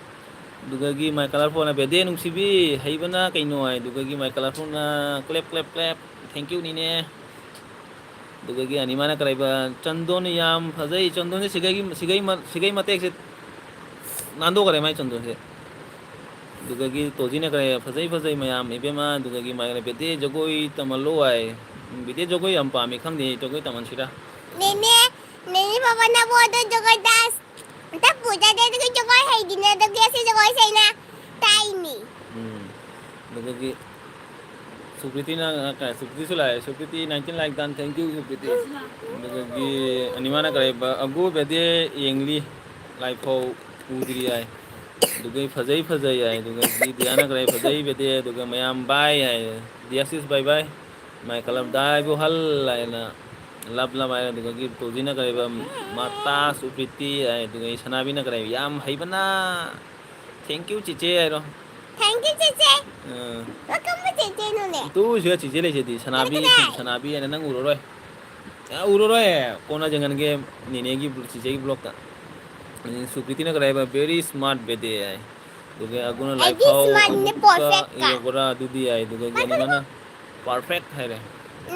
ꯑꯗꯨꯗꯒꯤ my colourfulꯅ, "ꯕꯦꯗꯦ ꯅꯨꯡꯁꯤꯕꯤ, ꯍꯩꯕꯅ ꯀꯩꯅꯣ" ꯍꯥꯏ꯫ ꯑꯗꯨꯗꯒꯤ my colourfulꯅ, "Clap, clap, clap, thank you ꯅꯤꯅꯦ"꯫ ꯑꯗꯨꯗꯒꯤ ꯑꯅꯤꯃꯥꯅ ꯀꯔꯥꯏꯕ, "ꯆꯟꯗꯣꯟ ꯌꯥꯝ ꯐꯖꯩ, ꯆꯟꯗꯣꯟꯁꯦ ꯁꯤꯒꯩꯒꯤ, ꯁꯤꯒꯩ ꯃ-, ꯁꯤꯒꯩ ꯃꯇꯦꯛꯁꯦ ꯅꯥꯟꯗꯣꯛꯈ꯭ꯔꯦ ꯃꯥꯏ ꯆꯟꯗꯣꯟꯁꯦ"꯫ ꯑꯗꯨꯗꯒꯤ ꯇꯣꯖꯤꯅ ꯀꯔꯥꯏꯕ, "ꯐꯖꯩ, ꯐꯖꯩ ꯃꯌꯥꯝ, ꯏꯕꯦꯝꯃ"꯫ ꯑꯗꯨꯗꯒꯤ ꯃꯥꯏ "ꯕꯦꯗꯦ ꯖꯒꯣꯏ ꯇꯝꯍꯜꯂꯣ" ꯍꯥꯏ꯫ ꯕꯦꯗꯦ ꯖꯒꯣꯏ ꯌꯥꯝ ꯄꯥꯝꯃꯤ, ꯈꯪꯗꯦ ꯖꯒꯣꯏ ꯇꯝꯍꯟꯁꯤꯔꯥ? ꯅꯦꯅꯦ, ꯅꯦꯅꯦ ꯕꯕꯥ ꯅꯕꯣꯗꯣ ꯖꯒꯣꯏ ꯗꯥꯟꯁ ꯑꯝꯇ ꯄꯨꯖꯗꯦ, ꯑꯗꯨꯒ ꯖꯒꯣꯏ ꯍꯩꯗꯤꯅꯦ, ꯑꯗꯨꯒꯤ ꯑꯁꯤ ꯖꯒꯣꯏꯁꯦ ꯑꯩꯅ ꯇꯥꯛꯏꯅꯤ꯫ ꯎꯝ꯫ ꯑꯗꯨꯗꯒꯤ ꯁꯨꯄ꯭ꯔꯤꯇꯤꯅ, ꯑ, ꯀ-, ꯁꯨꯄ꯭ꯔꯤꯇꯤꯁꯨ ꯂꯥꯛꯑꯦ꯫ ꯁꯨꯄ꯭ꯔꯤꯇꯤ nineteen like done, thank you ꯁꯨꯄ꯭ꯔꯤꯇꯤ꯫ ꯑꯗꯨꯗꯒꯤ ꯑꯅꯤꯃꯥꯅ ꯀꯔꯥꯏꯕ, "ꯑꯒꯨ ꯕꯦꯗꯦ ꯌꯦꯡꯂꯤ, ꯂꯥꯏꯐꯥꯎ ꯎꯗ꯭ꯔꯤ" ꯍꯥꯏ꯫ ꯑꯗꯨꯗꯒꯤ "ꯐꯖꯩ ꯐꯖꯩ" ꯍꯥꯏ꯫ ꯑꯗꯨꯗꯒꯤ ꯗꯤꯌꯥꯅ ꯀꯔꯥꯏ, "ꯐꯖꯩ ꯕꯦꯗꯦ", ꯑꯗꯨꯒ ꯃꯌꯥꯝ "bye" high. "ꯗꯤꯌꯥꯁꯤꯁ bye bye", "my color ꯗꯥꯏꯕꯨ ꯍꯜ" ꯍꯥꯏꯅ "love love" ꯍꯥꯏ꯫ ꯑꯗꯨꯗꯒꯤ ꯇꯣꯖꯤꯅ ꯀꯔꯥꯏꯕ, "ꯃꯇꯥ ꯁꯨꯄ꯭ꯔꯤꯇꯤ" ꯍꯥꯏ꯫ ꯑꯗꯨꯗꯒꯤ ꯁꯅꯥꯕꯤꯅ ꯀꯔꯥꯏ, "ꯌꯥꯝ ꯍꯩꯕꯅ"꯫ "Thank you ꯆꯤꯆꯦ" ꯍꯥꯏꯔꯣ꯫ "Thank you ꯆꯤꯆꯦ"꯫ ꯑꯥ꯫ ꯀꯔꯝꯕ ꯆꯤꯆꯦꯅꯣꯅꯦ? ꯇꯨ ꯁꯤꯗ ꯆꯤꯆꯦ ꯂꯩꯁꯤꯗꯤ, ꯁꯅꯥꯕꯤ, ꯀꯗꯥꯏ? ꯁꯅꯥꯕꯤ ꯍꯥꯏꯅ ꯅꯪ ꯎꯔꯔꯣꯏ꯫ ꯑ, ꯎꯔꯔꯣꯏ꯫ ꯀꯣꯟꯅ ꯌꯦꯡꯍꯟꯒꯦ ꯅꯦꯅꯦꯒꯤ ꯕ꯭ꯂꯣ-, ꯆꯤꯆꯦꯒꯤ ꯕ꯭ꯂꯣꯛꯇ꯫ ꯁꯨꯄ꯭ꯔꯤꯇꯤꯅ ꯀꯔꯤ ꯍꯥꯏꯕ? "Very smart ꯕꯦꯗꯦ" ꯍꯥꯏ꯫ ꯑꯗꯨꯒ ꯑꯒꯨꯅ ꯑꯩꯗꯤ ꯂꯥꯏꯐꯥꯎ smartꯅꯦ, ꯑꯃꯨꯛꯀ perfectꯀ꯫ ꯌꯧꯕ꯭ꯔꯥ ꯑꯗꯨꯗꯤ ꯍꯥꯏ꯫ ꯑꯗꯨꯒ ꯄꯥꯏꯈꯠꯂꯨ꯫ ꯑꯅꯤꯃꯅ perfect ꯍꯥꯏꯔꯦ꯫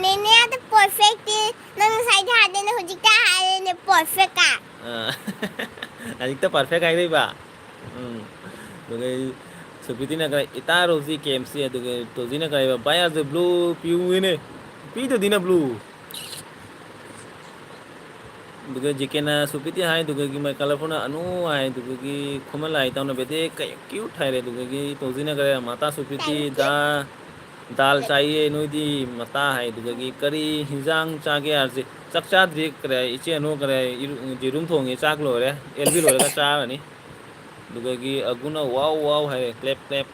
ꯅꯦꯅꯦ ꯑꯗꯨ perfectꯇꯤ ꯅꯪ ꯉꯁꯥꯏꯗꯤ ꯍꯥꯏꯗꯦꯅꯦ, ꯍꯧꯖꯤꯛꯇ ꯍꯥꯏꯔꯦꯅꯦ perfectꯀ꯫ ꯑ, ꯍꯧꯖꯤꯛꯇ perfect ꯍꯥꯏꯔꯛꯏꯕ? ꯎꯝ꯫ ꯑꯗꯨꯒ ꯁꯨꯄ꯭ꯔꯤꯇꯤꯅ ꯀꯔꯤ, "ꯏꯇꯥ ꯔꯣꯖꯤ ꯀꯦ ꯑꯦꯝ ꯁꯤ", ꯑꯗꯨꯒ ꯇꯣꯖꯤꯅ ꯀꯔꯤ ꯍꯥꯏꯕ? "Buy us the blue ꯄꯤꯌꯨꯅꯦ, ꯄꯤꯗꯗꯤꯅ blue"꯫ ꯑꯗꯨꯒ ꯖꯤ ꯀꯦꯅ ꯁꯨꯄ꯭ꯔꯤꯇꯤ ꯍꯥꯏ, ꯑꯗꯨꯒꯒꯤ ꯃꯥꯏ ꯀꯂꯔꯐꯨꯜꯅ ꯑꯅꯨ ꯍꯥꯏ, ꯑꯗꯨꯒꯒꯤ ꯈꯨꯃꯟ ꯂꯥꯏ ꯇꯥꯎꯅ ꯕꯦꯗꯦ ꯀꯩ cute ꯍꯥꯏꯔꯦ, ꯑꯗꯨꯒꯒꯤ ꯇꯣꯖꯤꯅ ꯀꯔꯤ ꯃꯥꯇꯥ ꯁꯨꯄ꯭ꯔꯤꯇꯤ Thank you꯫ ꯗꯥ, ꯗꯥꯜ ꯆꯥꯏꯌꯦ ꯅꯣꯏꯗꯤ ꯃꯇꯥ ꯍꯥꯏ, ꯑꯗꯨꯒꯒꯤ ꯀꯔꯤ ꯍꯤꯟꯖꯥꯡ ꯆꯥꯒꯦ ꯍꯥꯏꯔꯁꯤ, ꯆꯥꯛ ꯆꯥꯗ꯭ꯔꯤ ꯀꯔꯤ ꯏꯆꯦ ꯑꯅꯨ ꯀꯔꯤ ꯏꯔꯨ-, ꯌꯦꯔꯨꯝ ꯊꯣꯡꯉꯦ, ꯆꯥꯛ ꯂꯣꯏꯔꯦ, ꯑꯦꯜ ꯕꯤ ꯂꯣꯏꯔꯒ ꯆꯥꯔꯅꯤ꯫ ꯑꯗꯨꯗꯒꯤ ꯑꯒꯨꯅ "wow wow" ꯍꯥꯏꯔꯦ, clap clap꯫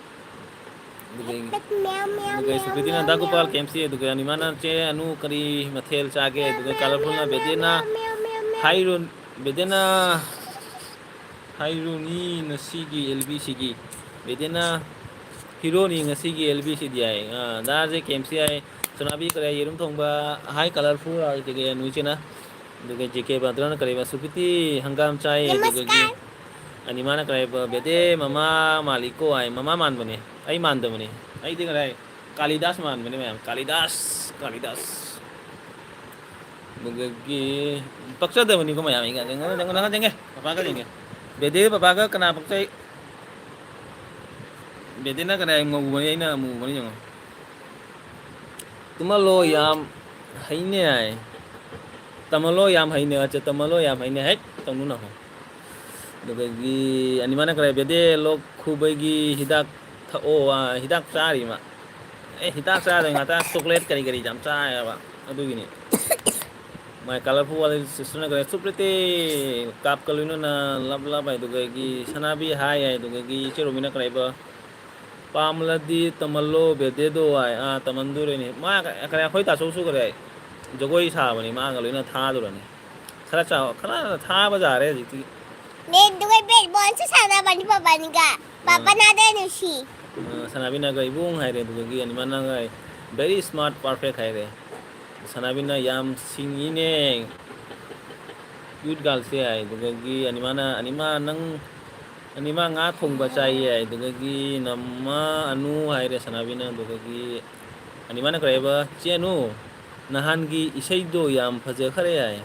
ꯑꯗꯨꯗꯒꯤ, ꯃ꯭ꯌꯥꯎ, ꯃ꯭ꯌꯥꯎ, ꯑꯗꯨꯗꯒꯤ ꯃ꯭ꯌꯥꯎ, ꯁꯨꯄ꯭ꯔꯤꯇꯤꯅ ꯃ꯭ꯌꯥꯎ, "ꯗꯥ ꯒꯣꯄꯥꯜ ꯃ꯭ꯌꯥꯎ"꯫ ꯀꯦ ꯑꯦꯝ ꯁꯤ", ꯑꯗꯨꯒ ꯑꯅꯤꯃꯥꯅ "ꯆꯦ ꯑꯅꯨ ꯀꯔꯤ ꯃꯊꯦꯜ ꯆꯥꯒꯦ?" ꯑꯗꯨꯒ ꯀꯂꯔꯐꯨꯜꯅ ꯕꯦꯗꯦꯅ ꯍꯥꯏꯔꯨ-, ꯕꯦꯗꯦꯅ ꯍꯥꯏꯔꯨꯅꯤ ꯉꯁꯤꯒꯤ ꯑꯦꯜ ꯕꯤ ꯁꯤꯒꯤ꯫ ꯕꯦꯗꯦꯅ ꯍꯤꯔꯣꯅꯤ ꯉꯁꯤꯒꯤ ꯑꯦꯜ ꯕꯤ ꯁꯤꯗꯤ ꯍꯥꯏ꯫ ꯑꯥ, ꯗꯥꯁꯦ ꯀꯦ ꯑꯦꯝ ꯁꯤ ꯍꯥꯏ꯫ ꯁꯣꯅꯥꯕꯤ ꯀꯔꯤ ꯌꯦꯔꯨꯝ ꯊꯣꯡꯕ, ꯍꯥꯏ ꯀꯂꯔꯐꯨꯜ ꯍꯥꯏ, ꯑꯗꯨꯒ ꯅꯨꯏꯆꯦꯅ꯫ ꯑꯗꯨꯒ ꯖꯦ ꯀꯦ ꯕꯗ꯭ꯔꯅ ꯀꯔꯤꯕ, "ꯁꯨꯄ꯭ꯔꯤꯇꯤ ꯍꯪꯒꯥꯝ ꯆꯥꯏ", ꯑꯗꯨꯒꯒꯤ ꯅꯃꯁꯀꯥꯔ꯫ ꯑꯅꯤꯃꯥꯅ ꯀꯔꯤꯕ, "ꯕꯦꯗꯦ ꯃꯃꯥ ꯃꯥꯜꯂꯤꯀꯣ" ꯍꯥꯏ꯫ ꯃꯃꯥ ꯃꯥꯟꯕꯅꯦ, ꯑꯩ ꯃꯥꯟꯗꯕꯅꯦ꯫ ꯑꯩꯗꯤ ꯀꯗꯥꯏ ꯀꯥꯂꯤꯗꯥꯁ ꯃꯥꯟꯕꯅꯦ ꯃꯌꯥꯝ, ꯀꯥꯂꯤꯗꯥꯁ, ꯀꯥꯂꯤꯗꯥꯁ꯫ ꯑꯗꯨꯗꯒꯤ ꯄꯛꯆꯗꯕꯅꯤꯀꯣ ꯃꯌꯥꯝ꯫ ꯑꯩ ꯉꯥꯏꯍꯥꯛ ꯌꯦꯡꯉꯦ, ꯄꯄꯥꯒ ꯌꯦꯡꯉꯦ꯫ ꯕꯦꯗꯦ ꯄꯄꯥꯒ ꯀꯅꯥ ꯄꯛꯆꯩ? ꯕꯦꯗꯦꯅ ꯀꯅꯥ ꯉꯧꯕꯅꯤ, ꯑꯩꯅ ꯑꯃꯨꯕꯅꯤ ꯌꯦꯡꯉꯣ꯫ ꯇꯨꯝꯍꯜꯂꯣ ꯌꯥꯝ ꯍꯩꯅꯦ ꯍꯥꯏ꯫ ꯇꯝꯍꯜꯂꯣ ꯌꯥꯝ ꯍꯩꯅꯦ, ꯑꯠꯆꯥ, ꯇꯝꯍꯜꯂꯣ ꯌꯥꯝ ꯍꯩꯅꯦ꯫ ꯍꯦꯛ ꯇꯧꯅꯨ ꯅꯈꯣ꯫ ꯑꯗꯨꯗꯒꯤ ꯑꯅꯤꯃꯥꯅ ꯀꯔꯤ, ꯕꯦꯗꯦ ꯂꯣꯛ ꯈꯨꯕꯒꯤ ꯍꯤꯗꯥꯛ ꯊꯛꯑꯣ, ꯑ, ꯍꯤꯗꯥꯛ ꯆꯥꯔꯤ ꯃꯥ꯫ ꯑꯦ, ꯍꯤꯗꯥꯛ ꯆꯥꯗꯣꯏ ꯉꯥꯛꯇ ꯆꯣꯀ꯭ꯂꯦꯠ ꯀꯔꯤ ꯀꯔꯤ ꯌꯥꯝ ꯆꯥꯏꯌꯦꯕ꯫ ꯑꯗꯨꯒꯤꯅꯤ꯫ My colorful wallet sisterꯅ ꯀꯔꯤ, ꯆꯨꯞꯂꯦꯇꯦ, ꯀꯥꯞꯀ ꯂꯣꯏꯅꯅ love love ꯍꯥꯏꯗꯨꯒꯒꯤ ꯁꯅꯥꯕꯤ ꯍꯥꯏ ꯍꯥꯏꯗꯨꯒꯒꯤ ꯏꯆꯦ ꯔꯣꯃꯤꯅ ꯀꯔꯤꯕ, ꯄꯥꯝꯂꯗꯤ ꯇꯝꯍꯜꯂꯣ ꯕꯦꯗꯦꯗꯣ ꯍꯥꯏ꯫ ꯑꯥ, ꯇꯝꯍꯟꯗꯣꯔꯦꯅꯦ꯫ ꯃꯥ ꯀ-, ꯀꯔꯤ, ꯑꯩꯈꯣꯏ ꯇꯥꯆꯧꯁꯨ ꯀꯔꯤ, ꯖꯒꯣꯏ ꯁꯥꯕꯅꯤ, ꯃꯥꯒ ꯂꯣꯏꯅ ꯊꯥꯗꯣꯔꯅꯤ꯫ ꯈꯔ ꯆꯥꯎ-, ꯈꯔ ꯊꯥꯕ ꯌꯥꯔꯦ ꯍꯧꯖꯤꯛꯇꯤ꯫ ꯅꯦ, ꯑꯗꯨꯒ ꯕꯦꯠ ꯕꯣꯜꯁꯨ ꯁꯥꯟꯅꯕꯅꯤ ꯄꯥꯄꯥꯅꯤꯒ꯫ ꯑꯥ꯫ ꯄꯥꯄꯥꯅ ꯑꯗꯩ ꯅꯨꯡꯁꯤ꯫ ꯑꯥ, ꯁꯅꯥꯕꯤꯅꯒ ꯏꯕꯨꯡ ꯍꯥꯏꯔꯦ, ꯑꯗꯨꯗꯒꯤ ꯑꯅꯤꯃꯥꯅꯒ very smart, perfect ꯍꯥꯏꯔꯦ꯫ ꯁꯅꯥꯕꯤꯅ ꯌꯥꯝ ꯁꯤꯡꯉꯤꯅꯦ꯫ Cute girlꯁꯦ ꯍꯥꯏ꯫ ꯑꯗꯨꯗꯒꯤ ꯑꯅꯤꯃꯥꯅ, "ꯑꯅꯤꯃꯥ ꯅꯪ, ꯑꯅꯤꯃꯥ ꯉꯥ ꯊꯣꯡꯕ ꯆꯥꯏꯌꯦ" ꯍꯥꯏ꯫ ꯑꯗꯨꯗꯒꯤ ꯅꯃꯥ ꯑꯅꯨ ꯍꯥꯏꯔꯦ ꯁꯅꯥꯕꯤꯅ꯫ ꯑꯗꯨꯗꯒꯤ ꯑꯅꯤꯃꯥꯅ ꯀꯔꯤ ꯍꯥꯏꯕ, "ꯆꯦ ꯑꯅꯨ, ꯅꯍꯥꯟꯒꯤ ꯏꯁꯩꯗꯣ ꯌꯥꯝ ꯐꯖꯈ꯭ꯔꯦ" ꯍꯥꯏ꯫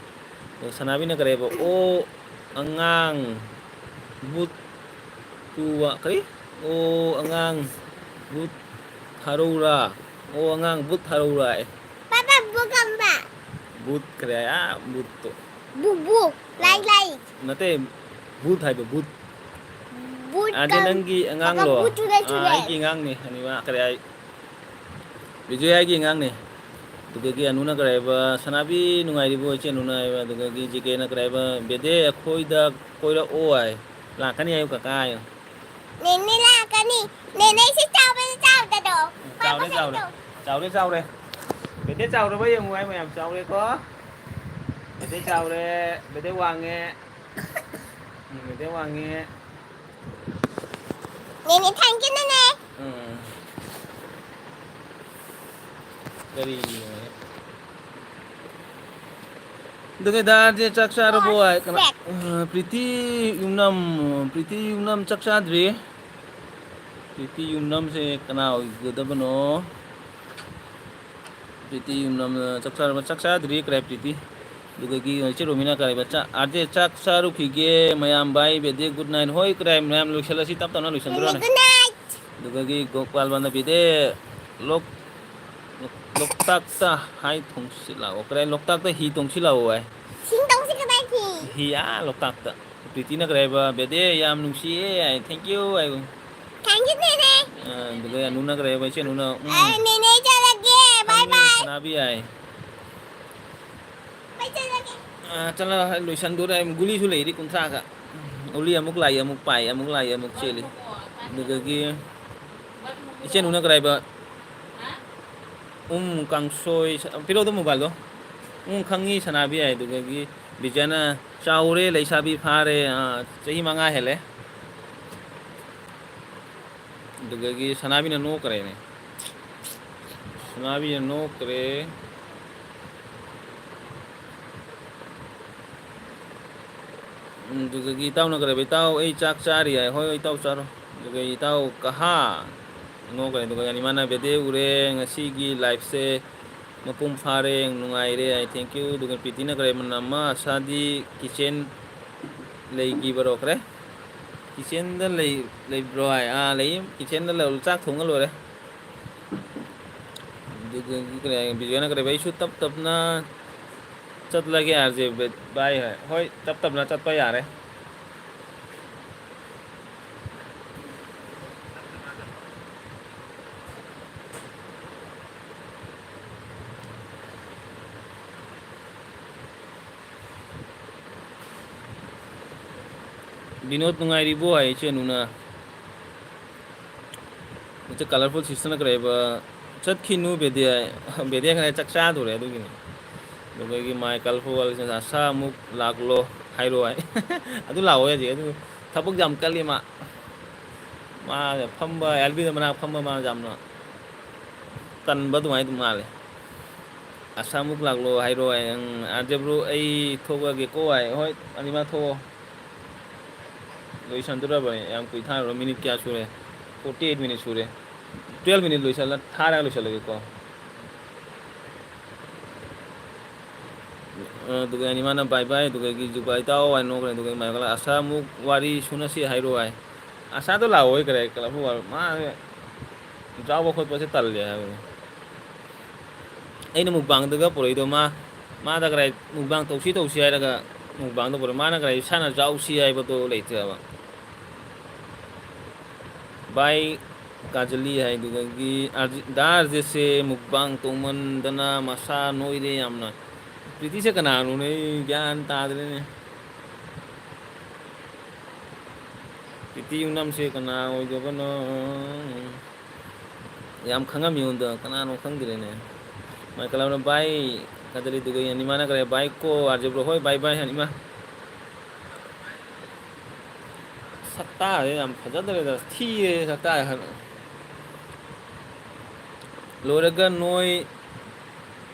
ꯑꯗꯨꯒ ꯁꯅꯥꯕꯤꯅ ꯀꯔꯤ ꯍꯥꯏꯕ, "ꯑꯣ ꯑꯉꯥꯡ ꯕꯨꯠ ꯇꯨꯋꯥ-, ꯀꯔꯤ? ꯑꯣ ꯑꯉꯥꯡ ꯕꯨꯠ ꯊꯥꯔꯧꯔꯥ? ꯑꯣ ꯑꯉꯥꯡ ꯕꯨꯠ ꯊꯥꯔꯧꯔꯥ?" ꯑꯦ꯫ ꯄꯥꯄꯥ, ꯕꯨꯠ ꯀꯝꯕ? ꯕꯨꯠ ꯀꯔꯤ ꯍꯥꯏ? ꯑꯥ, ꯕꯨꯠꯇꯣ꯫ ꯕꯨ, ꯕꯨ, ꯂꯥꯏ, ꯑꯥ꯫ ꯂꯥꯏ꯫ ꯅꯠꯇꯦ, ꯕꯨꯠ ꯍꯥꯏꯕ, ꯕꯨꯠ꯫ ꯕꯨꯠ ꯑꯗꯤ ꯀꯝ-, ꯅꯪꯒꯤ ꯑꯉꯥꯡꯂꯣ? ꯄꯥꯄꯥ, ꯕꯨꯠ ꯆꯨꯔꯦ, ꯑꯥ, ꯆꯨꯔꯦ꯫ ꯑꯩꯒꯤ ꯑꯉꯥꯡꯅꯦ, ꯑꯅꯤꯃꯛ꯫ ꯀꯔꯤ ꯍꯥꯏ? ꯕꯤꯖꯣꯌꯥꯒꯤ ꯑꯉꯥꯡꯅꯦ꯫ ꯑꯗꯨꯗꯒꯤ ꯑꯅꯨꯅ ꯀꯔꯤ ꯍꯥꯏꯕ? "ꯁꯅꯥꯕꯤ ꯅꯨꯡꯉꯥꯏꯔꯤꯕꯣ ꯏꯆꯦ ꯑꯅꯨꯅ?" ꯍꯥꯏꯕ꯫ ꯑꯗꯨꯗꯒꯤ ꯖꯦ ꯀꯦꯅ ꯀꯔꯤ ꯍꯥꯏꯕ? "ꯕꯦꯗꯦ ꯑꯩꯈꯣꯏꯗ ꯀꯣꯏꯔꯛꯑꯣ" ꯍꯥꯏ꯫ "ꯂꯥꯛꯀꯅꯤ ꯍꯥꯏꯌꯨ ꯀꯀꯥ" ꯍꯥꯏꯌꯨ꯫ ꯅꯦꯅꯦ ꯂꯥꯛꯀꯅꯤ꯫ ꯅꯦꯅꯦ ꯁꯤ ꯆꯥꯎꯕꯗ ꯆꯥꯎꯗꯗꯣ꯫ ꯎꯝ, ꯆꯥꯎꯔꯦ, ꯄꯥꯄꯥ ꯆꯥꯎꯔꯦ꯫ ꯁꯥꯏꯗꯣ꯫ ꯆꯥꯎꯔꯦ, ꯆꯥꯎꯔꯦ꯫ ꯕꯦꯗꯦ ꯆꯥꯎꯔꯕ ꯌꯦꯡꯉꯨ ꯍꯥꯏ ꯃꯌꯥꯝ ꯆꯥꯎꯔꯦꯀꯣ꯫ ꯕꯦꯗꯦ ꯆꯥꯎꯔꯦ, ꯕꯦꯗꯦ ꯋꯥꯡꯉꯦ꯫ ꯎꯝ, ꯕꯦꯗꯦ ꯋꯥꯡꯉꯦ꯫ ꯅꯦꯅꯦ, thank you, ꯅꯦꯅꯦ꯫ ꯎꯝ꯫ ꯀꯔꯤꯅꯣ? ꯑꯗꯨ ꯀꯩ ꯇꯥꯔꯗꯤ ꯆꯥꯛ ꯆꯥꯔꯕꯣ ꯍꯥꯏ ꯀꯅꯥ? Perfect꯫ ꯑ, ꯄ꯭ꯔꯤꯇꯤ ꯌꯨꯝꯅꯝ, ꯄ꯭ꯔꯤꯇꯤ ꯌꯨꯝꯅꯝ ꯆꯥꯛ ꯆꯥꯗ꯭ꯔꯤ꯫ ꯄ꯭ꯔꯤꯇꯤ ꯌꯨꯝꯅꯝꯁꯦ ꯀꯅꯥ ꯑꯣꯏꯒꯗꯕꯅꯣ? ꯄ꯭ꯔꯤꯇꯤ ꯌꯨꯝꯂꯝ, ꯆꯥꯛ ꯆꯥꯔꯕ? ꯆꯥꯛ ꯆꯥꯗ꯭ꯔꯤ ꯀꯔꯥꯏ ꯄ꯭ꯔꯤꯇꯤ꯫ ꯑꯗꯨꯗꯒꯤ ꯏꯆꯦ ꯔꯣꯃꯤꯅ ꯀꯔꯥꯏꯕ? ꯆꯥ-, ꯑꯥꯔꯖꯦ ꯆꯥꯛ ꯆꯥꯔꯨꯈꯤꯒꯦ ꯃꯌꯥꯝ, bye, ꯕꯦꯗꯦ, good night꯫ ꯍꯣꯏ ꯀꯔꯥꯏ ꯃꯌꯥꯝ, ꯂꯣꯏꯁꯤꯜꯂꯁꯤ ꯇꯞ ꯇꯞꯅ ꯂꯣꯏꯁꯤꯟꯗꯣꯔꯅꯤ꯫ Good night꯫ ꯑꯗꯨꯗꯒꯤ ꯒꯣꯄꯥꯜ ꯕꯥꯟꯗ ꯕꯦꯗꯦ, ꯂꯣꯛ-, ꯂꯣꯛꯇꯥꯛꯇ ꯍꯥꯏ ꯊꯣꯡꯁꯤ ꯂꯥꯛꯑꯣ꯫ ꯀꯔꯥꯏ ꯂꯣꯛꯇꯥꯛꯇ ꯍꯤ ꯇꯣꯡꯁꯤ ꯂꯥꯛꯑꯣ ꯍꯥꯏ꯫ ꯍꯤ ꯇꯣꯡꯁꯤ ꯀꯗꯥꯏ ꯍꯤ? ꯍꯤ ꯑꯥ ꯂꯣꯛꯇꯥꯛꯇ꯫ ꯄ꯭ꯔꯤꯇꯤꯅ ꯀꯔꯤ ꯍꯥꯏꯕ? "ꯕꯦꯗꯦ, ꯌꯥꯝ ꯅꯨꯡꯁꯤꯌꯦ" ꯍꯥꯏ, "Thank you" high. Thank you, ꯅꯦꯅꯦ꯫ ꯑ, ꯑꯗꯨꯒ ꯑꯅꯨꯅ ꯀꯔꯤ ꯍꯥꯏꯕ? ꯏꯆꯦ ꯑꯅꯨꯅ, "ꯎꯝ, ꯑ, ꯅꯦꯅꯦ ꯆꯠꯂꯒꯦ, bye ꯈꯪꯉꯦ, bye꯫ ꯁꯅꯥꯕꯤ" ꯍꯥꯏ꯫ ꯕꯥꯏ ꯆꯠꯂꯒꯦ꯫ ꯑ, ꯆꯠꯂꯣ, ꯂꯣꯏꯁꯟꯗꯣꯔꯦ꯫ ꯒꯨꯂꯤꯁꯨ ꯂꯩꯔꯤ ꯀꯨꯟꯊ꯭ꯔꯥꯒ꯫ ꯒꯨꯂꯤ ꯑꯃꯨꯛ ꯂꯥꯛꯏ, ꯑꯃꯨꯛ ꯄꯥꯏ, ꯑꯃꯨꯛ ꯂꯥꯛꯏ, ꯑꯃꯨꯛ ꯆꯦꯜꯂꯤ꯫ ꯑꯗꯨꯗꯒꯤ ꯏꯆꯦ ꯑꯅꯨꯅ ꯀꯔꯤ ꯍꯥꯏꯕ? ꯎꯝ, ꯀꯥꯡꯁꯣꯏ ꯁ-, ꯄꯤꯔꯛꯑꯣꯗꯣ mobileꯗꯣ꯫ ꯎꯝ, ꯈꯪꯉꯤ ꯁꯅꯥꯕꯤ ꯍꯥꯏ꯫ ꯑꯗꯨꯗꯒꯤ ꯕꯤꯖꯌꯅ, "ꯆꯥꯎꯔꯦ, ꯂꯩꯁꯥꯕꯤ ꯐꯥꯔꯦ", ꯑꯥ, ꯆꯍꯤ ꯃꯉꯥ ꯍꯦꯜꯂꯦ꯫ ꯑꯗꯨꯗꯒꯤ ꯁꯅꯥꯕꯤꯅ ꯅꯣꯛꯈ꯭ꯔꯦꯅꯦ꯫ ꯁꯅꯥꯕꯤꯅ ꯅꯣꯛꯈ꯭ꯔꯦ꯫ ꯎꯝ, ꯑꯗꯨꯗꯒꯤ ꯏꯇꯥꯎꯅ ꯀꯔꯤ ꯍꯥꯏꯕ? "ꯏꯇꯥꯎ, ꯑꯩ ꯆꯥꯛ ꯆꯥꯔꯤ" ꯍꯥꯏ꯫ "ꯍꯣꯏ, ꯍꯣꯏ, ꯏꯇꯥꯎ ꯆꯥꯔꯣ"꯫ ꯑꯗꯨꯒ ꯏꯇꯥꯎ ꯀꯍꯥ ꯅꯣꯛꯈ꯭ꯔꯦ꯫ ꯑꯗꯨꯒ ꯏꯃꯥꯅ, "ꯕꯦꯗꯦ ꯎꯔꯦ, ꯉꯁꯤꯒꯤ liveꯁꯦ ꯃꯄꯨꯡ ꯐꯥꯔꯦ, ꯅꯨꯡꯉꯥꯏꯔꯦ" ꯍꯥꯏ꯫ Thank you꯫ ꯑꯗꯨꯒ ꯄ꯭ꯔꯤꯇꯤꯅ ꯀꯔꯤ ꯍꯥꯏꯕ? "ꯅꯝꯃ ꯑꯁꯥꯗꯤ kitchen ꯂꯩꯈꯤꯕꯔꯣ?" ꯀꯔꯤ? Kitchenꯗ ꯂꯩ-, ꯂꯩꯕ꯭ꯔꯣ ꯍꯥꯏ꯫ ꯑꯥ, ꯂꯩ꯫ Kitchenꯗ ꯂꯩ-, ꯆꯥꯛ ꯊꯣꯡꯉ ꯂꯣꯏꯔꯦ꯫ ꯑꯗꯨꯗꯒꯤ ꯀꯔꯤ ꯍꯥꯏ? ꯕꯤꯖꯣꯏꯅ ꯀꯔꯤ ꯍꯥꯏꯕ? "ꯑꯩꯁꯨ ꯇꯞ ꯇꯞꯅ ꯆꯠꯂꯒꯦ ꯑꯥꯔ ꯖꯦ ꯕꯥꯏ" ꯍꯥꯏ꯫ ꯍꯣꯏ, ꯇꯞ ꯇꯞꯅ ꯆꯠꯄ ꯌꯥꯔꯦ꯫ "ꯕꯤꯅꯣꯗ ꯅꯨꯡꯉꯥꯏꯔꯤꯕꯣ?" ꯍꯥꯏ ꯏꯆꯦ ꯑꯅꯨꯅ꯫ ꯃꯁꯤ colourful sisterꯅ ꯀꯔꯤ ꯍꯥꯏꯕ? "ꯆꯠꯈꯤꯅꯨ ꯕꯦꯗꯤꯌꯥ", ꯕꯦꯗꯤꯌꯥ ꯈꯔ ꯆꯥꯛ ꯆꯥꯗꯣꯔꯦ ꯑꯗꯨꯒꯤꯅꯤ꯫ ꯑꯗꯨꯗꯒꯤ "My colourful world" ꯑꯁꯥ ꯑꯃꯨꯛ ꯂꯥꯛꯂꯣ ꯍꯥꯏꯔꯣ ꯍꯥꯏ꯫ ꯑꯗꯨ ꯂꯥꯛꯑꯣ ꯍꯧꯖꯤꯛ, ꯑꯗꯨ ꯊꯕꯛ ꯌꯥꯝ ꯀꯜꯂꯤ ꯃꯥ꯫ ꯃꯥ ꯐꯝꯕ, ꯑꯦꯜꯕꯤꯗ ꯃꯅꯥꯛ ꯐꯝꯕ ꯃꯥ ꯌꯥꯝꯅ ꯇꯟꯕ ꯑꯗꯨꯃꯥꯏꯅ ꯑꯗꯨꯝ ꯃꯥꯜꯂꯦ꯫ "ꯑꯁꯥꯃꯨꯛ ꯂꯥꯛꯂꯣ" ꯍꯥꯏꯔꯣ ꯍꯥꯏ꯫ "ꯑꯪ, ꯑꯥꯔ ꯖꯦ ꯕ꯭ꯔꯣ, ꯑꯩ ꯊꯣꯛꯂꯒꯦꯀꯣ" ꯍꯥꯏ꯫ "ꯍꯣꯏ, ꯑꯅꯤꯃꯛ ꯊꯣꯛꯑꯣ"꯫ ꯂꯣꯏꯁꯟꯗꯣꯔꯕꯅꯦ, ꯌꯥꯝ ꯀꯨꯏ ꯊꯥꯔꯨꯔꯣ꯫ Minute ꯀꯌꯥ ꯁꯨꯔꯦ? Forty eight minute ꯁꯨꯔꯦ꯫ Twelve minute ꯂꯣꯏꯁꯜꯂ-, ꯊꯥꯔꯒ ꯂꯣꯏꯁꯜꯂꯒꯦꯀꯣ꯫ ꯑꯗꯨꯒ ꯑꯅꯤꯃꯥꯅ bye bye, ꯑꯗꯨꯗꯒꯤ ꯖꯨꯕꯥꯏ ꯇꯥꯎ ꯍꯥꯏꯅ ꯅꯣꯛꯈ꯭ꯔꯦ, ꯑꯗꯨꯒ ꯏꯃꯥ ꯀꯂꯥ ꯑꯁꯥ ꯑꯃꯨꯛ ꯋꯥꯔꯤ ꯁꯨꯅꯁꯤ ꯍꯥꯏꯔꯣ ꯍꯥꯏ꯫ ꯑꯁꯥꯗꯣ ꯂꯥꯛꯑꯣꯏ ꯀꯔꯦ, ꯀꯂꯔꯐꯨꯜ ꯋꯥꯔ-, ꯃꯥ ꯆꯥꯎꯕ ꯈꯣꯠꯄꯁꯦ ꯇꯜꯂꯦ ꯍꯥꯏꯕꯅꯤ꯫ ꯑꯩꯅ ꯃꯨꯛꯕꯥꯡꯗꯒ ꯄꯨꯔꯛꯏꯗꯣ ꯃꯥ, ꯃꯥꯗ ꯀꯔꯥꯏ ꯃꯨꯛꯕꯥꯡ ꯇꯧꯁꯤ ꯇꯧꯁꯤ ꯍꯥꯏꯔꯒ ꯃꯨꯛꯕꯥꯡꯗ ꯄꯨꯔꯛ-, ꯃꯥꯅ ꯀꯔꯥꯏ ꯏꯁꯥꯅ ꯆꯥꯎꯁꯤ ꯍꯥꯏꯕꯗꯣ ꯂꯩꯇꯦꯕ꯫ ꯚꯥꯏ ꯀꯥꯖꯂꯤ ꯍꯥꯏꯗꯨꯗꯒꯤ ꯑꯥꯔꯖꯤ-, ꯗꯥ ꯑꯥꯔꯖꯦꯁꯦ ꯃꯨꯛꯕꯥꯡ ꯇꯧꯃꯟꯗꯅ ꯃꯁꯥ ꯅꯣꯏꯔꯦ ꯌꯥꯝꯅ꯫ ꯄ꯭ꯔꯤꯇꯤꯁꯦ ꯀꯅꯥꯅꯣꯅꯦ? ꯑꯩ ꯒ꯭ꯌꯥꯟ ꯇꯥꯗ꯭ꯔꯦꯅꯦ꯫ ꯄ꯭ꯔꯤꯇꯤ ꯌꯨꯝꯅꯥꯝꯁꯦ ꯀꯅꯥ ꯑꯣꯏꯗꯕꯅꯣ? ꯌꯥꯝ ꯈꯪꯉꯝꯃꯤꯉꯣꯟꯗ ꯀꯅꯥꯅꯣ ꯈꯪꯗ꯭ꯔꯦꯅꯦ꯫ ꯃꯥꯏꯀꯦꯜ ꯑꯃꯅ ꯚꯥꯏ ꯀꯥꯖꯂꯤꯗꯨꯒ ꯑꯅꯤꯃꯥꯅ ꯀꯔꯦ ꯚꯥꯏ ꯀꯣ ꯑꯥꯔꯖꯦ ꯕ꯭ꯔꯣ ꯍꯣꯏ ꯚꯥꯏ ꯚꯥꯏ ꯑꯅꯤꯃꯥ꯫ ꯁꯛꯇꯥꯁꯦ ꯌꯥꯝ ꯐꯖꯗ꯭ꯔꯦꯗ, ꯊꯤꯔꯦ ꯁꯛꯇꯥꯁꯦ ꯈꯔ꯫ ꯂꯣꯏꯔꯒ ꯅꯣꯏ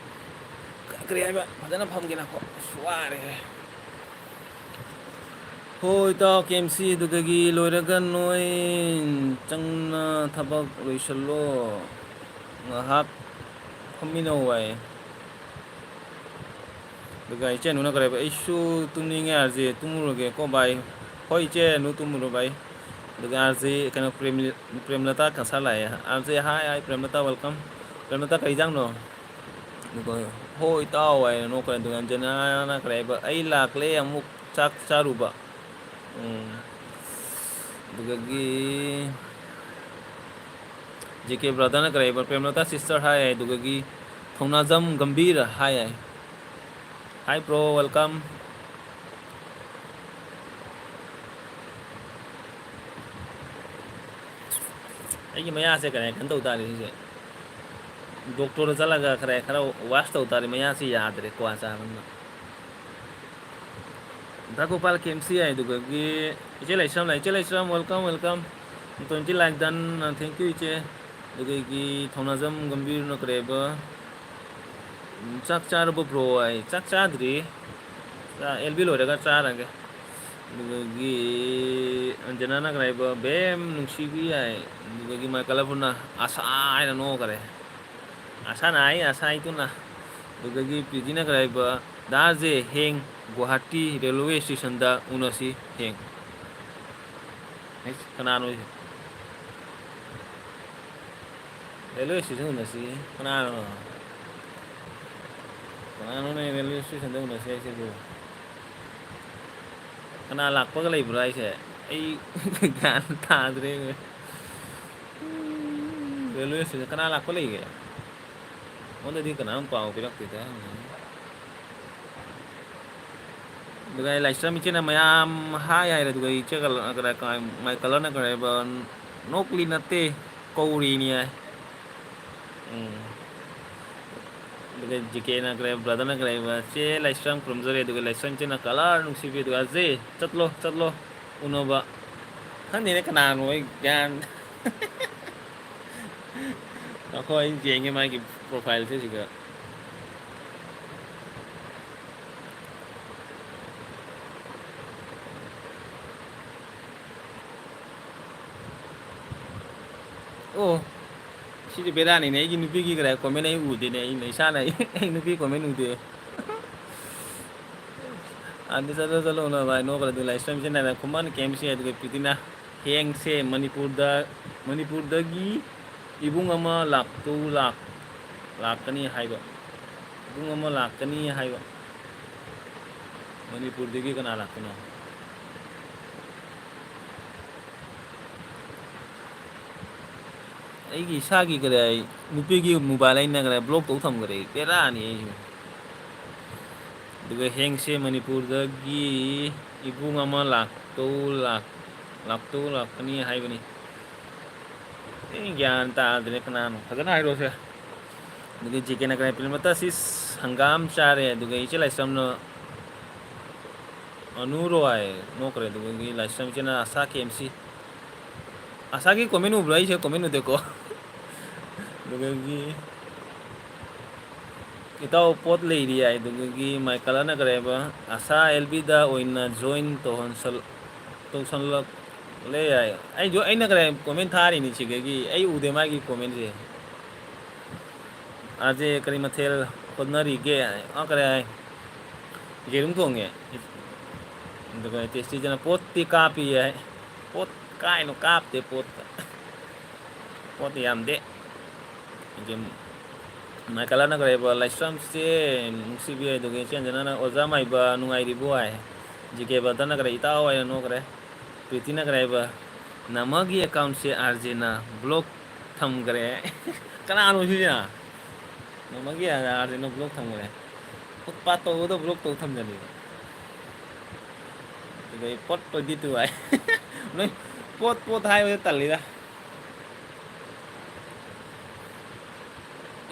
ꯀꯔꯤ ꯍꯥꯏꯕ? ꯐꯖꯅ ꯐꯝꯒꯦ ꯅꯈꯣ꯫ ꯑꯁ, ꯋꯥꯔꯦꯍꯦ꯫ ꯍꯣꯏ, ꯏꯇꯥꯎ ꯀꯦ ꯑꯦꯝ ꯁꯤ ꯑꯗꯨꯗꯒꯤ ꯂꯣꯏꯔꯒ ꯅꯣꯏ ꯆꯪꯅ ꯊꯕꯛ ꯂꯣꯏꯁꯤꯜꯂꯣ꯫ ꯉꯥꯏꯍꯥꯛ ꯐꯝꯃꯤꯟꯅꯧ ꯍꯥꯏ꯫ ꯑꯗꯨꯒ ꯏꯆꯦ ꯅꯨꯅ ꯀꯔꯤ ꯍꯥꯏꯕ? "ꯑꯩꯁꯨ ꯇꯨꯝꯅꯤꯡꯉꯦ ꯑꯥꯔꯖꯦ, ꯇꯨꯝꯃꯨꯔꯒꯦꯀꯣ ꯕꯥꯏ꯫" "ꯍꯣꯏ ꯏꯆꯦ ꯅꯨ, ꯇꯨꯝꯃꯨꯔꯣ ꯕꯥꯏ꯫" ꯑꯗꯨꯒ ꯑꯥꯔꯖꯦ ꯀꯩꯅꯣ ꯄ꯭ꯔꯦꯝ-, ꯄ꯭ꯔꯦꯝꯂꯇꯥ ꯀꯁꯥ ꯂꯥꯛꯑꯦ꯫ "ꯑꯥꯔꯖꯦ ꯍꯥꯏ, ꯍꯥꯏ ꯄ꯭ꯔꯦꯝꯂꯇꯥ welcome꯫ ꯄ꯭ꯔꯦꯝꯂꯇꯥ ꯀꯩ ꯏꯟꯖꯥꯡꯅꯣ?" ꯑꯗꯨꯒ "ꯍꯣꯏ ꯏꯇꯥꯎ" ꯍꯥꯏꯅ ꯅꯣꯛꯈ꯭ꯔꯦ꯫ ꯑꯗꯨꯒ ꯑꯟꯖꯅꯥꯅ ꯀꯔꯤ ꯍꯥꯏꯕ? "ꯑꯩ ꯂꯥꯛꯂꯦ ꯑꯃꯨꯛ ꯆꯥꯛ ꯆꯥꯔꯨꯕ꯫" ꯎꯝ꯫ ꯑꯗꯨꯗꯒꯤ ꯖꯦ ꯀꯦ ꯕ꯭ꯔꯥꯗꯔꯅ ꯀꯔꯤ ꯍꯥꯏꯕ? "ꯄ꯭ꯔꯦꯝꯂꯇꯥ ꯁꯤꯁꯇꯔ ꯍꯥꯏ" ꯍꯥꯏ꯫ ꯑꯗꯨꯗꯒꯤ ꯊꯧꯅꯥꯖꯝ ꯒꯝꯚꯤꯔ ꯍꯥꯏ ꯍꯥꯏ꯫ Hi bro, welcome꯫ ꯑꯩꯒꯤ ꯃꯌꯥꯁꯦ ꯀꯔꯤ ꯀꯩꯅꯣ ꯇꯧ ꯇꯥꯔꯦ ꯁꯤꯁꯦ꯫ ꯗꯣꯛꯇꯔꯗ ꯆꯠꯂꯒ ꯈꯔ, ꯈꯔ ꯋꯥꯁ ꯇꯧ ꯇꯥꯔꯦ, ꯃꯌꯥꯁꯤ ꯌꯥꯗ꯭ꯔꯦ ꯀ꯭ꯋꯥ ꯆꯥꯕꯅꯤꯅ꯫ ꯙꯥꯒꯣꯄꯥꯜ ꯀꯦ ꯑꯦꯝ ꯁꯤ ꯍꯥꯏꯗꯨꯒꯤ ꯏꯆꯦ ꯂꯩꯁ꯭ꯔꯝ ꯂꯩ꯫ ꯏꯆꯦ ꯂꯩꯁ꯭ꯔꯝ, welcome, welcome꯫ Twenty like done, thank you ꯏꯆꯦ꯫ ꯑꯗꯨꯗꯒꯤ ꯊꯧꯅꯥꯖꯝ ꯒꯝꯚꯤꯔꯅ ꯀꯔꯤ ꯍꯥꯏꯕ? "ꯆꯥꯛ ꯆꯥꯔꯕꯣ ꯕ꯭ꯔꯣ?" ꯍꯥꯏ꯫ "ꯆꯥꯛ ꯆꯥꯗ꯭ꯔꯤ꯫ ꯆꯥ-, ꯑꯦꯜ ꯕꯤ ꯂꯣꯏꯔꯒ ꯆꯥꯔꯒꯦ꯫" ꯑꯗꯨꯗꯒꯤ ꯑꯟꯖꯅꯥꯅ ꯀꯔꯤ ꯍꯥꯏꯕ? "ꯕꯦꯝ ꯅꯨꯡꯁꯤꯕꯤ" ꯍꯥꯏ꯫ ꯑꯗꯨꯗꯒꯤ ꯃꯥꯏ ꯀꯂꯔꯐꯨꯜꯅ "ꯑꯁꯥ" ꯍꯥꯏꯅ ꯅꯣꯛꯈꯔꯦ꯫ "ꯑꯁꯥ ꯅꯥꯏ, ꯑꯁꯥ ꯏꯇꯨꯅ꯫" ꯑꯗꯨꯗꯒꯤ ꯄ꯭ꯔꯤꯇꯤꯅ ꯀꯔꯤ ꯍꯥꯏꯕ? ꯗꯥ ꯖꯦ, ꯍꯌꯦꯡ ꯒꯨꯋꯥꯍꯥꯇꯤ ꯔꯦꯜꯋꯦ ꯁ꯭ꯇꯦꯁꯟꯗ ꯎꯅꯁꯤ, ꯍꯌꯦꯡ꯫ ꯑꯩꯁ, ꯀꯅꯥꯅꯣ ꯁꯤꯕꯣ? ꯔꯦꯜꯋꯦ ꯁ꯭ꯇꯦꯁꯟ ꯎꯅꯁꯤ? ꯀꯅꯥꯅꯣ? ꯀꯅꯥꯅꯣꯅꯦ ꯔꯦꯜꯋꯦ ꯁ꯭ꯇꯦꯁꯟꯗ ꯎꯅꯁꯤ ꯍꯥꯏꯁꯤꯕꯨ? ꯀꯅꯥ ꯂꯥꯛꯄꯒ ꯂꯩꯕ꯭ꯔꯣ ꯍꯥꯏꯁꯦ? ꯑꯩ ꯒ꯭ꯌꯥꯟ ꯇꯥꯗ꯭ꯔꯦ꯫ ꯔꯦꯜꯋꯦ ꯁ꯭ꯇꯦꯁꯟ ꯀꯅꯥ ꯂꯥꯛꯄ ꯂꯩꯒꯦ? ꯑꯩꯉꯣꯟꯗꯗꯤ ꯀꯅꯥꯝ ꯄꯥꯎ ꯄꯤꯔꯛꯇꯦꯗ꯫ ꯑꯗꯨꯒ ꯑꯩ ꯂꯥꯏꯁ꯭ꯔꯝ ꯏꯆꯦꯅ ꯃꯌꯥꯝ ꯍꯥꯏ ꯍꯥꯏꯔꯦ, ꯑꯗꯨꯒ ꯏꯆꯦ ꯀꯂꯔ-, ꯀꯗꯥꯏ-, ꯀꯥꯏ-, ꯃꯥꯏ ꯀꯂꯔꯅ ꯀꯔꯤ ꯍꯥꯏꯕ? ꯅꯣꯛꯂꯤ ꯅꯠꯇꯦ, ꯀꯧꯔꯤꯅꯤ ꯍꯥꯏ꯫ ꯎꯝ꯫ ꯑꯗꯨꯒ ꯖꯤ ꯀꯦꯅ ꯀꯔꯤ ꯍꯥꯏꯕ? ꯕ꯭ꯔꯗꯔꯅ ꯀꯔꯤ ꯍꯥꯏꯕ? "ꯆꯦ ꯂꯥꯏꯁ꯭ꯔꯝ ꯈꯨꯔꯨꯝꯖꯔꯤ", ꯑꯗꯨꯒ ꯂꯥꯏꯁ꯭ꯔꯝ ꯏꯆꯦꯅ ꯀꯂꯔ ꯅꯨꯡꯁꯤꯕꯤ, ꯑꯗꯨꯒ "ꯑꯖꯦ, ꯆꯠꯂꯣ, ꯆꯠꯂꯣ, ꯎꯅꯕ"꯫ ꯈꯪꯗꯦꯅꯦ ꯀꯅꯥꯅꯣ, ꯑꯩ ꯒ꯭ꯌꯥꯟ ꯉꯥꯏꯈꯣ, ꯑꯩ ꯌꯦꯡꯒꯦ ꯃꯥꯒꯤ ꯄ꯭ꯔꯣꯐꯥꯏꯜꯁꯦ ꯁꯤꯒ꯫ ꯑꯣ, ꯁꯤꯗꯤ ꯕꯦꯔꯥꯅꯤꯅꯦ, ꯑꯩꯒꯤ ꯅꯨꯄꯤꯒꯤ ꯀꯗꯥꯏ ꯀꯣꯃꯦꯟ ꯑꯩ ꯎꯗꯦꯅꯦ, ꯑꯩꯅ ꯏꯁꯥꯅ ꯑꯩ, ꯑꯩ ꯅꯨꯄꯤ ꯀꯣꯃꯦꯟ ꯎꯗꯦ꯫ ꯑꯗꯨ ꯆꯠꯂꯣ, ꯆꯠꯂꯣ, ꯎꯅꯕ ꯍꯥꯏ, ꯅꯣꯛꯈ꯭ꯔꯦ꯫ ꯑꯗꯨ ꯂꯥꯏꯁ꯭ꯔꯝꯁꯤꯅ ꯈꯨꯃꯟ ꯀꯦꯝꯁꯤ, ꯑꯗꯨꯒ ꯄ꯭ꯔꯤꯇꯤꯅ ꯍꯌꯦꯡꯁꯦ ꯃꯅꯤꯄꯨꯔꯗ, ꯃꯅꯤꯄꯨꯔꯗꯒꯤ ꯏꯕꯨꯡ ꯑꯃ ꯂꯥꯛꯇꯧ ꯂꯥꯛ-, ꯂꯥꯛꯀꯅꯤ ꯍꯥꯏꯕ꯫ ꯏꯕꯨꯡ ꯑꯃ ꯂꯥꯛꯀꯅꯤ ꯍꯥꯏꯕ꯫ ꯃꯅꯤꯄꯨꯔꯗꯒꯤ ꯀꯅꯥ ꯂꯥꯛꯇꯣꯏꯅꯣ? ꯑꯩꯒꯤ ꯏꯁꯥꯒꯤ ꯀꯔꯤ ꯍꯥꯏ, ꯅꯨꯄꯤꯒꯤ ꯃꯣꯕꯥꯏꯜ ꯑꯩꯅ ꯀꯔꯤ ꯕ꯭ꯂꯣꯛ ꯇꯧ ꯊꯝꯈ꯭ꯔꯦ, ꯕꯦꯔꯥꯅꯤ ꯑꯩꯁꯨ꯫ ꯑꯗꯨꯒ ꯍꯌꯦꯡꯁꯦ ꯃꯅꯤꯄꯨꯔꯗꯒꯤ ꯏꯕꯨꯡ ꯑꯃ ꯂꯥꯛꯇꯧ ꯂꯥꯛ-, ꯂꯥꯛꯇꯧ ꯂꯥꯛꯀꯅꯤ ꯍꯥꯏꯕꯅꯤ꯫ ꯑꯩ ꯒ꯭ꯌꯥꯟ ꯇꯥꯗ꯭ꯔꯦ ꯀꯅꯥꯅꯣ, ꯐꯖꯅ ꯍꯥꯏꯔꯣꯁꯦ꯫ ꯑꯗꯨꯒ ꯖꯤ ꯀꯦꯅ ꯀꯔꯤ ꯍꯥꯏ, ꯐꯤꯂꯝ ꯑꯁꯤ ꯍꯪꯒꯥꯝ ꯆꯥꯔꯦ, ꯑꯗꯨꯒ ꯏꯆꯦ ꯂꯥꯏꯁ꯭ꯔꯝꯅ ꯑꯅꯨ ꯔꯣꯏ ꯅꯣꯛꯈ꯭ꯔꯦ, ꯑꯗꯨꯒꯤ ꯂꯥꯏꯁ꯭ꯔꯝ ꯏꯆꯦꯅ ꯑꯁꯥ ꯀꯦ ꯑꯦꯝ ꯁꯤ꯫ ꯑꯁꯥꯒꯤ ꯀꯣꯃꯦꯟ ꯎꯕ꯭ꯔꯥ? ꯑꯩꯁꯦ ꯀꯣꯃꯦꯟ ꯎꯗꯦꯀꯣ꯫ ꯑꯗꯨꯗꯒꯤ ꯏꯇꯥꯎ ꯄꯣꯠ ꯂꯩꯔꯤ ꯍꯥꯏ, ꯑꯗꯨꯗꯒꯤ ꯃꯥꯏ ꯀꯂꯔꯅ ꯀꯔꯤ ꯍꯥꯏꯕ? ꯑꯁꯥ ꯑꯦꯜ ꯕꯤꯗ ꯑꯣꯏꯅ ꯖꯣꯏꯟ ꯇꯧꯍꯟꯁꯜ-, ꯇꯧꯁꯜꯂꯛꯂꯦ ꯍꯥꯏ꯫ ꯑꯩꯁꯨ, ꯑꯩꯅ ꯀꯔꯤ ꯀꯣꯃꯦꯟ ꯊꯥꯔꯤꯅꯤ ꯁꯤꯗꯒꯤ, ꯑꯩ ꯎꯗꯦ ꯃꯥꯒꯤ ꯀꯣꯃꯦꯟꯁꯦ꯫ ꯑꯥꯔ ꯖꯦ ꯀꯔꯤ ꯃꯊꯦꯜ ꯍꯣꯠꯅꯔꯤꯒꯦ? ꯑꯥ, ꯀꯔꯤ ꯍꯥꯏ? ꯌꯦꯔꯨꯝ ꯊꯣꯡꯉꯦ꯫ ꯑꯗꯨꯒ ꯇꯦꯁꯇꯤꯗꯅ ꯄꯣꯠꯇꯤ ꯀꯥꯞꯄꯤ ꯍꯥꯏ꯫ ꯄꯣꯠ ꯀꯥꯏꯅꯣ ꯀꯥꯞꯇꯦ ꯄꯣꯠꯇ꯫ ꯄꯣꯠꯇꯤ ꯌꯥꯝꯗꯦ꯫ ꯑꯗꯨꯝ ꯃꯥꯏꯀꯂꯥꯅ ꯀꯔꯤꯕ, "ꯂꯥꯏꯁ꯭ꯔꯝꯁꯦ ꯅꯨꯡꯁꯤꯕꯤ" ꯍꯥꯏꯗꯨꯒꯤ ꯏꯆꯦꯟꯖꯅ, "ꯑꯣꯖꯥ ꯃꯥꯏꯕ ꯅꯨꯡꯉꯥꯏꯔꯤꯕꯣ?" ꯍꯥꯏ꯫ ꯖꯤ ꯀꯦ ꯕ꯭ꯔꯗꯔꯅ ꯀꯔꯤ, "ꯏꯇꯥꯎ" ꯍꯥꯏꯅ ꯅꯣꯛꯈ꯭ꯔꯦ꯫ ꯄ꯭ꯔꯤꯇꯤꯅ ꯀꯔꯤ ꯍꯥꯏꯕ? "ꯅꯃꯒꯤ ꯑꯦꯀꯥꯎꯟꯁꯦ ꯑꯥꯔꯖꯦꯅ ꯕ꯭ꯂꯣꯛ ꯊꯝꯈ꯭ꯔꯦ"꯫ ꯀꯅꯥꯅꯣ ꯁꯤꯁꯤꯅ? "ꯅꯃꯒꯤ ꯑꯥꯔꯖꯦꯅ ꯕ꯭ꯂꯣꯛ ꯊꯝꯈ꯭ꯔꯦ"꯫ ꯎꯠꯄꯥꯠ ꯇꯧꯕꯗ ꯕ꯭ꯂꯣꯛ ꯇꯧ ꯊꯝꯖꯜꯂꯤꯕ꯫ ꯑꯗꯨꯗꯩ ꯄꯣꯠ ꯇ꯭ꯋꯦꯟꯇꯤ ꯇꯨ ꯍꯥꯏ꯫ ꯅꯣꯏ ꯄꯣꯠ ꯄꯣꯠ ꯍꯥꯏꯕꯗ ꯇꯜꯂꯤꯗ꯫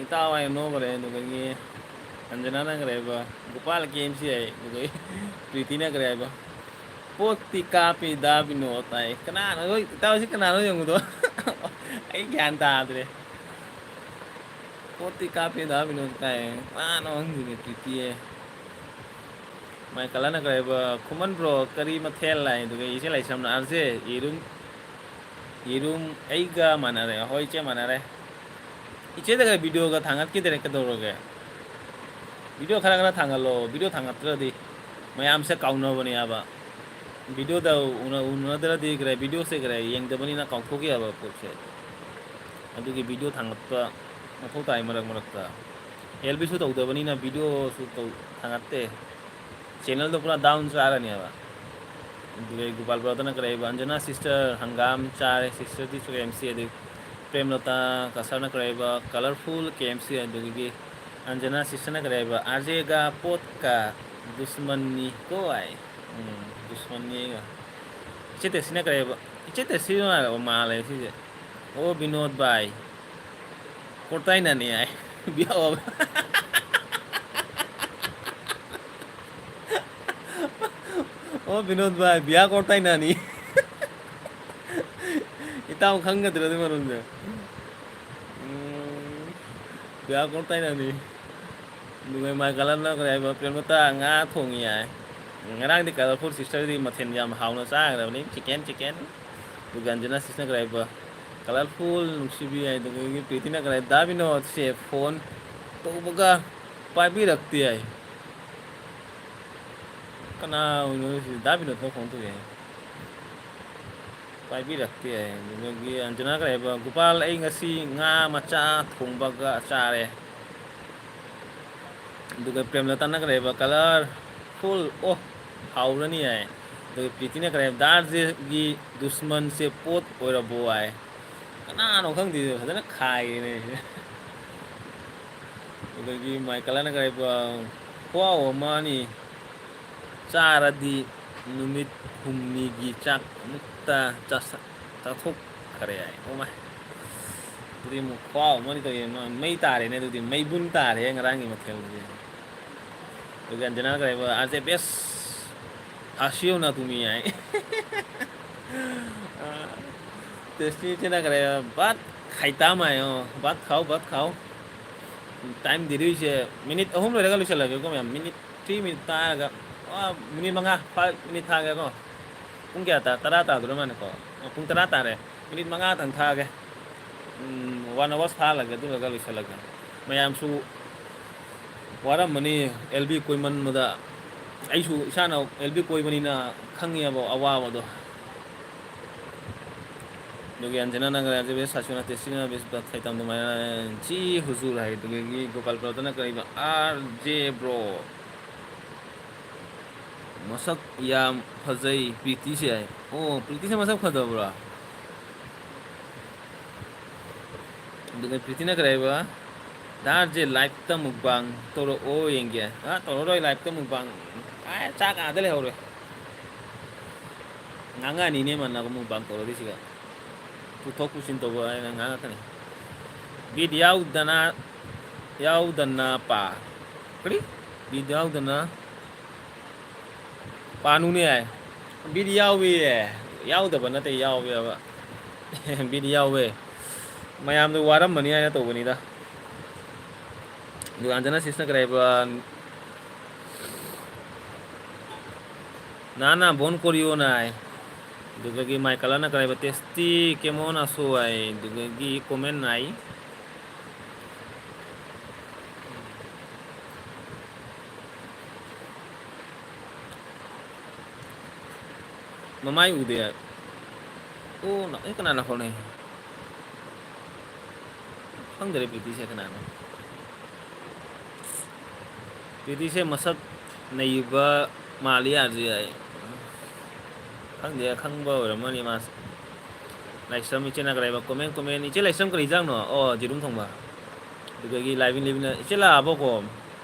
ꯏꯇꯥꯎ ꯍꯥꯏꯅ ꯅꯣꯛꯈ꯭ꯔꯦ꯫ ꯑꯗꯨꯗꯒꯤ ꯑꯟꯖꯅꯥꯅ ꯀꯔꯤ ꯍꯥꯏꯕ? "ꯒꯣꯄꯥꯜ ꯀꯦ ꯑꯦꯝ ꯁꯤ" ꯍꯥꯏ꯫ ꯑꯗꯨꯗꯒꯤ ꯄ꯭ꯔꯤꯇꯤꯅ ꯀꯔꯤ ꯍꯥꯏꯕ? "ꯄꯣꯠꯇꯤ ꯀꯥꯞꯄꯤ ꯗꯥ ꯕꯤꯅꯣꯗ" ꯍꯥꯏ꯫ ꯀꯅꯥꯅꯣ? ꯏꯇꯥꯎꯁꯤ ꯀꯅꯥꯅꯣ ꯌꯦꯡꯕꯗꯣ? ꯑꯩ ꯒ꯭ꯌꯥꯟ ꯇꯥꯗ꯭ꯔꯦ꯫ "ꯄꯣꯠꯇꯤ ꯀꯥꯞꯄꯤ ꯗꯥ ꯕꯤꯅꯣꯗ" ꯀꯥꯏ꯫ ꯀꯅꯥꯅꯣ ꯈꯪꯗꯦꯅꯦ ꯄ꯭ꯔꯤꯇꯤꯌꯦ꯫ ꯃꯥꯏ ꯀꯂꯔꯅ ꯀꯔꯤ ꯍꯥꯏꯕ? "ꯈꯨꯃꯟ ꯕ꯭ꯔꯣ, ꯀꯔꯤ ꯃꯊꯦꯜ?" ꯍꯥꯏ꯫ ꯑꯗꯨꯒ ꯏꯆꯦ ꯂꯥꯏꯁ꯭ꯔꯝꯅ, "ꯑꯥꯔꯖꯦ, ꯌꯦꯔꯨꯝ, ꯌꯦꯔꯨꯝ ꯑꯩꯒ ꯃꯥꯟꯅꯔꯦ"꯫ "ꯍꯣꯏ ꯏꯆꯦ, ꯃꯥꯟꯅꯔꯦ"꯫ ꯏꯆꯦꯗꯒ ꯚꯤꯗꯤꯑꯣꯒ ꯊꯥꯡꯒꯠꯈꯤꯗꯔꯦ, ꯀꯩꯗꯧꯔꯒꯦ? ꯚꯤꯗꯤꯑꯣ ꯈꯔ ꯈꯔ ꯊꯥꯡꯒꯠꯂꯣ꯫ ꯚꯤꯗꯤꯑꯣ ꯊꯥꯡꯒꯠꯇ꯭ꯔꯗꯤ ꯃꯌꯥꯝꯁꯦ ꯀꯥꯎꯅꯕꯅꯦ ꯍꯥꯏꯕ꯫ ꯚꯤꯗꯤꯑꯣꯗ ꯎꯅ-, ꯎꯅꯗ꯭ꯔꯗꯤ ꯀꯔꯦ, ꯚꯤꯗꯤꯑꯣꯁꯦ ꯀꯔꯦ, ꯌꯦꯡꯗꯕꯅꯤꯅ ꯀꯥꯎꯊꯣꯛꯈꯤ ꯍꯥꯏꯕ ꯄꯣꯠꯁꯦ꯫ ꯑꯗꯨꯒꯤ ꯚꯤꯗꯤꯑꯣ ꯊꯥꯡꯒꯠꯄ ꯃꯊꯧ ꯇꯥꯏ ꯃꯔꯛ ꯃꯔꯛꯇ꯫ ꯑꯦꯜ ꯕꯤꯁꯨ ꯇꯧꯗꯕꯅꯤꯅ ꯚꯤꯗꯤꯑꯣꯁꯨ ꯇꯧ-, ꯊꯥꯡꯒꯠꯇꯦ꯫ ꯆꯦꯅꯦꯜꯗꯣ ꯄꯨꯔꯥ ꯗꯥꯎꯟ ꯆꯥꯔꯅꯦꯕ꯫ ꯑꯗꯨꯒ ꯒꯣꯄꯥꯜ ꯕ꯭ꯔꯗꯔꯅ ꯀꯔꯤ ꯍꯥꯏꯕ? "ꯑꯟꯖꯅꯥ ꯁꯤꯁꯇꯔ ꯍꯪꯒꯥꯝ ꯆꯥꯔꯦ", ꯁꯤꯁꯇꯔꯗꯤ ꯁꯣꯏ ꯑꯦꯝ ꯁꯤ꯫ ꯑꯗꯩ ꯄ꯭ꯔꯦꯝꯂꯇꯥ ꯀꯁꯔꯅ ꯀꯔꯤ ꯍꯥꯏꯕ? "ꯀꯂꯔꯐꯨꯜ ꯀꯦ ꯑꯦꯝ ꯁꯤ"꯫ ꯑꯗꯨꯗꯒꯤ ꯑꯟꯖꯅꯥ ꯁꯤꯁꯇꯔꯅ ꯀꯔꯤ ꯍꯥꯏꯕ? "ꯑꯥꯔꯖꯦꯒ ꯄꯣꯠꯀ ꯗꯨꯁꯃꯟꯅꯤ ꯀꯣ" ꯍꯥꯏ꯫ ꯎꯝ, ꯗꯨꯁꯃꯟꯅꯤ ꯑꯩꯒ꯫ ꯏꯆꯦ ꯇꯦꯁꯤꯅ ꯀꯔꯤ ꯍꯥꯏꯕ? ꯏꯆꯦ ꯇꯦꯁꯤ ꯃꯥꯜꯂꯦ ꯁꯤꯁꯦ꯫ "ꯑꯣ ꯕꯤꯅꯣꯗ ꯚꯥꯏ, ꯀꯣꯔꯇꯥꯏꯅꯅꯤ" ꯍꯥꯏ꯫ ꯕꯤꯌꯥ-, "ꯑꯣ ꯕꯤꯅꯣꯗ ꯚꯥꯏ, ꯕꯤꯌꯥ ꯀꯣꯔꯇꯥꯏꯅꯅꯤ"꯫ ꯏꯇꯥꯎ ꯈꯪꯒꯗ꯭ꯔꯣ ꯑꯗꯨ ꯃꯔꯝꯗꯣ? ꯎꯝ, ꯕꯤꯌꯥ ꯀꯣꯔꯇꯥꯏꯅꯅꯤ꯫ ꯑꯗꯨꯒ ꯃꯥꯏ ꯀꯂꯔꯅ ꯀꯔꯤ ꯍꯥꯏꯕ? "ꯄ꯭ꯔꯦꯝꯂꯇꯥ, ꯉꯥ ꯊꯣꯡꯉꯤ" ꯍꯥꯏ꯫ ꯉꯔꯥꯡꯗꯤ ꯀꯂꯔꯐꯨꯜ ꯁꯤꯁꯇꯔꯗꯤ ꯃꯊꯦꯜ ꯌꯥꯝ ꯍꯥꯎꯅ ꯆꯥꯈ꯭ꯔꯕꯅꯤ꯫ Chicken, chicken. ꯑꯗꯨꯒ ꯑꯟꯖꯅꯥ ꯁꯤꯁꯅ ꯀꯔꯤ ꯍꯥꯏꯕ? "ꯀꯂꯔꯐꯨꯜ ꯅꯨꯡꯁꯤꯕꯤ" ꯍꯥꯏ꯫ ꯑꯗꯨꯒ ꯄ꯭ꯔꯤꯇꯤꯅ ꯀꯔꯤ ꯍꯥꯏ? "ꯗꯥ ꯕꯤꯅꯣꯗꯁꯦ ꯐꯣꯟ ꯇꯧꯕꯒ ꯄꯥꯏꯕꯤꯔꯛꯇꯦ" ꯍꯥꯏ꯫ ꯀꯅꯥ ꯑꯣꯏꯅꯣ ꯁꯤ? ꯗꯥ ꯕꯤꯅꯣꯗꯅ ꯐꯣꯟ ꯇꯧꯔꯛꯑꯦ꯫ ꯄꯥꯏꯕꯤꯔꯛꯇꯦ ꯍꯥꯏ꯫ ꯑꯗꯨꯗꯒꯤ ꯑꯟꯖꯅꯥ ꯀꯔꯤ ꯍꯥꯏꯕ, "ꯒꯣꯄꯥꯜ, ꯑꯩ ꯉꯁꯤ ꯉꯥ ꯃꯆꯥ ꯊꯣꯡꯕꯒ ꯆꯥꯔꯦ"꯫ ꯑꯗꯨꯒ ꯄ꯭ꯔꯦꯝꯂꯇꯥꯅ ꯀꯔꯤ ꯍꯥꯏꯕ, "ꯀꯂꯔꯐꯨꯜ, ꯑꯣ, ꯍꯥꯎꯔꯅꯤ" ꯍꯥꯏ꯫ ꯑꯗꯨꯒ ꯄ꯭ꯔꯤꯇꯤꯅ ꯀꯔꯤ ꯍꯥꯏꯕ, "ꯗꯥꯔꯖꯦꯒꯤ ꯗꯨꯁꯃꯟꯁꯦ ꯄꯣꯠ ꯑꯣꯏꯔꯕꯣ" ꯍꯥꯏ꯫ ꯀꯅꯥꯅꯣ ꯈꯪꯗꯦ, ꯐꯖꯅ ꯈꯥꯏꯔꯦꯅꯦ꯫ ꯑꯗꯒꯤ ꯃꯥꯏꯀꯂꯥꯅ ꯀꯔꯤ ꯍꯥꯏꯕ, "ꯈꯨꯍꯥꯎ ꯑꯃꯅꯤ, ꯆꯥꯔꯗꯤ ꯅꯨꯃꯤꯠ ꯍꯨꯝꯅꯤꯒꯤ ꯆꯥꯛ ꯑꯃꯨꯛꯇ ꯆꯥꯁ-, ꯆꯥꯊꯣꯛꯈ꯭ꯔꯦ" ꯍꯥꯏ꯫ ꯑꯣ ꯃꯥꯏ꯫ ꯑꯗꯨꯗꯤ ꯑꯃꯨꯛ ꯈꯨꯍꯥꯎ ꯑꯃꯅꯤ ꯇꯧꯔꯤ, ꯃ-, ꯃꯩ ꯇꯥꯔꯦꯅꯦ ꯑꯗꯨꯗꯤ, ꯃꯩꯕꯨꯟ ꯇꯥꯔꯦ ꯉꯔꯥꯡꯒꯤ ꯃꯊꯦꯜꯗꯨꯗꯤ꯫ ꯑꯗꯨꯒ ꯑꯟꯖꯅꯥꯅ ꯀꯔꯤ ꯍꯥꯏꯕ, "ꯑꯥꯖ ꯕꯦꯁ ꯍꯥꯁꯤꯌꯣ ꯅ ꯇꯨꯃꯤ" ꯍꯥꯏ꯫ ꯑ, ꯇꯦꯁꯇꯤ ꯆꯦꯅ ꯀꯔꯤ ꯍꯥꯏꯕ, "ꯕꯥꯠ ꯈꯥꯏꯇꯥ ꯃꯥꯏ"꯫ ꯑꯣ, "ꯕꯥꯠ ꯈꯥꯎ, ꯕꯥꯠ ꯈꯥꯎ"꯫ ꯇꯥꯏꯝ ꯗꯦꯔꯤꯁꯦ ꯃꯤꯅꯤꯠ ꯑꯍꯨꯝ ꯂꯩꯔꯒ ꯂꯣꯏꯁꯤꯜꯂꯒꯦꯀꯣ ꯃꯌꯥꯝ꯫ ꯃꯤꯅꯤꯠ ꯊ꯭ꯔꯤ ꯃꯤꯅꯤꯠ ꯇꯥꯔꯒ, ꯑ, ꯃꯤꯅꯤꯠ ꯃꯉꯥ, ꯐꯥꯏꯚ ꯃꯤꯅꯤꯠ ꯊꯥꯒꯦꯀꯣ꯫ ꯄꯨꯡ ꯀꯌꯥ ꯇꯥ-, ꯇꯔꯥ ꯇꯥꯗꯣꯔ ꯃꯥꯜꯂꯦꯀꯣ꯫ ꯑ, ꯄꯨꯡ ꯇꯔꯥ ꯇꯥꯔꯦ꯫ ꯃꯤꯅꯤꯠ ꯃꯉꯥꯇꯪ ꯊꯥꯒꯦ꯫ ꯎꯝ, ꯋꯥꯟ ꯑꯋꯥꯔꯁ ꯊꯥꯍꯜꯂꯒꯦ, ꯑꯗꯨ ꯂꯣꯏꯔꯒ ꯂꯣꯏꯁꯤꯜꯂꯒꯦ꯫ ꯃꯌꯥꯝꯁꯨ ꯋꯥꯔꯝꯃꯅꯤ ꯑꯦꯜ ꯕꯤ ꯀꯣꯏꯃꯟꯕꯗ꯫ ꯑꯩꯁꯨ ꯏꯁꯥꯅ ꯑꯦꯜ ꯕꯤ ꯀꯣꯏꯕꯅꯤꯅ ꯈꯪꯉꯦꯕ ꯑꯋꯥꯕꯗꯣ꯫ ꯑꯗꯨꯒꯤ ꯑꯟꯖꯅꯥ ꯅꯪ ꯔꯥꯖꯦꯕꯦꯁ ꯁꯥꯁꯨꯅ ꯇꯦꯁꯤꯅ ꯕꯦꯁ ꯕꯥꯠ ꯈꯩꯇꯝ ꯑꯗꯨꯃꯥꯏꯅ ꯆꯤ ꯍꯨꯖꯨꯔ ꯍꯥꯏ꯫ ꯑꯗꯨꯗꯒꯤ ꯒꯣꯄꯥꯜ ꯄ꯭ꯔꯣꯇꯅ ꯀꯔꯤꯕ, "ꯑꯥꯔ ꯖꯦ ꯕ꯭ꯔꯣ, ꯃꯁꯛ ꯌꯥꯝ ꯐꯖꯩ ꯄ꯭ꯔꯤꯇꯤꯁꯦ" ꯍꯥꯏ꯫ ꯑꯣ, ꯄ꯭ꯔꯤꯇꯤꯁꯦ ꯃꯁꯛ ꯐꯖꯕ꯭ꯔꯥ? ꯑꯗꯨꯒ ꯄ꯭ꯔꯤꯇꯤꯅ ꯀꯔꯤ ꯍꯥꯏꯕ? "ꯗꯥꯔꯁꯦ ꯂꯥꯏꯐꯇ ꯃꯨꯛꯕꯥꯡ ꯇꯧꯔꯛꯑꯣ ꯌꯦꯡꯒꯦ"꯫ ꯑ, ꯇꯧꯔꯔꯣꯏ ꯂꯥꯏꯐꯇ ꯃꯨꯛꯕꯥꯡ꯫ ꯑ, ꯆꯥꯛ ꯑꯥꯗ ꯂꯩꯍꯧꯔꯦ꯫ ꯉꯥꯡꯉꯛꯑꯅꯤꯅꯦ ꯃꯥꯅ ꯑꯃꯨꯛ ꯃꯨꯛꯕꯥꯡ ꯇꯧꯔꯗꯤ ꯁꯤꯒ꯫ ꯄꯨꯊꯣꯛ ꯄꯨꯁꯤꯟ ꯇꯧꯕ ꯍꯥꯏꯅ ꯉꯥꯡꯉꯛꯀꯅꯤ꯫ ꯕꯤꯠ ꯌꯥꯎꯗꯅ, ꯌꯥꯎꯗꯅ ꯄꯥ-, ꯀꯔꯤ? ꯕꯤꯠ ꯌꯥꯎꯗꯅ ꯄꯥꯅꯨꯅꯦ ꯍꯥꯏ꯫ ꯕꯤꯠ ꯌꯥꯎꯏꯌꯦ꯫ ꯌꯥꯎꯗꯕ ꯅꯠꯇꯦ, ꯌꯥꯎꯋꯦꯕ꯫ ꯕꯤꯠ ꯌꯥꯎꯋꯦ꯫ ꯃꯌꯥꯝꯗꯣ ꯋꯥꯔꯝꯃꯅꯤ ꯍꯥꯏꯅ ꯇꯧꯕꯅꯤꯗ꯫ ꯑꯗꯨꯒ ꯑꯟꯖꯅꯥ ꯁꯤꯁꯅ ꯀꯔꯤ ꯍꯥꯏꯕ? "ꯅꯥꯅꯥ ꯕꯣꯟ ꯀꯣꯔꯤꯌꯣꯅ" ꯍꯥꯏ꯫ ꯑꯗꯨꯗꯒꯤ ꯃꯥꯏꯀꯂꯥꯅ ꯀꯔꯤ ꯍꯥꯏꯕ? "ꯇꯦꯁꯇꯤ ꯀꯦꯃꯣꯅ ꯁꯣ" ꯍꯥꯏ꯫ ꯑꯗꯨꯗꯒꯤ ꯀꯣꯃꯦꯟ ꯍꯥꯏ꯫ ꯃꯃꯥꯏ ꯎꯗꯦ꯫ ꯑꯣ, ꯅ-, ꯑꯦ, ꯀꯅꯥꯅ ꯐꯣꯟꯅꯦ? ꯈꯪꯗꯔꯦ ꯄ꯭ꯔꯤꯇꯤꯁꯦ ꯀꯅꯥꯅꯣ꯫ ꯄ꯭ꯔꯤꯇꯤꯁꯦ ꯃꯁꯛ ꯅꯩꯕ ꯃꯥꯜꯂꯤ ꯌꯥꯔꯁꯨ ꯌꯥꯏ꯫ ꯈꯪꯗꯦ, ꯑꯈꯪꯕ ꯑꯣꯏꯔꯝꯃꯅꯤ ꯃꯥꯁꯦ꯫ ꯂꯥꯏꯁ꯭ꯔꯝ ꯏꯆꯦꯅ ꯀꯔꯥꯏꯕ? Comment, comment. ꯏꯆꯦ ꯂꯥꯏꯁ꯭ꯔꯝ ꯀꯔꯤ ꯏꯟꯖꯥꯡꯅꯣ? ꯑꯣ, ꯌꯦꯔꯨꯝ ꯊꯣꯡꯕ꯫ ꯑꯗꯨꯗꯒꯤ ꯂꯥꯏꯕꯤ ꯂꯤꯕꯤꯅ, "ꯏꯆꯦ ꯂꯥꯛꯑꯕꯣ ꯀꯣ?"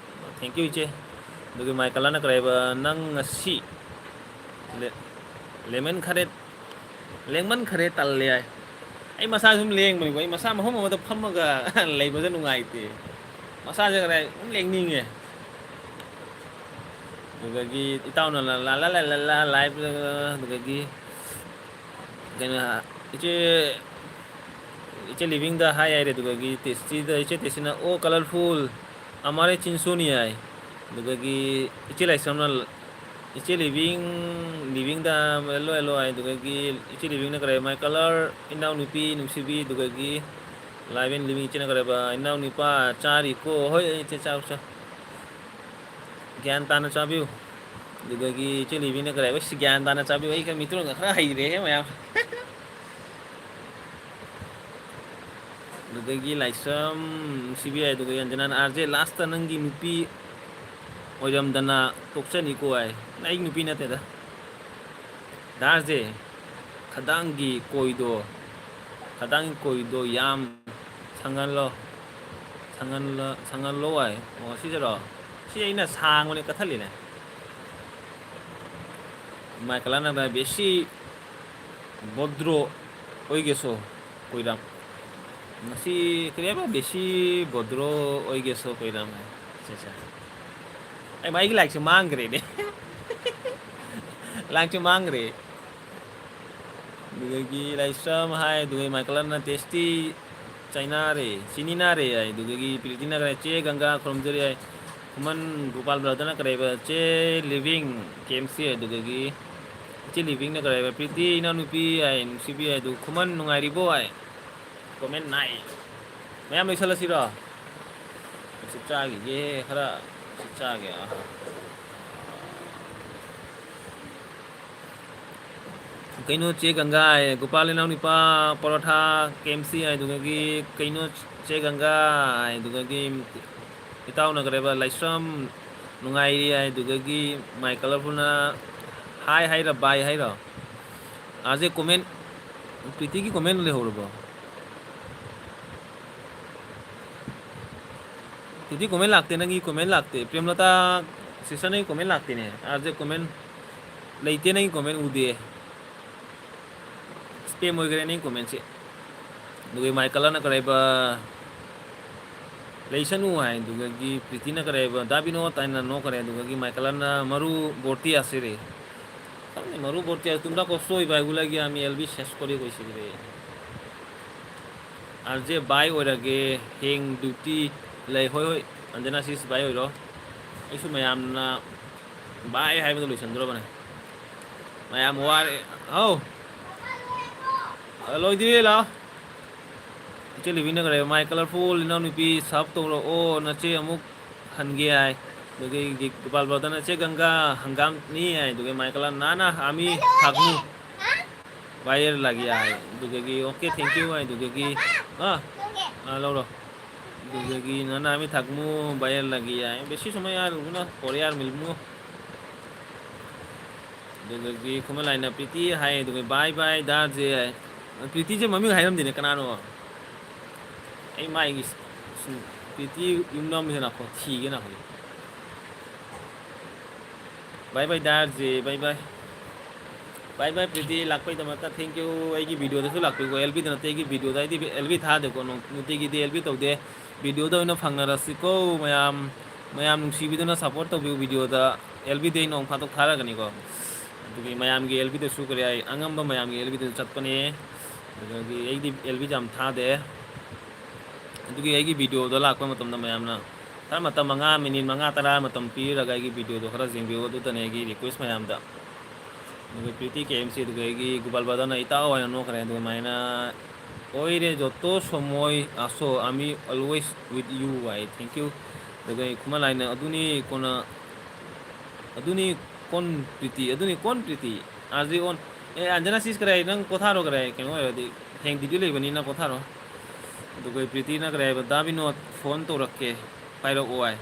Thank you, ꯏꯆꯦ꯫ ꯑꯗꯨꯒ ꯃꯥꯏ ꯀꯂꯥꯅ ꯀꯔꯥꯏꯕ? "ꯅꯪ ꯉꯁꯤ ꯂꯦ-, ꯂꯦꯃꯟ ꯈꯔꯦ, ꯂꯦꯡꯃꯟ ꯈꯔꯦ ꯇꯜꯂꯦ" ꯍꯥꯏ꯫ ꯑꯩ ꯃꯁꯥ ꯁꯨꯝ ꯂꯦꯡꯕꯅꯤꯀꯣ, ꯑꯩ ꯃꯁꯥ ꯃꯐꯝ ꯑꯃꯗ ꯐꯝꯃꯒ ꯂꯩꯕꯁꯦ ꯅꯨꯡꯉꯥꯏꯇꯦ꯫ ꯃꯁꯥꯁꯦ ꯀꯗꯥꯏ ꯑꯗꯨꯝ ꯂꯦꯡꯅꯤꯡꯉꯦ꯫ ꯑꯗꯨꯗꯒꯤ ꯏꯇꯥꯎꯅ ꯂꯥ, ꯂꯥ, ꯂꯥ, ꯂꯥ, ꯂꯥ, ꯂꯥ, ꯂꯥꯏꯐ, ꯑꯗꯨꯗꯒꯤ ꯀꯩꯅꯣ, ꯏꯆꯦ, ꯏꯆꯦ ꯂꯤꯕꯤꯡꯗ ꯍꯥꯏ ꯍꯥꯏꯔꯦ, ꯑꯗꯨꯗꯒꯤ ꯇꯦꯁꯇꯤꯗ, ꯏꯆꯦ ꯇꯦꯁꯇꯤꯅ "ꯑꯣ ꯀꯂꯔꯐꯨꯜ, ꯑꯃꯥꯔꯦ ꯆꯤꯟꯁꯨꯅꯤ" ꯍꯥꯏ꯫ ꯑꯗꯨꯗꯒꯤ ꯏꯆꯦ ꯂꯥꯏꯁ꯭ꯔꯝꯅ, ꯏꯆꯦ ꯂꯤꯕꯤꯡ, ꯂꯤꯕꯤꯡꯗ "ꯍꯦꯜꯂꯣ, ꯍꯦꯜꯂꯣ" ꯍꯥꯏ꯫ ꯑꯗꯨꯗꯒꯤ ꯏꯆꯦ ꯂꯤꯕꯤꯡꯅ ꯀꯔꯤ, "My color, ꯏꯅꯥꯎꯅꯨꯄꯤ ꯅꯨꯡꯁꯤꯕꯤ", ꯑꯗꯨꯗꯒꯤ ꯂꯥꯏꯕꯦꯟ ꯂꯤꯕꯤꯡ ꯏꯆꯦꯅ ꯀꯔꯤ, "ꯏꯅꯥꯎꯅꯨꯄꯥ ꯆꯥꯔꯤꯀꯣ?" "ꯍꯣꯏ ꯏꯆꯦ, ꯆꯥꯎ, ꯆꯥꯎ꯫ ꯒ꯭ꯌꯥꯟ ꯇꯥꯅ ꯆꯥꯕꯤꯌꯨ"꯫ ꯑꯗꯨꯗꯒꯤ ꯏꯆꯦ ꯂꯤꯕꯤꯅ ꯀꯔꯤ ꯍꯥꯏꯕ? "ꯁꯤ ꯒ꯭ꯌꯥꯟ ꯇꯥꯅ ꯆꯥꯕꯤꯌꯨ"꯫ ꯑꯩ ꯈꯔ ꯃꯤꯇ꯭ꯔꯣꯟꯒ ꯈꯔ ꯍꯩꯔꯦꯍꯦ ꯃꯌꯥꯝ꯫ ꯑꯗꯨꯗꯒꯤ ꯂꯥꯏꯁ꯭ꯔꯝ ꯅꯨꯡꯁꯤꯕꯤ ꯍꯥꯏ, ꯑꯗꯨꯒ ꯌꯥꯟꯖꯅꯥꯅ, "ꯑꯥꯔ ꯖꯦ, ꯂꯥꯁꯇ ꯅꯪꯒꯤ ꯅꯨꯄꯤ ꯑꯣꯏꯔꯝꯗꯅ ꯇꯣꯛꯆꯅꯤꯀꯣ" ꯍꯥꯏ꯫ ꯑꯩ ꯅꯨꯄꯤ ꯅꯠꯇꯦꯗ꯫ "ꯗꯥ ꯑꯥꯔ ꯖꯦ, ꯈꯗꯥꯡꯒꯤ ꯀꯣꯏꯗꯣ, ꯈꯗꯥꯡꯒꯤ ꯀꯣꯏꯗꯣ ꯌꯥꯝ ꯁꯪꯍꯜꯂꯣ, ꯁꯪꯍꯜꯂ-, ꯁꯪꯍꯜꯂꯣ" ꯍꯥꯏ꯫ ꯑꯣ, ꯁꯤꯁꯤꯔꯣ? ꯁꯤ ꯑꯩꯅ ꯁꯥꯡꯕꯅꯦ, ꯀꯛꯊꯠꯂꯤꯅꯦ꯫ ꯃꯥꯏ ꯀꯂꯥꯅ ꯕꯦꯁꯤ ꯕꯣꯗ꯭ꯔꯣ ꯑꯣꯏꯒꯦꯁꯣ ꯀꯣꯏꯔꯥꯝ꯫ ꯉꯁꯤ ꯀꯔꯤ ꯍꯥꯏꯕ? ꯕꯦꯁꯤ ꯕꯣꯗ꯭ꯔꯣ ꯑꯣꯏꯒꯦꯁꯣ ꯀꯣꯏꯔꯥꯝ ꯍꯥꯏ꯫ ꯑꯠꯆꯥ, ꯑꯠꯆꯥ꯫ ꯑꯩ ꯃꯥꯏꯒꯤ ꯂꯥꯏꯔꯤꯛꯁꯦ ꯃꯥꯡꯈ꯭ꯔꯦꯅꯦ꯫ ꯂꯥꯏꯔꯤꯛꯁꯦ ꯃꯥꯡꯈ꯭ꯔꯦ꯫ ꯑꯗꯨꯗꯒꯤ ꯂꯥꯏꯁ꯭ꯔꯝ ꯍꯥꯏ, ꯑꯗꯨꯒ ꯃꯥꯏꯀꯂꯟꯅ ꯇꯦꯁꯇꯤ ꯆꯥꯏꯅꯥꯔꯦ, ꯆꯤꯅꯤꯅꯥꯔꯦ ꯍꯥꯏ, ꯑꯗꯨꯗꯒꯤ ꯄ꯭ꯔꯤꯇꯤꯅ ꯀꯔꯤ, "ꯆꯦ ꯒꯪꯒꯥ ꯈꯨꯔꯨꯝꯖꯔꯤ" ꯍꯥꯏ, ꯈꯨꯃꯟ ꯒꯣꯄꯥꯜ ꯕ꯭ꯔꯗꯔꯅ ꯀꯔꯤ ꯍꯥꯏꯕ, "ꯆꯦ ꯂꯤꯕꯤꯡ ꯀꯦ ꯑꯦꯝ ꯁꯤ" ꯍꯥꯏ, ꯑꯗꯨꯗꯒꯤ ꯏꯆꯦ ꯂꯤꯕꯤꯡꯅ ꯀꯔꯤ ꯍꯥꯏꯕ, "ꯄ꯭ꯔꯤꯇꯤ ꯏꯅꯥꯎꯅꯨꯄꯤ" ꯍꯥꯏ, "ꯅꯨꯡꯁꯤꯕꯤ" ꯍꯥꯏ, ꯑꯗꯨ "ꯈꯨꯃꯟ ꯅꯨꯡꯉꯥꯏꯔꯤꯕꯣ" ꯍꯥꯏ꯫ Comment nine. ꯃꯌꯥꯝ ꯂꯣꯏꯁꯜꯂꯁꯤꯔꯣ? ꯅꯨꯡꯁꯤꯠ ꯆꯥꯈꯤꯒꯦ ꯈꯔ, ꯅꯨꯡꯁꯤꯠ ꯆꯥꯒꯦ꯫ ꯑꯥ꯫ ꯀꯩꯅꯣ ꯆꯦ ꯒꯪꯒꯥ ꯍꯥꯏ, ꯒꯣꯄꯥꯜ ꯏꯅꯥꯎ ꯅꯨꯄꯥ ꯄꯔꯣꯊꯥ ꯀꯦ ꯑꯦꯝ ꯁꯤ ꯍꯥꯏꯗꯨꯒꯒꯤ ꯀꯩꯅꯣ ꯆꯦ ꯒꯪꯒꯥ ꯍꯥꯏꯗꯨꯒꯒꯤ ꯏꯇꯥꯎꯅ ꯀꯔꯦꯕ ꯂꯥꯏꯁ꯭ꯔꯝ ꯅꯨꯡꯉꯥꯏꯔꯤ ꯍꯥꯏꯗꯨꯒꯒꯤ ꯃꯥꯏ ꯀꯂꯔꯐꯨꯜꯅ ꯍꯥꯏ ꯍꯥꯏꯔ ꯕꯥꯏ ꯍꯥꯏꯔꯣ? ꯑꯥꯔ ꯖꯦ ꯀꯣꯃꯦꯟ, ꯄ꯭ꯔꯤꯇꯤꯒꯤ ꯀꯣꯃꯦꯟ ꯂꯩꯍꯧꯔꯕꯣ? ꯄ꯭ꯔꯤꯇꯤ ꯀꯣꯃꯦꯟ ꯂꯥꯛꯇꯦ, ꯅꯪꯒꯤ ꯀꯣꯃꯦꯟ ꯂꯥꯛꯇꯦ꯫ ꯄ꯭ꯔꯦꯝꯂꯇꯥ ꯁꯤꯁꯇꯔ ꯅꯪꯒꯤ ꯀꯣꯃꯦꯟ ꯂꯥꯛꯇꯦꯅꯦ꯫ ꯑꯥꯔ ꯖꯦ ꯀꯣꯃꯦꯟ ꯂꯩꯇꯦ, ꯅꯪꯒꯤ ꯀꯣꯃꯦꯟ ꯎꯗꯦ꯫ ꯁ꯭ꯄꯦꯝ ꯑꯣꯏꯈ꯭ꯔꯦ ꯅꯪꯒꯤ ꯀꯣꯃꯦꯟꯁꯦ꯫ ꯑꯗꯨꯒ ꯃꯥꯏ ꯀꯂꯔꯅ ꯀꯔꯥꯏꯕ ꯂꯩꯁꯅꯨ ꯍꯥꯏ, ꯑꯗꯨꯗꯒꯤ ꯄ꯭ꯔꯤꯇꯤꯅ ꯀꯔꯥꯏꯕ ꯗꯥ ꯕꯤꯅꯣꯗ ꯍꯥꯏꯅ ꯅꯣꯛꯈ꯭ꯔꯦ, ꯑꯗꯨꯗꯒꯤ ꯃꯥꯏ ꯀꯂꯔꯅ ꯃꯔꯨ ꯕꯣꯔꯇꯤ ꯑꯁꯤꯔꯦ꯫ ꯈꯪꯗꯦ, ꯃꯔꯨ ꯕꯣꯔꯇꯤ ꯑꯁꯤ ꯇꯨꯝꯗ ꯀꯣꯁꯇꯣꯏ ꯕꯥꯏꯒꯨꯂꯒꯤ ꯑꯃꯤ ꯑꯦꯜꯕꯤ ꯁꯦꯁ ꯀꯣꯔꯤ ꯀꯣꯏꯁꯤꯔꯦ꯫ ꯑꯥꯔ ꯖꯦ ꯕꯥꯏ ꯑꯣꯏꯔꯒꯦ, ꯍꯌꯦꯡ ꯗ꯭ꯌꯨꯇꯤ ꯂꯩ꯫ ꯍꯣꯏ, ꯍꯣꯏ, ꯑꯟꯖꯅꯥ ꯁꯤꯁ ꯕꯥꯏ ꯑꯣꯏꯔꯣ꯫ ꯑꯩꯁꯨ ꯃꯌꯥꯝꯅ ꯕꯥꯏ ꯍꯥꯏꯕꯗꯣ ꯂꯣꯏꯁꯤꯟꯗꯣꯔꯕꯅꯦ꯫ ꯃꯌꯥꯝ ꯋꯥꯔꯦ꯫ ꯍꯥꯎ꯫ ꯑ, ꯂꯣꯏꯗ꯭ꯔꯤꯌꯦ, ꯂꯥꯛꯑꯣ꯫ ꯏꯆꯦ ꯂꯤꯕꯤꯅ ꯀꯔꯦ, "My colorful ꯏꯅꯥꯎꯅꯨꯄꯤ ꯁꯞ ꯇꯧꯔꯛꯑꯣ, ꯅꯆꯦ ꯑꯃꯨꯛ ꯍꯟꯒꯦ" ꯍꯥꯏ꯫ ꯑꯗꯨꯗꯒꯤ ꯒꯣꯄꯥꯜ ꯕ꯭ꯔꯗꯔꯅ, "ꯆꯦ ꯒꯪꯒꯥ ꯍꯪꯒꯥꯝꯅꯤ" ꯍꯥꯏ꯫ ꯑꯗꯨꯒ ꯃꯥꯏ ꯀꯂꯔ ꯅꯥꯅ ꯍꯥꯃꯤ ꯊꯥꯛꯃꯨ꯫ ꯚꯥꯏꯔꯦꯜ ꯂꯥꯒꯤ ꯍꯥꯏ꯫ ꯑꯗꯨꯗꯒꯤ, "ꯑꯣꯀꯦ, ꯊꯦꯡꯀ꯭ꯌꯨ" ꯍꯥꯏ꯫ ꯑꯗꯨꯗꯒꯤ, ꯑꯥ, ꯑꯥ, ꯂꯧꯔꯣ꯫ ꯑꯗꯨꯗꯒꯤ ꯅꯅꯥꯃꯤ ꯊꯥꯛꯃꯨ ꯚꯥꯏꯔꯦꯜ ꯂꯥꯒꯤ ꯍꯥꯏ꯫ ꯕꯦꯁꯤ ꯁꯨꯃꯥꯏ ꯌꯥꯔꯨꯕꯅ ꯀꯣꯔꯤꯌꯥꯔ ꯃꯤꯜꯃꯨ꯫ ꯑꯗꯨꯗꯒꯤ ꯈꯨꯃꯟ ꯂꯥꯏꯅ ꯄ꯭ꯔꯤꯇꯤ ꯍꯥꯏ, ꯑꯗꯨꯒ ꯕꯥꯏ ꯕꯥꯏ ꯗꯥ ꯖꯦ ꯍꯥꯏ꯫ ꯄ꯭ꯔꯤꯇꯤꯁꯦ ꯃꯃꯤꯡ ꯍꯥꯏꯔꯝꯗꯦꯅꯦ, ꯀꯅꯥꯅꯣ? ꯑꯩ ꯃꯥꯏꯒꯤ ꯁꯨꯝ ꯄ꯭ꯔꯤꯇꯤ ꯌꯨꯝꯅꯥꯝꯁꯦ ꯅꯥꯈꯣ, ꯊꯤꯒꯦ ꯅꯥꯈꯣ꯫ ꯕꯥꯏ ꯕꯥꯏ ꯗꯥ J, bye bye. Bye bye Preeti, ꯂꯥꯛꯄꯩꯗꯃꯛꯇ thank you꯫ ꯑꯩꯒꯤ ꯚꯤꯗꯤꯑꯣꯗꯁꯨ ꯂꯥꯛꯄꯤꯌꯨꯀꯣ, ꯑꯦꯜ ꯕꯤꯗ ꯅꯠꯇꯦ, ꯑꯩꯒꯤ ꯚꯤꯗꯤꯑꯣꯗ꯫ ꯑꯩꯗꯤ ꯑꯦꯜ ꯕꯤ ꯊꯥꯗꯦꯀꯣ, ꯅꯣꯡ-, ꯅꯨꯡꯇꯤꯒꯤꯗꯤ ꯑꯦꯜ ꯕꯤ ꯇꯧꯗꯦ꯫ ꯚꯤꯗꯤꯑꯣꯗ ꯑꯣꯏꯅ ꯐꯪꯅꯔꯁꯤꯀꯣ ꯃꯌꯥꯝ꯫ ꯃꯌꯥꯝ ꯅꯨꯡꯁꯤꯕꯤꯗꯨꯅ ꯁꯞꯄꯣꯔꯠ ꯇꯧꯕꯤꯌꯨ ꯚꯤꯗꯤꯑꯣꯗ꯫ ꯑꯦꯜ ꯕꯤꯗꯤ ꯑꯩ ꯅꯣꯡ ꯐꯥꯗꯣꯛ ꯊꯥꯔꯛꯀꯅꯤꯀꯣ꯫ ꯑꯗꯨꯒꯤ ꯃꯌꯥꯝꯒꯤ ꯑꯦꯜ ꯕꯤꯗꯁꯨ ꯀꯔꯤ ꯍꯥꯏ, ꯑꯉꯝꯕ ꯃꯌꯥꯝꯒꯤ ꯑꯦꯜ ꯕꯤꯗꯁꯨ ꯆꯠꯄꯅꯦ꯫ ꯑꯗꯨꯗꯒꯤ ꯑꯩꯗꯤ ꯑꯦꯜ ꯕꯤꯗ ꯌꯥꯝ ꯊꯥꯗꯦ꯫ ꯑꯗꯨꯒꯤ ꯑꯩꯒꯤ ꯚꯤꯗꯤꯑꯣꯗ ꯂꯥꯛꯄ ꯃꯇꯝꯗ ꯃꯌꯥꯝꯅ ꯈꯔ ꯃꯇꯝ ꯃꯉꯥ, ꯃꯤꯅꯤꯠ ꯃꯉꯥ ꯇꯔꯥ ꯃꯇꯝ ꯄꯤꯔꯒ ꯑꯩꯒꯤ ꯚꯤꯗꯤꯑꯣꯗꯣ ꯈꯔ ꯌꯦꯡꯕꯤꯌꯨ, ꯑꯗꯨꯇꯅꯦ ꯑꯩꯒꯤ ꯔꯤꯀ꯭ꯋꯦꯁ ꯃꯌꯥꯝꯗ꯫ ꯑꯗꯨꯒ ꯄ꯭ꯔꯤꯇꯤ ꯀꯦ ꯑꯦꯝ ꯁꯤ, ꯑꯗꯨꯒ ꯑꯩꯒꯤ ꯒꯣꯄꯥꯜ ꯕ꯭ꯔꯗꯔꯅ ꯏꯇꯥꯎ ꯍꯥꯏꯅ ꯅꯣꯛꯈ꯭ꯔꯦ꯫ ꯑꯗꯨꯃꯥꯏꯅ ꯑꯣꯏꯔꯦ ꯖꯣꯇꯣ ꯁꯣꯃꯣꯏ ꯑꯁꯣ, ꯑꯃꯤ always with you high. Thank you꯫ ꯑꯗꯨꯒ ꯑꯩ ꯈꯨꯃꯟ ꯂꯥꯏꯅ ꯑꯗꯨꯅꯤ ꯀꯣꯟꯅ ꯑꯗꯨꯅꯤ ꯀꯣꯟ ꯄ꯭ꯔꯤꯇꯤ, ꯑꯗꯨꯅꯤ ꯀꯣꯟ ꯄ꯭ꯔꯤꯇꯤ, ꯑꯥꯔ ꯖꯦ ꯑꯣꯟ꯫ ꯑꯦ, ꯑꯟꯖꯅꯥ ꯁꯤꯁ ꯀꯔꯥꯏ, ꯅꯪ ꯄꯣꯊꯥꯔꯣ ꯀꯔꯥꯏ, ꯀꯩꯅꯣ ꯑꯣꯏꯔꯗꯤ ꯍꯌꯦꯡ ꯗ꯭ꯌꯨꯇꯤ ꯂꯩꯕꯅꯤꯅ ꯄꯣꯊꯥꯔꯣ꯫ ꯑꯗꯨꯒ ꯄ꯭ꯔꯤꯇꯤꯅ ꯀꯔꯥꯏ ꯍꯥꯏꯕ, "ꯗꯥ ꯕꯤꯅꯣꯗ ꯐꯣꯟ ꯇꯧꯔꯛꯀꯦ, ꯄꯥꯏꯔꯛꯑꯣ" ꯍꯥꯏ꯫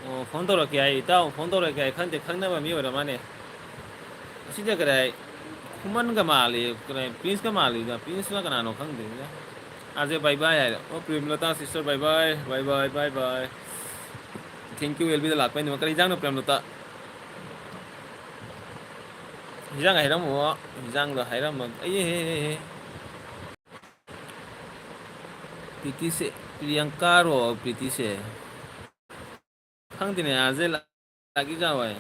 ꯑꯣ, ꯐꯣꯟ ꯇꯧꯔꯛꯀꯦ ꯍꯥꯏ, ꯏꯇꯥꯎ, ꯐꯣꯟ ꯇꯧꯔꯛꯀꯦ ꯍꯥꯏ, ꯈꯪꯗꯦ, ꯈꯪꯅꯕ ꯃꯤ ꯑꯣꯏꯔ ꯃꯥꯅꯦ꯫ ꯑꯁꯤꯗ ꯀꯔꯥꯏ, ꯈꯨꯃꯟꯒ ꯃꯥꯜꯂꯤ, ꯀꯔꯥꯏ, ꯄ꯭ꯔꯤꯟꯁꯀ ꯃꯥꯜꯂꯤꯗ, ꯄ꯭ꯔꯤꯟꯁꯅ ꯀꯅꯥꯅꯣ ꯈꯪꯗꯦꯗ꯫ ꯑꯥꯔꯖꯦ ꯕꯥꯏ ꯕꯥꯏ ꯍꯥꯏꯔꯦ꯫ ꯑꯣ, Premlata sister bye bye, bye bye, bye bye. Thank you, ꯑꯦꯜꯕꯤꯗ ꯂꯥꯛꯄꯩꯅꯦ꯫ ꯀꯔꯤ ꯏꯟꯖꯥꯡꯅꯣ ꯄ꯭ꯔꯦꯝꯂꯇꯥ? ꯏꯟꯖꯥꯡ ꯍꯥꯏꯔꯝꯃꯣ, ꯏꯟꯖꯥꯡꯗꯣ ꯍꯥꯏꯔꯝꯃꯣ꯫ ꯑꯩ, ꯍꯦ, ꯍꯦ, ꯍꯦ꯫ ꯄ꯭ꯔꯤꯇꯤꯁꯦ, ꯄ꯭ꯔꯤꯌꯥꯡꯀꯥꯔꯣ ꯄ꯭ꯔꯤꯇꯤꯁꯦ? ꯈꯪꯗꯦꯅꯦ, ꯑꯥꯔꯖꯦ ꯂꯥꯛ-, ꯂꯥꯛꯏ ꯖꯥꯠ ꯍꯣꯏ꯫